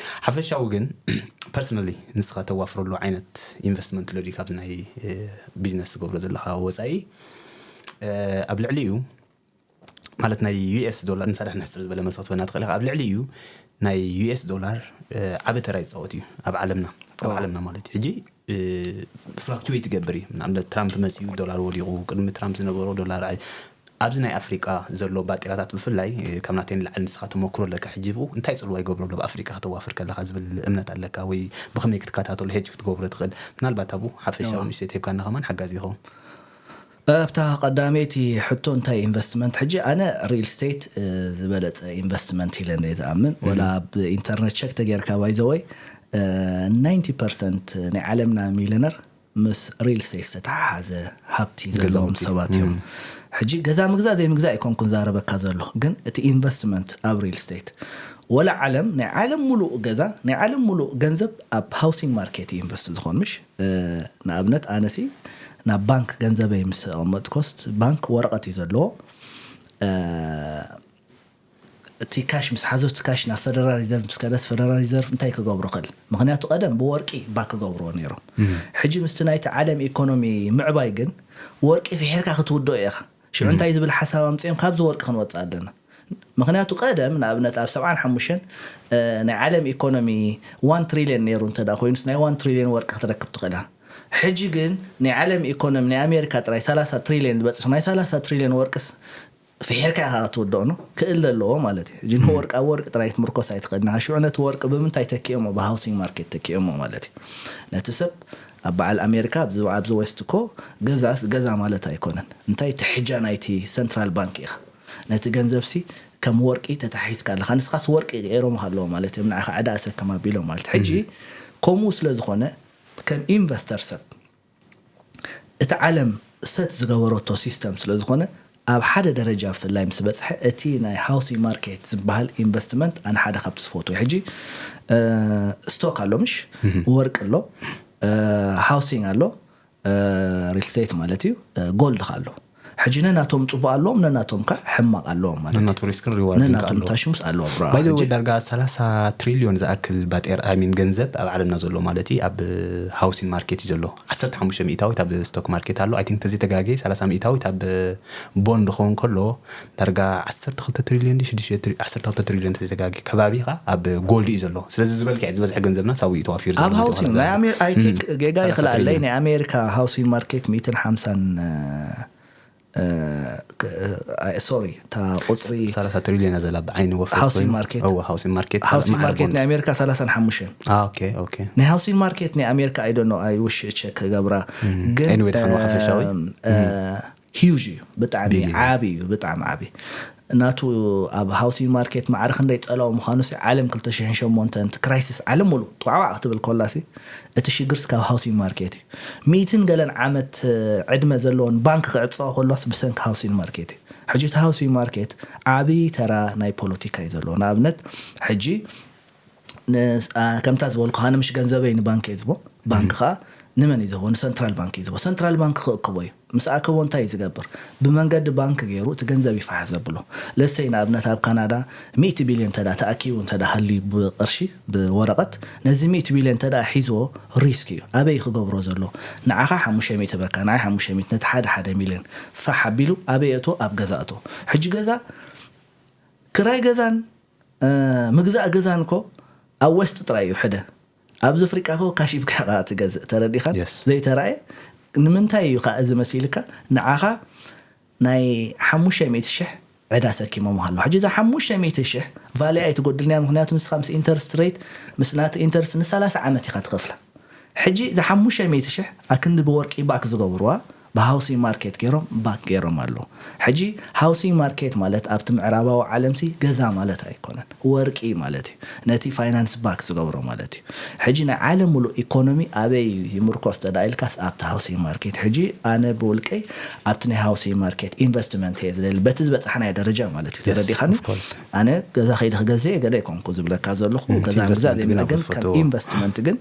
ሓፈሻዊ ግን ፐርሰናሊ ንስኻ ተዋፍረሉ ዓይነት ኢንቨስትመንት ለዲ ካብዚ ናይ ቢዝነስ ትገብሮ ዘለካ ወፃኢ ኣብ ልዕሊ እዩ ማለት ናይ ዩኤስ ዶላር ንሳዳ ንሕፅር ዝበለ መልሲ ክትበና ትኽእል ኢኻ ኣብ ልዕሊ እዩ ናይ ዩኤስ ዶላር ዓበ ተራ ይፃወት እዩ ኣብ ዓለምና ኣብ ዓለምና ማለት ሕጂ ፍላክቹዌት ይገብር እዩ ንኣብነት ትራምፕ መፅኡ ዶላር ወዲቑ ቅድሚ ትራምፕ ዝነበሮ ዶላር ኣብዚ ናይ ኣፍሪቃ ዘሎ ባጤራታት ብፍላይ ካብ ናተይ ንላዕሊ ንስኻ ተመክሮ ኣለካ ሕጂ ብኡ እንታይ ፅልዋ ይገብሮ ኣሎ ኣብ ኣፍሪቃ ከተዋፍር ከለካ ዝብል እምነት ኣለካ ወይ ብኸመይ ክትከታተሎ ሄጅ ክትገብሮ ትኽእል ምናልባት ኣብኡ ሓፈሻዊ ንእሽተይ ተሂብካና ከማን ሓጋዚ ይኸውን ኣብታ ቀዳመይቲ ሕቶ እንታይ ኢንቨስትመንት ሕጂ ኣነ ሪል ስቴት ዝበለፀ ኢንቨስትመንት ኢለ እንደ ዝኣምን ወላ ኣብ ኢንተርነት ቸክ ተጌርካ ባይዘወይ ናይንቲ ፐርሰንት ናይ ዓለምና ሚሊነር ምስ ሪል ስቴት ዝተተሓሓዘ ሃብቲ ዘለዎም ሰባት እዮም ሕጂ ገዛ ምግዛእ ዘይምግዛእ ይኮንኩ ዛረበካ ዘሎ ግን እቲ ኢንቨስትመንት ኣብ ሪል ስቴት ወላ ዓለም ናይ ዓለም ሙሉእ ገዛ ናይ ዓለም ሙሉእ ገንዘብ ኣብ ሃውሲንግ ማርኬት ኢንቨስት ዝኾን ምሽ ንኣብነት ኣነሲ ናብ ባንክ ገንዘበይ ምስ ኣቐመጥኮስ ባንክ ወረቐት እዩ ዘለዎ እቲ ካሽ ምስ ሓዞ እቲ ካሽ ናብ ፈደራል ሪዘርቭ ምስ ከደስ ፈደራል ሪዘርቭ እንታይ ክገብሮ ክእል ምክንያቱ ቀደም ብወርቂ ባክ ክገብርዎ ነይሮም ሕጂ ምስቲ ናይቲ ዓለም ኢኮኖሚ ምዕባይ ግን ወርቂ ፍሒርካ ክትውድኦ ኢኻ ሽዑ እንታይ ዝብል ሓሳብ ኣምፅኦም ካብዚ ወርቂ ክንወፅእ ኣለና ምክንያቱ ቀደም ንኣብነት ኣብ ሰብዓን ሓሙሽተን ናይ ዓለም ኢኮኖሚ ዋን ትሪልዮን ነይሩ እንተ ኮይኑስ ናይ ዋን ትሪልዮን ወርቂ ክትረክብ ትኽእላ ሕጂ ግን ናይ ዓለም ኢኮኖሚ ናይ ኣሜሪካ ጥራይ ሰላሳ ትሪልዮን ዝበፅሕ ናይ ሰላሳ ትሪልዮን ወርቅስ ፍሒርካ ኢኻ ክትውድኦ ነው ክእል ኣለዎ ማለት እዩ ሕጂ ንወርቂ ኣብ ወርቂ ጥራይ ክትምርኮስ ኣይትኽእል ንካ ሽዑ ነቲ ወርቂ ብምንታይ ተኪኦሞ ብሃውሲንግ ማርኬት ተኪኦሞ ማለት እዩ ነቲ ሰብ ኣብ በዓል ኣሜሪካ ኣብዚ ዌስት እኮ ገዛስ ገዛ ማለት ኣይኮነን እንታይ ትሕጃ ናይቲ ሰንትራል ባንክ ኢኻ ነቲ ገንዘብሲ ከም ወርቂ ተታሒዝካ ኣለካ ንስኻስ ወርቂ ገይሮም ኣለዎ ማለት እዮም ንዓኻ ዕዳ ኣሰከም ኣቢሎም ማለት ሕጂ ከምኡ ስለ ዝኾነ ከም ኢንቨስተር ሰብ እቲ ዓለም ሰት ዝገበረቶ ሲስተም ስለ ዝኾነ ኣብ ሓደ ደረጃ ብፍላይ ምስ በፅሐ እቲ ናይ ሃውሲንግ ማርኬት ዝበሃል ኢንቨስትመንት ኣነ ሓደ ካብቲ ዝፈትዎ ሕጂ ስቶክ ኣሎ ምሽ ወርቂ ኣሎ ሃውሲንግ ኣሎ ሪል ስቴት ማለት እዩ ጎልድ ኣሎ ሕጂ ነናቶም ፅቡቅ ኣለዎም ነናቶም ከ ሕማቅ ኣለዎም ማለት እዩ ናቱ ሪስክን ሪዋርድን ነናቶም ታሽሙስ ኣለዎም ብራ ባይ ዘ ዳርጋ ሰላሳ ትሪልዮን ዝኣክል ባጤር ኣይ ሚን ገንዘብ ኣብ ዓለምና ዘሎ ማለት እዩ ኣብ ሃውሲንግ ማርኬት እዩ ዘሎ ዓሰርተ ሓሙሽተ ሚእታዊት ኣብ ስቶክ ማርኬት ኣሎ ኣይ ቲንክ ተዘይተጋጌ ሰላሳ ሚእታዊት ኣብ ቦንድ ክኸውን ከሎ ዳርጋ ዓሰርተ ክልተ ትሪልዮን ድዩ ሽዱሽተ ትሪ- ዓሰርተ ክልተ ትሪልዮን ተዘይተጋጌ ከባቢ ኸ ኣብ ጎልድ እዩ ዘሎ ስለዚ ዝበልካ እዩ ዝበዝሐ ገንዘብና ሳዊ እዩ ተዋፊሩ ዘሎ ኣብ ማለት ሃውሲንግ እዩ። ናይ ኣሜር- ኣይ ቲንክ ጌጋ ሰላሳ ይኽልኣለይ ትሪልዮን። ናይ ኣሜሪካ ሃውሲንግ ማርኬት ሚእትን ሓምሳን ሶሪ እታ ቁፅሪ ሰላሳ ትሪልዮን እያ ዘላ ብዓይኒ ወፍሪ ሃውሲንግ ማርኬት። ሃውሲንግ ማርኬት ሃውሲንግ ማርኬት ናይ ኣሜሪካ ሰላሳን ሓሙሽተን ኦኬ ኦኬ ናይ ሃውሲንግ ማርኬት ናይ ኣሜሪካ ኣይደኖ ኣይ ውሽ ቸክ ክገብራ ግን Anyway፣ ድሓን ሓፈሻዊ? ሂውጅ እዩ ብጣዕሚ Big እዩ። ዓቢ እዩ ብጣዕሚ ዓቢ ናቱ ኣብ ሃውሲንግ ማርኬት ማዕረ ክንደይ ጸላዊ ምዃኑ ሲ ዓለም ክልተ ሽሕን ሸሞንተን እቲ ክራይሲስ ዓለም ሙሉ ጥዋዕዋዕ ክትብል ኮላ ሲ እቲ ሽግርስ ካብ ሃውሲንግ ማርኬት እዩ ሚእትን ገለን ዓመት ዕድመ ዘለዎን ባንክ ክዕጸዋ ኮላስ ብሰንኪ ሃውሲንግ ማርኬት እዩ ሕጂ እቲ ሃውሲንግ ማርኬት ዓቢ ተራ ናይ ፖለቲካ እዩ ዘለዎ ንኣብነት ሕጂ ከምታ ዝበልኩ ኣነ ምሽ ገንዘበይ ንባንክ እየ ዝቦ ባንክ ከዓ ንመን እዩ ዝቦ ንሰንትራል ባንክ እዩ ዝቦ ሰንትራል ባንክ ክእክቦ እዩ ምስ ኣከቦ እንታይ እዩ ዝገብር ብመንገዲ ባንክ ገይሩ እቲ ገንዘብ ይፋሕ ዘብሎ ለሰይ ንኣብነት ኣብ ካናዳ ሚእቲ ቢልዮን እንተ ተኣኪቡ እንተ ሃልዩ ብቅርሺ ብወረቐት ነዚ ሚእቲ ቢልዮን እንተ ሒዝዎ ሪስክ እዩ ኣበይ ክገብሮ ዘሎ ንዓኻ ሓሙሽተ ሚእቲ በካ ንዓይ ሓሙሽተ ሚእቲ ነቲ ሓደ ሓደ ሚልዮን ፋሕ ኣቢሉ ኣበይ እቶ ኣብ ገዛ እቶ ሕጂ ገዛ ክራይ ገዛን ምግዛእ ገዛን እኮ ኣብ ዌስት ጥራይ እዩ ሕደ። ኣብዚ ኣፍሪቃ ኮ ካሽ ሂብካ ኢኻ ትገዝእ፣ ተረዲኻን? Yes. ዘይተራእየ ንምንታይ እዩ ከዓ እዚ መሲልካ? ንዓኻ ናይ ሓሙሽተ ሚእቲ ሽሕ ዕዳ ሰኪሞም ኣሎ። ሕጂ እዛ ሓሙሽተ ሚእቲ ሽሕ ቫልያ ኣይትጎድልንያ፣ ምክንያቱ ንስኻ ምስ ኢንተርስት ሬት፣ ምስ ናቲ ኢንተርስት ንሰላሳ ዓመት ኢኻ ትኸፍላ። ሕጂ እዛ ሓሙሽተ ሚእቲ ሽሕ ኣክንዲ ብወርቂ ባክ ዝገብርዋ፣ ብሃውሲንግ ማርኬት ገይሮም ባክ ገይሮም ኣለዉ። ሕጂ ሃውሲንግ ማርኬት ማለት ኣብቲ ምዕራባዊ ዓለምሲ ገዛ ማለት ኣይኮነን፣ ወርቂ ማለት እዩ። ነቲ ፋይናንስ ባክ ዝገብሮ ማለት እዩ። ሕጂ ናይ ዓለም ሙሉእ ኢኮኖሚ ኣበይ ይምርኮስ ተዳ ኢልካስ ኣብቲ ሃውሲንግ ማርኬት። ሕጂ ኣነ ብውልቀይ ኣብቲ ናይ ሃውሲንግ ማርኬት ኢንቨስትመንት እየ ዝደሊ፣ በቲ ዝበፃሕናዮ ደረጃ ማለት እዩ። Yes, ተረዲኻኒ? Of course. ኣነ ገዛ ከይደ ክገዝእ እየ ገለ ኣይኮንኩ ዝብለካ ዘለኹ። Mm, ገዛ ኢንቨስትመንት ምግዛእ ግን ዘይምለ ኣብ ግን ዝፈትዎ። ከም ኢንቨስትመንት ግን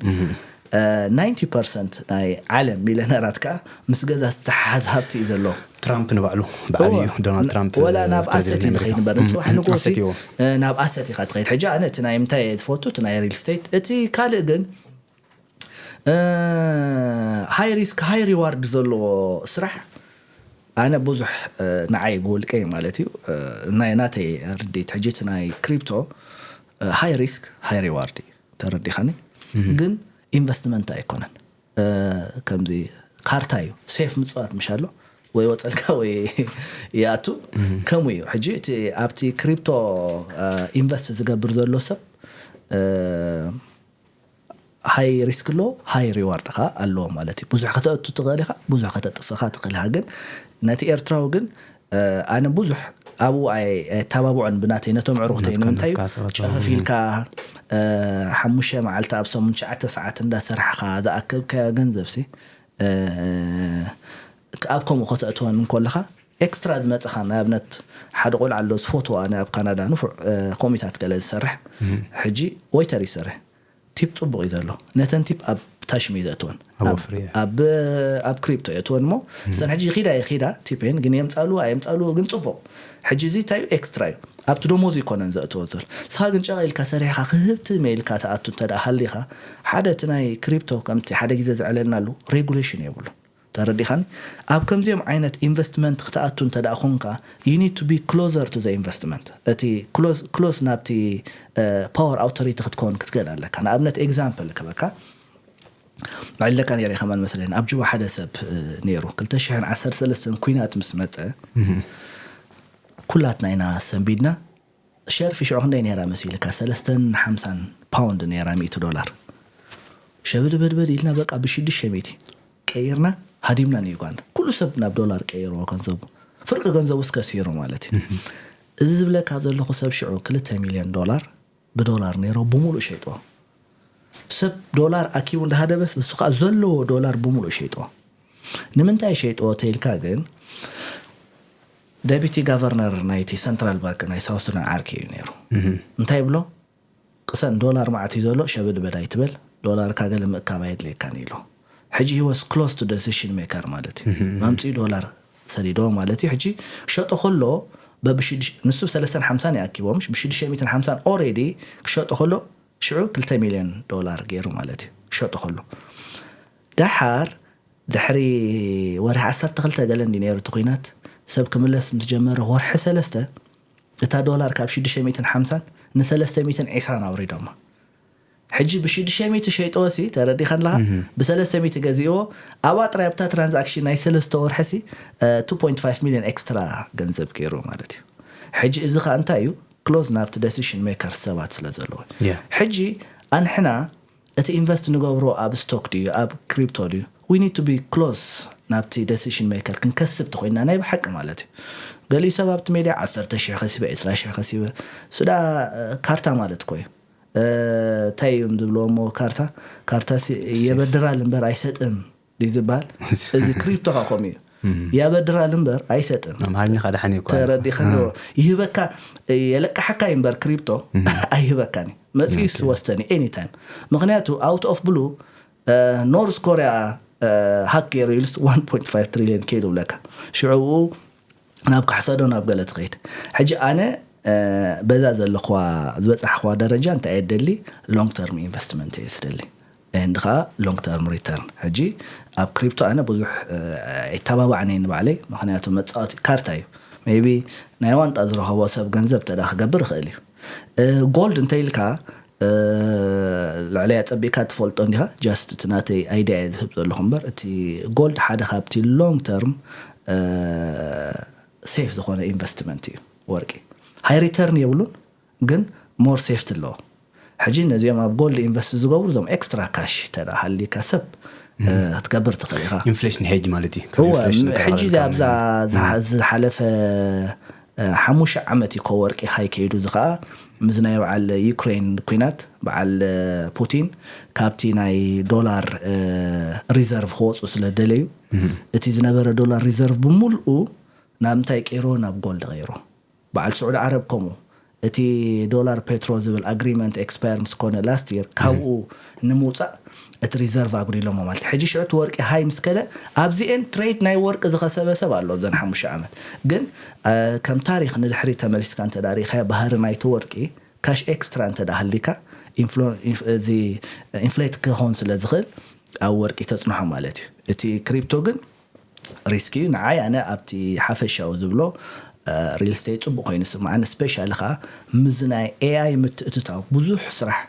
ናይንቲ ፐርሰንት ናይ ዓለም ሚሊዮነራት ከዓ ምስ ገዛ ዝተሓዝ ሃብቲ እዩ ዘለዎ። ትራምፕ ንባዕሉ ብዓብዩ እወ። ዶናልድ ትራምፕ ወላ ናብ ፕሬዚደንት ኣሰት እዩ ኣሜሪካ። ዝኸይድ እምበር፣ ንፅባሕ እም፣ ንጎሲ ኣሰት እዎ። ናብ ኣሰት ኢኻ ትኸይድ። ሕጂ ኣነ እቲ ናይ ምንታይ እየ ዝፈቱ፣ እቲ ናይ ሪል ስቴት። እቲ ካልእ ግን ሃይ ሪስክ ሃይ ሪዋርድ ዘለዎ ስራሕ ኣነ ብዙሕ ንዓይ ብውልቀይ ማለት እዩ፣ ናይ ናተይ ርድኢት። ሕጂ እቲ ናይ ክሪፕቶ ሃይ ሪስክ ሃይ ሪዋርድ እዩ፣ ተረዲኻኒ? ግን ኢንቨስትመንት ኣይኮነን። ከምዚ ካርታ እዩ፣ ሴፍ ምፅዋት ምሽ ኣሎ፣ ወይ ወፀልካ ወይ ይኣቱ። ከምኡ እዩ። ሕጂ እቲ ኣብቲ ክሪፕቶ ኢንቨስት ዝገብር ዘሎ ሰብ ሃይ ሪስክ ኣሎ፣ ሃይ ሪዋርድ ካ ኣለዎ ማለት እዩ። ብዙሕ ከተእቱ ትኽእል ኢኻ፣ ብዙሕ ከተጥፍኻ ትኽእል ኢኻ። ግን ነቲ ኤርትራዊ ግን ኣነ ብዙሕ ኣብኡ ኣይተባብዖን። ብናተይ ነቶም ዕሩኽተይ ንምንታይ እዩ ጨፈፊልካ ሓሙሽተ መዓልቲ ኣብ ሰሙን ትሽዓተ ሰዓት እንዳሰርሕኻ ዝኣከብካዮ ገንዘብ ሲ ኣብ ከምኡ ከተእትወን እንኮለኻ ኤክስትራ ዝመፀኻ፣ ንኣብነት ሓደ ቆልዓ ኣሎ ዝፈትዎ ኣነ ኣብ ካናዳ ንፉዕ ኮሚታት ገለ ዝሰርሕ፣ ሕጂ ወይተር ይሰርሕ። ቲፕ ፅቡቕ እዩ ዘሎ። ነተን ቲፕ ኣብ ታሽም እዩ ዘእትወን። ኣብ ክሪፕቶ የእትወን እሞ ሰን ሕጂ ይኺዳ ይኺዳ ቲፔን ግን የምፃሉ ኣየምፃሉ ግን ፅቡቕ። ሕጂ እዚ እንታይ እዩ? ኤክስትራ እዩ። ኣብቲ ደሞዝ ይኮነን ዘእትዎ ዘሎ። ንስኻ ግን ጨቐ ኢልካ ሰሪሕኻ ክህብቲ መ ኢልካ ተኣቱ እንተ ደኣ ሃሊኻ፣ ሓደ እቲ ናይ ክሪፕቶ ከምቲ ሓደ ግዜ ዘዕለልናሉ ሬጉሌሽን የብሉ። ተረዲኻኒ? ኣብ ከምዚኦም ዓይነት ኢንቨስትመንት ክትኣቱ እንተ ደኣ ኾንካ፣ you need to be closer to the investment። እቲ ክሎስ ናብቲ ፓወር ኣውቶሪቲ ክትከውን ክትገድ ኣለካ። ንኣብነት ኤግዛምፕል ክበካ፣ ባዕለካ ነይረ ከማን መስለኒ ኣብ ጁባ ሓደ ሰብ ነይሩ። ክልተ ሽሕን ዓሰርተ ሰለስተን ኩናት ምስ መፀ ኩላትና ኢና ሰንቢድና። ሸርፊ ሽዑ ክንደይ ነይራ መሲልካ? ሰለስተን ሓምሳን ፓውንድ ነይራ፣ ሚእቲ ዶላር። ሸብድበድበድ ኢልና በቃ ብሽዱሽተ ሚእቲ ቀይርና ሃዲምና ንዩጋንዳ። ኩሉ ሰብ ናብ ዶላር ቀይርዎ ገንዘቡ። ፍርቂ ገንዘቡ እስከሲሩ ማለት እዩ። እዚ ዝብለካ ዘለኹ ሰብ ሽዑ ክልተ ሚልዮን ዶላር ብዶላር ነይሮ ብሙሉእ ሸይጥዎ። ሰብ ዶላር ኣኪቡ እንዳሃደበስ ንሱ ከዓ ዘለዎ ዶላር ብሙሉእ ሸይጥዎ። ንምንታይ ሸይጥዎ ተይልካ ግን ደቢቲ ጋቨርነር ናይቲ ሰንትራል ባንክ ናይ ሳውስቱዳን ዓርኪ እዩ ነይሩ። እንታይ ብሎ? ቅሰን ዶላር ማዕት እዩ ዘሎ፣ ሸብድበድ ኣይትበል፣ ዶላርካ ገለ ምእካብ ኣየድልየካን ኢሎ። ሕጂ he was close to decision maker ማለት እዩ። መምፅኡ ዶላር ሰዲዶ ማለት እዩ። ሕጂ ክሸጦ ከሎ በብሽዱሽ ንሱ ብሰለስተን ሓምሳን ይኣኪቦም ብሽዱሽተ ሚእትን ሓምሳን ኦሬዲ ክሸጦ ከሎ ሽዑ ክልተ ሚልዮን ዶላር ገይሩ ማለት እዩ ክሸጦ ከሎ። ደሓር ድሕሪ ወርሒ ዓሰርተ ክልተ ገለ እንዲ ነይሩ እቲ ኩናት ሰብ ክምለስ ምስ ጀመረ ወርሒ ሰለስተ እታ ዶላር ካብ ሽዱሽተ ሚእትን ሓምሳን ንሰለስተ ሚእትን ዕስራን ኣውሪዶማ። ሕጂ ብሽዱሽተ ሚእቲ ሸይጥዎ ሲ ተረዲኻ ኣለኻ? ብሰለስተ ሚእቲ ገዚእዎ ኣብኣ ጥራይ ኣብታ ትራንዛክሽን ናይ ሰለስተ ወርሒ ሲ ቱ ፖይንት ፋይቭ ሚልዮን ኤክስትራ ገንዘብ ገይሩ ማለት እዩ። ሕጂ እዚ ኸዓ እንታይ እዩ? ክሎዝ ናብቲ ደሲሽን ሜከር ሰባት ስለ ዘለዎ። ሕጂ ኣንሕና እቲ ኢንቨስት ንገብሮ ኣብ ስቶክ ድዩ ኣብ ክሪፕቶ ድዩ? We need to be close ናብቲ ደሲሽን ሜከር ክንከስብ ተኮይና ናይ ብሓቂ ማለት እዩ። ገሊኡ ሰብ ኣብቲ ሜድያ ዓሰርተ ሽሕ ከሲበ፣ ዕስራ ሽሕ ከሲበ፣ ሱዳ ካርታ ማለት እኮ እዩ። እንታይ እዮም ዝብልዎ እሞ ካርታ ካርታ የበድራል እምበር ኣይሰጥም ድዩ ዝበሃል? እዚ ክሪፕቶ ካ ከምኡ እዩ። ያበድራል እምበር ኣይሰጥም። ኣምሓርኛ ካ ደሓን እዩ እኮ። ተረዲኻ ዶ? ይህበካ፣ የለቅሓካ እዩ እምበር ክሪፕቶ ኣይህበካን እዩ። መፅኡ ይስወስተኒ ኤኒታይም። ምክንያቱ ኣውት ኦፍ ብሉ ኖርዝ ኮርያ ሃክ ገይሩ ኢሉስ ዋን ፖይንት ፋይቭ ትሪልዮን ከይዱ ብለካ ሽዑ ናብ ካሕሳ ዶ ናብ ገለ ትኸይድ። ሕጂ ኣነ በዛ ዘለኽዋ ዝበፃሕኽዋ ደረጃ እንታይ እየ ደሊ? ሎንግ ተርም ኢንቨስትመንት እየ ዝደሊ። And ከዓ ሎንግ ተርም ሪተርን። ሕጂ ኣብ ክሪፕቶ ኣነ ብዙሕ ኣይተባባዕን እየ ንባዕለይ፣ ምክንያቱ መፃወቲ ካርታ እዩ። ሜቢ ናይ ዋንጣ ዝረኸቦ ሰብ ገንዘብ ተዳ ክገብር ይኽእል እዩ። ጎልድ እንተ ኢልካ ልዕለይ ኣጸቢቕካ ትፈልጦ እንዲኻ። Just እቲ ናተይ idea እየ ዝህብ ዘለኹ እምበር፣ እቲ gold ሓደ ካብቲ long term safe ዝኾነ investment እዩ። ወርቂ high return የብሉን፣ ግን more safety ኣለዎ። ሕጂ ነዚኦም ኣብ gold invest ዝገብሩ፣ እዞም extra cash ተዳ ሃሊካ ሰብ ክትገብር ትኽእል ኢኻ። Inflation hedge ማለት እዩ። ሕጂ ኣብዛ ዝሓለፈ ሓሙሽተ ዓመት እዩ ኮ ወርቂ ሃይ ከይዱ። እዚ ከዓ ምስ ናይ በዓል ዩክሬን ኩናት፣ በዓል ፑቲን ካብቲ ናይ ዶላር reserve ክወፁ ስለ ደለዩ፣ እቲ ዝነበረ ዶላር reserve ብምልኡ ናብ ምንታይ ቀይሮ? ናብ gold ቀይሮ። በዓል ስዑዲ ዓረብ ከምኡ። እቲ ዶላር ፔትሮ ዝብል agreement expire ምስ ኮነ last year፣ ካብኡ ንምውፃእ እቲ reserve ኣጉዲሎሞ ማለት እዩ። ሕጂ ሽዑ እቲ ወርቂ ሃይ ምስ ከደ፣ ኣብዚኤን ትሬድ ናይ ወርቂ ዝኸሰበ ሰብ ኣሎ ኣብዘን ሓሙሽተ ዓመት። ግን ከም ታሪክ ንድሕሪ ተመሊስካ እንተ ሪኢኻዮ፣ ባህሪ ናይቲ ወርቂ ካሽ ኤክስትራ እንተ ሃሊካ፣ እዚ ኢንፍሌት ክኾን ስለ ዝኽእል ኣብ ወርቂ ተፅንሖ ማለት እዩ። እቲ ክሪፕቶ ግን ሪስክ እዩ። ንዓይ ኣነ ኣብቲ ሓፈሻዊ ዝብሎ ሪል ስቴት ፅቡቅ ኮይኑ ስማዓኒ። ስፔሻሊ ከዓ ምዚ ናይ ኤኣይ ምትእትታው ብዙሕ ስራሕ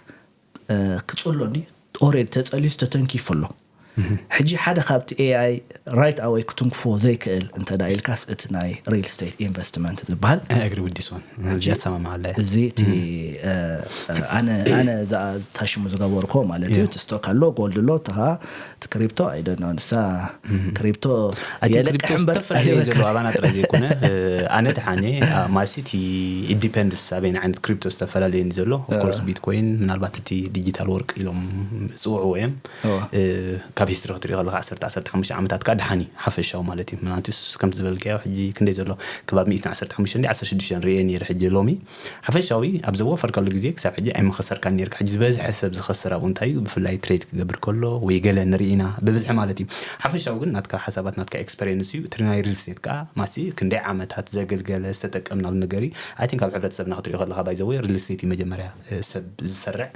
ክፅሎ እንዲ ኦሬዲ ተፀልዩ ተተንኪፉ ኣሎ። ሕጂ ሓደ ካብቲ ኤኣይ right away ክትንክፎ ዘይክእል እንተ ኢልካስ እቲ ናይ ሪል ስቴት ኢንቨስትመንት ዝበሃል ኣግሪ ውዲሶን ያሰማማለ እዚ እቲ ኣነ ኣነ ታሽሙ ዝገበርኮ ማለት እዩ። እቲ ስቶክ ኣሎ፣ ጎልድ ኣሎ፣ ተኻ እቲ ክሪፕቶ ኣይደኖ ንሳ ክሪፕቶ ክሪፕቶ ዝተፈላለዩ ዘሎ ኣባና ጥራይ ዘይኮነ ኣነ ድሓኔ ማሲቲ ኢንዲፐንድስ ኣበይና ዓይነት ክሪፕቶ ዝተፈላለዩ ዘሎ ኦፍኮርስ ቢትኮይን ምናልባት እቲ ዲጂታል ወርቅ ኢሎም ዝፅውዕዎ እዮም። ካብ ሂስትሪ ክትሪኦ ከለካ ዓሰርተ ዓሰርተ ሓሙሽተ ዓመታት ከዓ ድሓኒ ሓፈሻዊ ማለት እዩ። ምናቱስ ከምቲ ዝበልካዮ ሕጂ ክንደይ ዘሎ ከባቢ ሚእትን ዓሰርተ ሓሙሽተ ዓሰርተ ሽዱሽተ ሪኤ ነይረ። ሕጂ ሎሚ ሓፈሻዊ ኣብ ዘወፈርካሉ ግዜ ክሳብ ሕጂ ኣይምኸሰርካን ነርካ። ሕጂ ዝበዝሐ ሰብ ዝኸስር ኣብኡ እንታይ እዩ? ብፍላይ ትሬድ ክገብር ከሎ ወይ ገለ ንርኢ ኢና ብብዝሒ ማለት እዩ። ሓፈሻዊ ግን ናትካ ሓሳባት ናትካ ኤክስፐሪየንስ እዩ። እቲ ናይ ሪል ስቴት ከዓ ማሲ ክንደይ ዓመታት ዘገልገለ ዝተጠቀምናሉ ነገር እዩ። ኣይ ቲንክ ኣብ ሕብረተሰብና ክትሪኦ ከለካ ባይዘወይ ሪል ስቴት እዩ መጀመርያ ሰብ ዝሰርዕ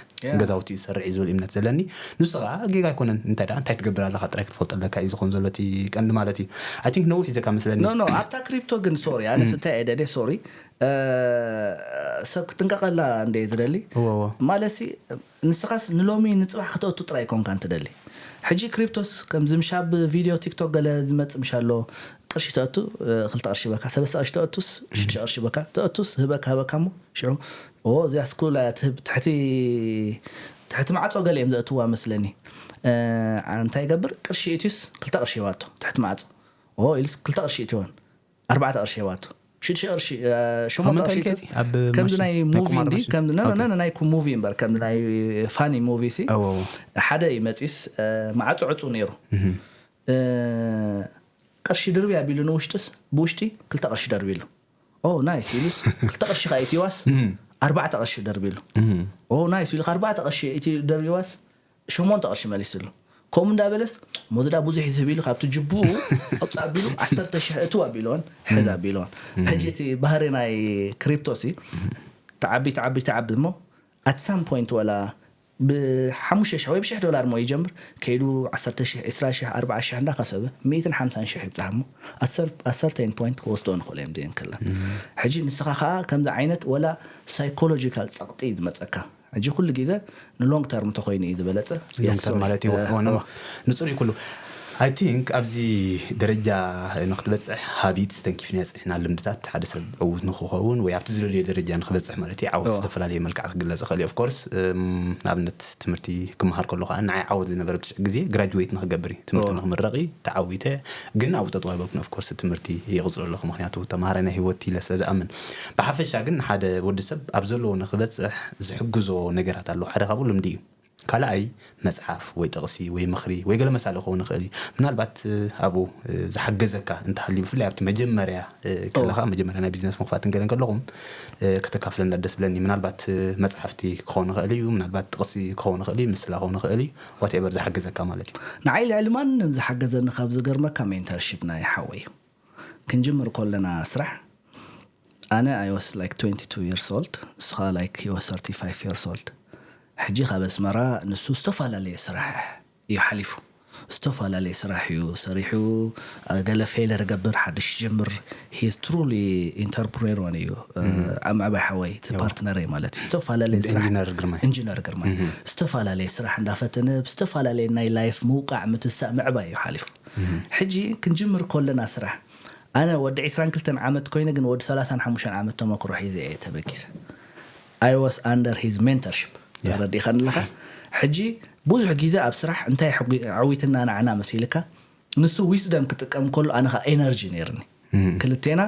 ገዛውቲ ዝሰርዕ እዩ ዝብል እምነት ዘለኒ። ንሱ ከዓ ጌጋ ኣይኮነን። እንታይ ደኣ እንታይ ትገብር ኣለካ ጥራይ ክትፈልጦ ኣለካ እዩ ዝኸውን ዘሎ እቲ ቀንዲ ማለት እዩ። ኣይ ቲንክ ነዊሕ ዘካ መስለኒ። ኖ ኖ ኣብታ ክሪፕቶ ግን ሶሪ ኣነስ እንታይ እየ ደልየ ሶሪ ሰብ ክትንቀቐላ እንደ ዝደሊ ማለት ንስኻስ ንሎሚ ንፅባሕ ከተእቱ ጥራይ ኮንካ እንትደሊ። ሕጂ ክሪፕቶስ ከምዚ ምሻ ብቪዲዮ ቲክቶክ ገለ ዝመፅ ምሻ ኣሎ። ቅርሺ ተእቱ ክልተ ቅርሺ በካ ሰለስተ ቅርሺ ተእቱስ ሽዱሽተ ቅርሺ በካ ተእቱስ ህበካ ህበካ እሞ ሽዑ እዚኣ ስኩላ ትህብ ትሕቲ ትሕቲ ማዕፆ ገለ እዮም ዘእትዋ መስለኒ። እንታይ ይገብር ቅርሺ እትዩስ ክልተ ቅርሺ ይባቶ ትሕቲ ማዕፆ ኢሉስ ክልተ ቅርሺ እትወን ኣርባዕተ ቅርሺ ሂባቶ ሽዱሽተ ቅርሺ ሸሞንተ ቅርሺ ከምዚ ናይ ሙቪ እንዲ ከምዚ ናይ ሙቪ እምበር ከምዚ ናይ ፋኒ ሙቪ ሲ ሓደ ይመፂስ ማዕፁ ዕፁ ነይሩ። ቅርሺ ድርቢ ኣቢሉ ንውሽጥስ ብውሽጢ ክልተ ቅርሺ ደርቢሉ። ኦ ናይስ ኢሉስ ክልተ ቅርሺ ከኣ ኢትዋስ ኣርባዕተ ቅርሺ ደርቢሉ። ኦ ናይስ ኢሉ ኣርባዕተ ቅርሺ ኢቲ ደርቢዋስ ሸሞንተ ቅርሺ መሊስሉ። ከምኡ እንዳበለስ ሞዝዳ ብዙሕ ይዝህብ ኢሉ ካብቲ ጅቡኡ ኣውፅእ ኣቢሉ ዓሰርተ ሽሕ እትው ኣቢልዎን ሕዝ ኣቢልዎን። ሕጂ እቲ ባህሪ ናይ ክሪፕቶ ሲ ተዓቢ ተዓቢ ተዓቢ እሞ at some point ወላ ብሓሙሽተ ሽሕ ወይ ብሽሕ ዶላር ሞ ይጀምር ከይዱ ዓሰርተ ሽሕ ዕስራ ሽሕ ኣርባዓ ሽሕ እንዳኸሰበ ሚእትን ሓምሳን ሽሕ ይብፅሕ እሞ at some- at certain point ክወስዶ ንኽእሉ እዮም ዚአን ከለን። ሕጂ ንስኻ ከዓ ከምዚ ዓይነት ወላ ሳይኮሎጂካል ፀቕጢ እዩ ዝመፀካ። ሕጂ ኩሉ ግዜ ንሎንግ ተርም ተኮይኑ እዩ ዝበለፀ። ሎንግ ተርም ማለት እዩ። ንፁር እዩ ኩሉ። ኣይ ቲንክ ኣብዚ ደረጃ ንክትበፅሕ ሃቢት ስተንኪፍና ፅሕና ልምድታት ሓደ ሰብ ዕዉት ንክኸውን ወይ ኣብቲ ዝደልዮ ደረጃ ንክበፅሕ ማለት እዩ ዓወት ዝተፈላለዩ መልክዓት ክግለፅ ይኽእል እዩ። ኦፍኮርስ ንኣብነት ትምህርቲ ክመሃር ከሎ ከዓ ንዓይ ዓወት ዝነበረ ብትሽዕ ግዜ ግራጁዌት ንክገብር እዩ። ትምህርቲ ንክምረቕ እዩ ተዓዊተ። ግን ኣብኡ ጠጠው ኣይበልኩን። ኦፍኮርስ ትምህርቲ ይቕፅሎ ኣለኹ ምክንያቱ ተምሃራይ ናይ ህይወት ኢለ ስለ ዝኣምን። ብሓፈሻ ግን ሓደ ወዲ ሰብ ኣብ ዘለዎ ንክበፅሕ ዝሕግዞ ነገራት ኣለዉ። ሓደ ካብኡ ልምዲ እዩ። ካልኣይ መፅሓፍ ወይ ጥቕሲ ወይ ምኽሪ ወይ ገለ መሳሊ ክኸውን ይኽእል እዩ። ምናልባት ኣብኡ ዝሓገዘካ እንተሃልዩ ብፍላይ ኣብቲ መጀመርያ ከለኻ መጀመርያ ናይ ቢዝነስ ምኽፋት እንገለን ከለኹም ከተካፍለና ደስ ብለኒ። ምናልባት መፅሓፍቲ ክኸውን ይኽእል እዩ፣ ምናልባት ጥቕሲ ክኸውን ይኽእል እዩ፣ ምስላ ክኸውን ይኽእል እዩ፣ ዋትኤቨር ዝሓገዘካ ማለት እዩ። ንዓይ ልዕሊ ማንም ዝሓገዘኒ ካብ ዝገርመካ ሜንተርሺፕ ናይ ሓወይ እዩ። ክንጅምር ከለና ስራሕ ኣነ I was like twenty two years old ንስኻ like you was thirty five years old። ሕጂ ካብ ኣስመራ ንሱ ዝተፈላለየ ስራሕ እዩ ሓሊፉ። ዝተፈላለየ ስራሕ እዩ ሰሪሑ። ገለ ፌለር ገብር ሓድሽ ጀምር። He's truly entrepreneur one እዩ። ኣብ ምዕባይ ሓወይ እቲ ፓርትነረይ ማለት እዩ። ዝተፈላለየ ስራሕ ኢንጂነር ግርማይ ኢንጂነር ግርማይ ዝተፈላለየ ስራሕ እንዳፈተነ ብዝተፈላለየ ናይ ላይፍ ምውቃዕ ምትሳእ ምዕባይ እዩ ሓሊፉ። ሕጂ ክንጅምር ከለና ስራሕ ኣነ ወዲ ዕስራን ክልተን ዓመት ኮይነ ግን ወዲ ሰላሳን ሓሙሽተን ዓመት ተመክሮ ሒዘ እየ ተበጊሰ። I was under his mentorship። ተረዲእካ ኣለኻ። ሕጂ ብዙሕ ግዜ ኣብ ስራሕ እንታይ ዓዊትና ንዓና መሲልካ ንሱ ዊስደም ክጥቀም ከሎ ኣነ ከዓ ኤነርጂ ነይርኒ። ክልቴና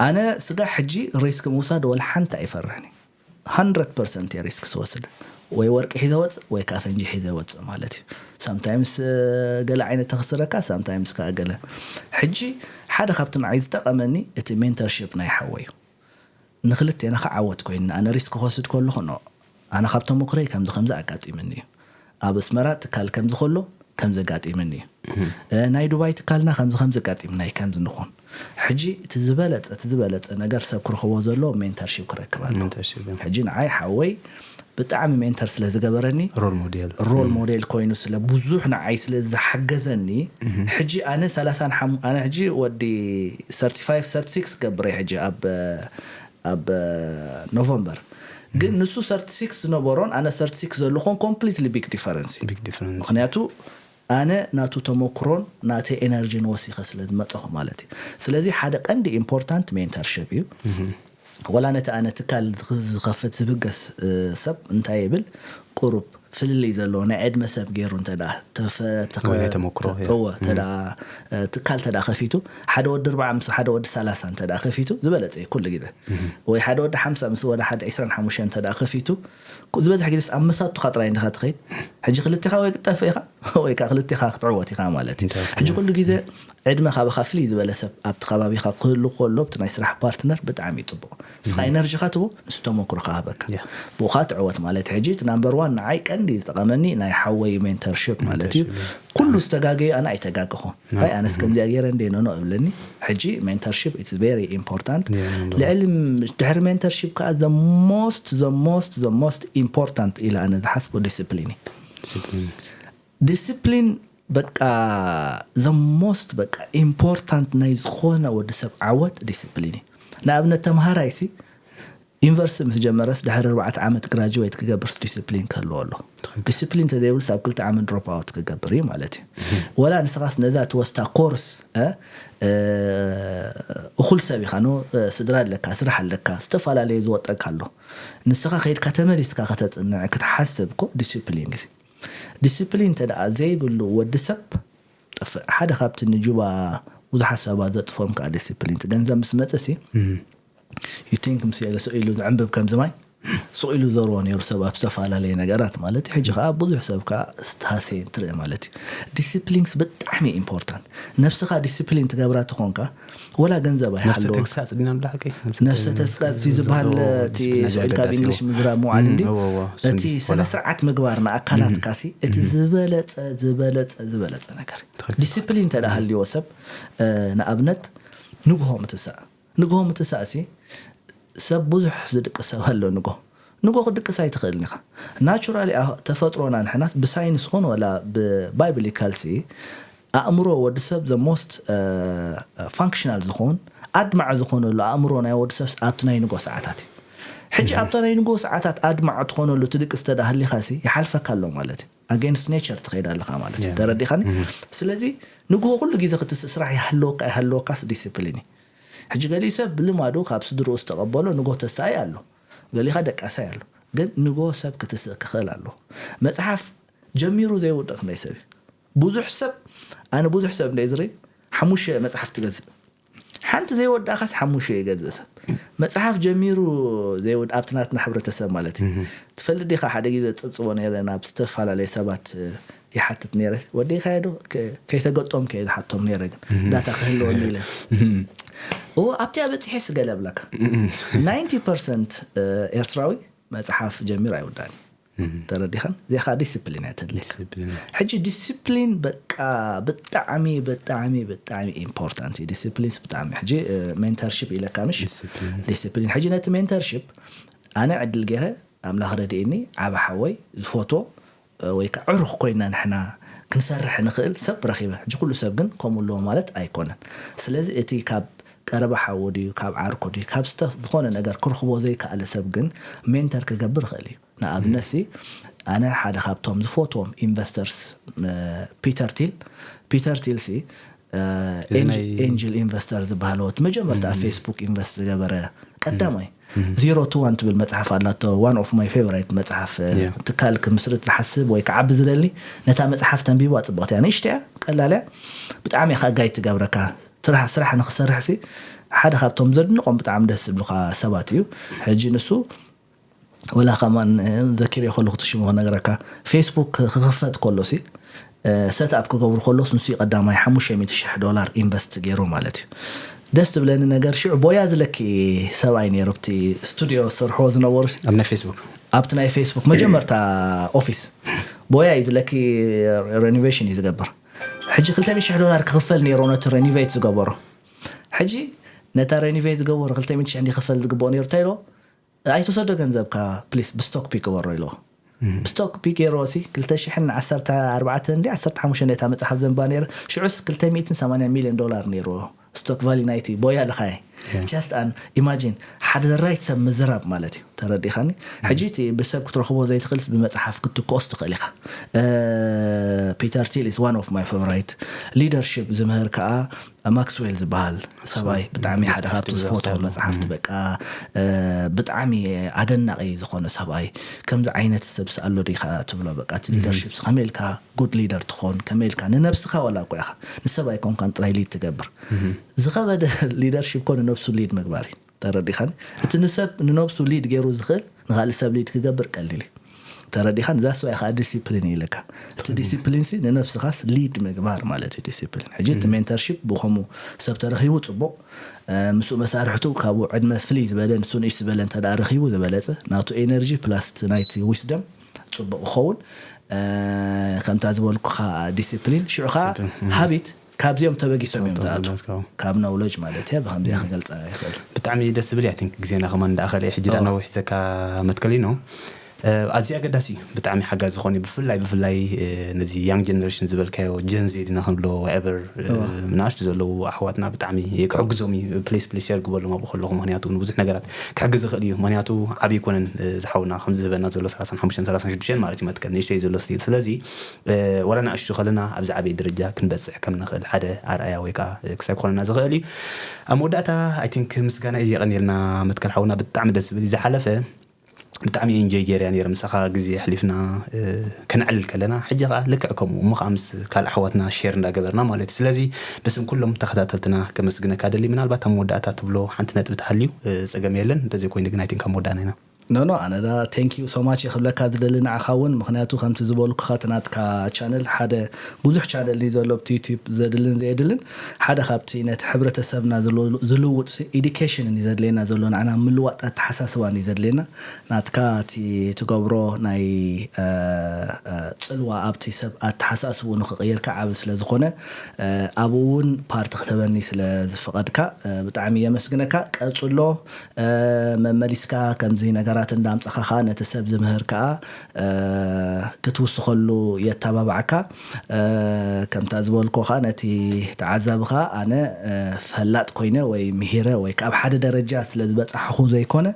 ኣነ ስጋ ሕጂ ሪስክ ምውሳድ ወላ ሓንቲ ኣይፈርሕኒ። hundred percent እየ ሪስክ ዝወስድ። ወይ ወርቂ ሒዘ ወፅእ ወይ ከዓ ፈንጂ ሒዘ ወፅእ ማለት እዩ። ሳምታይምስ ገለ ዓይነት ተኽስረካ ሳምታይምስ ከዓ ገለ። ሕጂ ሓደ ካብቲ ንዓይ ዝጠቐመኒ እቲ ሜንተርሽፕ ናይ ሓወይ እዩ። ንክልቴና ከዓ ዓወት ኮይንና ኣነ ሪስክ ክወስድ ከለኹ ኖ ኣነ ካብ ተሞክረይ ከምዚ ከምዚ ኣጋጢምኒ እዩ። ኣብ ኣስመራ ትካል ከምዚ ከሎ ከምዚ ኣጋጢምኒ እዩ። ናይ ዱባይ ትካልና ከምዚ ከምዚ ኣጋጢምና እዩ ከምዚ ንኹን። ሕጂ እቲ ዝበለፀ እቲ ዝበለፀ ነገር ሰብ ክረኽቦ ዘለዎ ሜንተርሺፕ ክረክብ ኣለዎ። ሕጂ ንዓይ ሓወይ ብጣዕሚ ሜንተር ስለ ዝገበረኒ ሮል ሞዴል ሮል ሞዴል ኮይኑ ስለ ብዙሕ ንዓይ ስለ ዝሓገዘኒ ሕጂ ኣነ ሰላሳን ሓሙ ኣነ ሕጂ ወዲ thirty-five thirty-six ገብረ ሕጂ ኣብ ኣብ ኖቨምበር ግን ንሱ thirty-six ዝነበሮን ኣነ thirty-six ዘለኹን completely big difference እዩ። ቢግ ዲፈረንስ ምክንያቱ ኣነ ናቱ ተመክሮን ናተ ኤነርጂን ወሲኸ ስለ ዝመፀኹ ማለት እዩ። ስለዚ ሓደ ቀንዲ ኢምፖርታንት ሜንተርሽፕ እዩ። ወላ ነቲ ኣነ ትካል ዝኸፍት ዝብገስ ሰብ እንታይ ይብል ቁሩብ ፍልልይ ዘለዎ ናይ ዕድመ ሰብ ገይሩ እንተ ተመክሮ እወ እንተ ትካል እንተ ከፊቱ ሓደ ወዲ ርባዓ ምስ ሓደ ወዲ ሰላሳ እንተ ከፊቱ ዝበለፀ እዩ ኩሉ ግዜ። ወይ ሓደ ወዲ ሓምሳ ምስ ወዲ ሓደ ዕስራን ሓሙሽተን እንተ ከፊቱ ዝበዝሕ ግዜስ ኣብ መሳቱኻ ጥራይ እንዲኻ ትኸይድ። ሕጂ ክልቴኻ ወይ ክትጠፍእ ኢኻ ወይ ከዓ ክልቴኻ ክትዕወት ኢኻ ማለት እዩ። ሕጂ ኩሉ ግዜ ዕድመ ካባኻ ፍልይ ዝበለ ሰብ ኣብቲ ከባቢኻ ክህሉ ከሎ ኣብቲ ናይ ስራሕ ፓርትነር ብጣዕሚ እዩ ፅቡቕ። ንስኻ ኤነርጂኻ ትቦ ንሱ ተመክሮ ክሃበካ ብኡኻ ትዕወት ማለት። ሕጂ እቲ ናምበር ዋን ንዓይ ቀንዲ ዝጠቐመኒ ናይ ሓወይ ሜንተርሽፕ ማለት እዩ። ኩሉ ዝተጋገየ ኣነ ኣይተጋገኹ ይ ኣነስ ከምዚኣ ገይረ እንደ ኖኖ እብለኒ። ሕጂ ሜንተርሽፕ it's very important። ልዕሊ ድሕሪ ሜንተርሽፕ ከዓ the most the most the most important ኢለ ኣነ ዝሓስቦ ዲስፕሊን እዩ። ዲስፕሊን በቃ the most በቃ ኢምፖርታንት ናይ ዝኾነ ወዲ ሰብ ዓወት ዲስፕሊን እዩ። ንኣብነት ተምሃራይ ሲ ዩኒቨርሲቲ ምስ ጀመረስ ድሕሪ ኣርባዕተ ዓመት ግራጅዌት ክገብርስ ዲስፕሊን ክህልዎ ኣሎ። ዲስፕሊን ተዘይብልስ ኣብ ክልተ ዓመት ድሮፕ ኣውት ክገብር እዩ ማለት እዩ። ወላ ንስኻስ ነዛ ትወስታ ኮርስ እኹል ሰብ ኢኻ ኖ ስድራ ኣለካ ስራሕ ኣለካ ዝተፈላለየ ዝወጠካ ኣሎ። ንስኻ ከይድካ ተመሊስካ ከተፅንዕ ክትሓስብ ኮ ዲስፕሊን እዩ። ዲስፕሊን እንተ ደኣ ዘይብሉ ወዲ ሰብ ጠፍእ። ሓደ ካብቲ ንጁባ ብዙሓት ሰባት ዘጥፎም ከዓ ዲስፕሊን እቲ ገንዘብ ምስ መፀ ሲ you think ምስ ኢለ ስቕ ኢሉ ዝዕንብብ ከምዚ ማይ ስቕ ኢሉ ዘርዎ ነይሩ ሰብ ኣብ ዝተፈላለየ ነገራት ማለት እዩ። ሕጂ ከዓ ብዙሕ ሰብ ከዓ ዝተሃሰየ እንትርኢ ማለት እዩ። ዲስፕሊንስ ብጣዕሚ ኢምፖርታንት። ነብስኻ ዲስፕሊን ትገብራ ተኾንካ ወላ ገንዘብ ነብሰ ኣይሃለወካ። ተግሳጽ ድና ንብላሓቂ ነብሰ ተስቃጽ እዩ ዝበሃል እቲ ስኢልካ ብእንግሊሽ ምዝራብ ምውዓል እንዲ እቲ ስነ ስርዓት ምግባር ንኣካላትካ ሲ እቲ ዝበለጸ ዝበለጸ ዝበለጸ ነገር እዩ። ዲስፕሊን እንተ ደኣ ሃልይዎ ሰብ ንኣብነት ንግሆ ምትሳእ ንግሆ ምትሳእ ሲ ሰብ ብዙሕ ዝድቅስ ሰብ ኣሎ ንግሆ ንግሆ ክድቅስ ኣይትኽእልን ኢኻ። ናቹራሊ ተፈጥሮና ንሕናት ብሳይንስ ኹን ወላ ብባይብሊካል ሲ ኣእምሮ ወዲ ሰብ the most functional ዝኾን ኣድማዕ ዝኾነሉ ኣእምሮ ናይ ወዲ ሰብ ኣብቲ ናይ ንጎ ሰዓታት እዩ። ሕጂ ኣብታ ናይ ንጎ ሰዓታት ኣድማዕ ትኾነሉ ትድቅስ ተዳህሊኻ ሲ ይሓልፈካ ኣሎ ማለት እዩ። ኣጌንስት ኔቸር ትኸይድ ኣለኻ ማለት እዩ። ተረዲኻኒ? ስለዚ ንግሆ ኩሉ ግዜ ክትስእ ስራሕ ይሃለወካ ይሃለወካስ ዲስፕሊን እዩ። ሕጂ ገሊኡ ሰብ ብልማዱ ካብ ስድርኡ ዝተቐበሎ ንጎ ተሳኢ ኣሎ፣ ገሊኻ ደቃሳይ ኣሎ። ግን ንጎ ሰብ ክትስእ ክኽእል ኣለዎ። መጽሓፍ ጀሚሩ ዘይውድእ ክንደይ ሰብ እዩ። ብዙሕ ሰብ ኣነ ብዙሕ ሰብ እንደ ዝርኢ ሓሙሽተ መጽሓፍ ትገዝእ ሓንቲ ዘይወዳእካስ ሓሙሽተ ይገዝእ ሰብ መጽሓፍ ጀሚሩ ዘይወድ ኣብቲ ናትና ሕብረተሰብ ማለት እዩ። ትፈልጥ ዲኻ ሓደ ግዜ ጽብጽቦ ነይረ ናብ ዝተፈላለየ ሰባት ይሓትት ነይረ ወዲኻዮ ዶ ከይተገጦም ከየ ዝሓቶም ነይረ ግን ዳታ ክህልወኒ ኢለ እዎ ኣብቲያ በጺሐ ስገለ ብለካ ናይንቲ ፐርሰንት ኤርትራዊ መጽሓፍ ጀሚሩ ኣይወዳእን ተረዲኻን እዚኣ ከዓ ዲስፕሊን እያ ተድልየካ ሕጂ ዲስፕሊን በቃ ብጣዕሚ ብጣዕሚ ብጣዕሚ ኢምፖርታንት እዩ ዲስፕሊንስ ብጣዕሚ ሕጂ ሜንተርሽፕ ኢለካ ምሽ ዲስፕሊን ሕጂ ነቲ ሜንተርሽፕ ኣነ ዕድል ገይረ ኣምላኽ ረድእኒ ዓብ ሓወይ ዝፎቶ ወይ ከዓ ዕሩኽ ኮይና ንሕና ክንሰርሕ ንኽእል ሰብ ረኺበ። ሕጂ ኩሉ ሰብ ግን ከምኡ ኣለዎ ማለት ኣይኮነን። ስለዚ እቲ ካብ ቀረባ ሓዉ ድዩ፣ ካብ ዓርኩ ድዩ፣ ካብ ስተፍ ዝኾነ ነገር ክረኽቦ ዘይከኣለ ሰብ ግን ሜንተር ክገብር ይኽእል እዩ። ንኣብነት ሲ ኣነ ሓደ ካብቶም ዝፈትዎም ኢንቨስተርስ ፒተር ቲል ፒተር ቲል ሲ እዚ ናይ- ኤንጅል ኢንቨስተር ዝበሃል ወት መጀመርታ ኣብ ፌስቡክ ኢንቨስት ዝገበረ ቀዳማይ ዜሮ ቱ ዋን ትብል መጽሓፍ ኣላቶ። One of my favorite መጽሓፍ። Yeah. ትካል ክምስርት ዝሓስብ ወይ ክዓቢ ዝደሊ ነታ መጽሓፍ ተንቢባ ጽብቕቲ እያ። ንእሽቶ እያ፣ ቀላል እያ፣ ብጣዕሚ እያ ከዓ ጋይድ ትገብረካ። ስራሕ ስራሕ ንክሰርሕ ሲ ሓደ ካብቶም ዘድንቆም ብጣዕሚ ደስ ዝብሉካ ሰባት እዩ። ሕጂ ንሱ ወላ ከማን ዘኪር ከለኩ ትሽሙ ክነግረካ፣ ፌስቡክ ክክፈት ከሎ ሲ ሰትኣፕ ክገብሩ ከሎስ ንሱ ቀዳማይ ሓሙሽተ ሚእቲ ሽሕ ዶላር ኢንቨስት ገይሩ ማለት እዩ። ደስ ትብለኒ ነገር ሽዑ ቦያ ዝለኪ ሰብኣይ ነይሩ ኣብቲ ስቱዲዮ ዝሰርሕዎ ዝነበሩ ሲ- ኣብ ናይ ፌስቡክ ኣብቲ ናይ ፌስቡክ መጀመርታ ኦፊስ ቦያ እዩ ዝለኪ። ሬኖቬሽን እዩ ዝገብር። ሕጂ ክልተ ሚእቲ ሽሕ ዶላር ክኽፈል ነይሩ ነቲ ሬኖቬት ዝገበሮ። ሕጂ ነታ ሬኖቬት ዝገበሮ ክልተ ሚእቲ ሽሕ እንዲኽፈል ዝግብኦ ነይሩ እንታይ ኢልዎ? ኣይትውሰዶ ገንዘብካ ፕሊስ ብስቶክ ፒክ ግበሮ ኢልዎ። ብስቶክ ፒክ ገይርዎ ሲ ክልተ ሽሕን ዓሰርተ ኣርባዕተን እንዲ ዓሰርተ ሓሙሽተ ነታ መጽሓፍ ዘንባ ነይረ። ሽዑስ ክልተ ሚእትን ሰማንያን ሚልዮን ዶላር ነይርዎ ስቶክ ቫሊ ናይቲ ቦያ ልኻየ። Just an imagine ሓደ ራይት ሰብ ምዝራብ ማለት እዩ። ተረዲኻኒ? ሕጂ እቲ ብሰብ ክትረኽቦ ዘይትኽእልስ ብመጽሓፍ ክትኮስ ትኽእል ኢኻ። ፒተር ቲል is one of my favorite leadership ዝምህር ከዓ ማክስዌል ዝበሃል ሰብኣይ ብጣዕሚ ሓደ ካብቲ ዝፈትዎ መጽሓፍቲ በቃ ብጣዕሚ ኣደናቂ ዝኾነ ሰብኣይ። ከምዚ ዓይነት ሰብስ ኣሎ ዲኻ ትብሎ በቃ እቲ ሊደርሽፕ ከመይ ኢልካ ጉድ ሊደር ትኾን ከመይ ኢልካ ንነብስኻ ዋላ እኮ ኢኻ ንሰብ ኣይኮንካን ጥራይ ሊድ ትገብር። ዝኸበደ ሊደርሽፕ ኮ ንነብሱ ሊድ ምግባር እዩ። ተረዲኻን? እቲ ንሰብ ንነብሱ ሊድ ገይሩ ዝኽእል ንኻልእ ሰብ ሊድ ክገብር ቀሊል እዩ። ተረዲኻን? ዛስ ዋይ ከዓ ዲሲፕሊን እዩ ኢለካ። እቲ ዲሲፕሊን ሲ ንነብስኻስ ሊድ ምግባር ማለት እዩ። ዲሲፕሊን ሕጂ እቲ ሜንተርሺፕ ብኸምኡ ሰብ ተረኺቡ ጽቡቕ። ምስኡ መሳርሕቱ ካብኡ ዕድመ ፍልይ ዝበለ ንሱ ንእሽ ዝበለ እንተ ደኣ ረኺቡ ዝበለጸ ናቱ ኤነርጂ ፕላስ ናይቲ ዊስደም ጽቡቕ ይኸውን። ከምታ ዝበልኩኻ ዲሲፕሊን ሽዑ ከዓ ሃቢት ካብዚኦም ተበጊሶም እዮም ዝኣቱ። ካብ ናውሎጅ ማለት እያ ብከምዚኣ ክገልፃ ይኽእል። ብጣዕሚ ደስ ዝብል እያ። ቲንክ ግዜና ከማን እንዳኣኸለ እዩ። ሕጂ ዳ ነዊሕ ዘካ መትከል እዩ ነው ኣዝዩ ኣገዳሲ እዩ። ብጣዕሚ ሓጋዚ ዝኾነ እዩ። ብፍላይ ብፍላይ ነዚ ያንግ ጀነሬሽን ዝበልካዮ ጀንዚ ድና ክንብሎ ኤቨር ንኣሽቱ ዘለዉ ኣሕዋትና ብጣዕሚ ክሕግዞም እዩ። ፕሊስ ፕሊስ ሸር ግበሎም ኣብኡ ከለኹ ምክንያቱ ንብዙሕ ነገራት ክሕግዝ ይኽእል እዩ። ምክንያቱ ዓብዪ ይኮነን ዝሓውና ከምዚ ዝበና ዘሎ ሰላሳን ሓሙሽተን ሰላሳን ሽዱሽተን ማለት እዩ መትከል ንእሽተይ ዘሎ ስቲል ስለዚ ወላ ንኣሽቱ ከለና ኣብዚ ዓበይ ደረጃ ክንበፅሕ ከም ንኽእል ሓደ ኣርኣያ ወይ ከዓ ክሳይ ክኾነና ዝኽእል እዩ። ኣብ መወዳእታ ኣይ ቲንክ ምስጋና እዩ የቐኒልና መትከል ሓውና ብጣዕሚ ደስ ዝብል እዩ። ዝሓለፈ ብጣዕሚ ኢንጆይ ገይርያ ነይረ ምሳኻ ግዜ ኣሕሊፍና ከነዕልል ከለና ሕጂ ከዓ ልክዕ ከምኡ እሞ ከዓ ምስ ካልእ ኣሕዋትና ሼር እንዳገበርና ማለት እዩ። ስለዚ ብስም ኩሎም ተኸታተልትና ከመስግነካ ደሊ ምናልባት ኣብ መወዳእታ ትብሎ ሓንቲ ነጥቢ ተሃልዩ ፀገም የለን እንተዘይኮይኑ ግን ኣይ ቲንክ ኣብ መወዳእና ኢና። ኖ ኖ ኣነ ዳ thank you so much ክብለካ ዝደሊ ንዓኻ እውን ምክንያቱ ከምቲ ዝበልኩኻ እቲ ናትካ ቻነል ሓደ ብዙሕ ቻነል እዩ ዘሎ ኣብቲ ዩቲዩብ ዘድልን ዘየድልን ሓደ ካብቲ ነቲ ሕብረተሰብና ዝልውጥ ኢዱኬሽን እዩ ዘድልየና ዘሎ ንዓና ምልዋጥ ኣተሓሳስባን እዩ ዘድልየና ናትካ እቲ ትገብሮ ናይ ፅልዋ ኣብቲ ሰብ ኣተሓሳስቡ ንክቕይር ከዓ ዓብ ስለዝኾነ ኣብኡ እውን ፓርቲ ክተበኒ ስለዝፈቐድካ ብጣዕሚ የመስግነካ ቀፅሎ መመሊስካ ከምዚ ነገራት እንዳምፀኻ ከዓ ነቲ ሰብ ዝምህር ከዓ ክትውስኸሉ የተባባዕካ ከምታ ዝበልኮ ከዓ ነቲ ተዓዛቢ ከዓ ኣነ ፈላጥ ኮይነ ወይ ምሂረ ወይ ካብ ሓደ ደረጃ ስለ ዝበፃሕኹ ዘይኮነ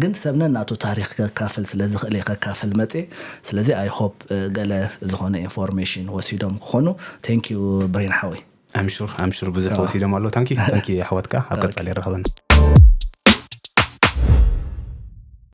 ግን ሰብ ነናቱ ታሪክ ከካፍል ስለ ዝኽእል እየ ከካፍል መፅየ ስለዚ I hope ገለ ዝኾነ ኢንፎርሜሽን ወሲዶም ክኾኑ thank you ብሬን ሓወይ I'm sure I'm sure ብዙሕ ወሲዶም ኣሎ ታንኪ ታንኪ ኣሕዋትካ ኣብ ቀፃሊ ይረኸበና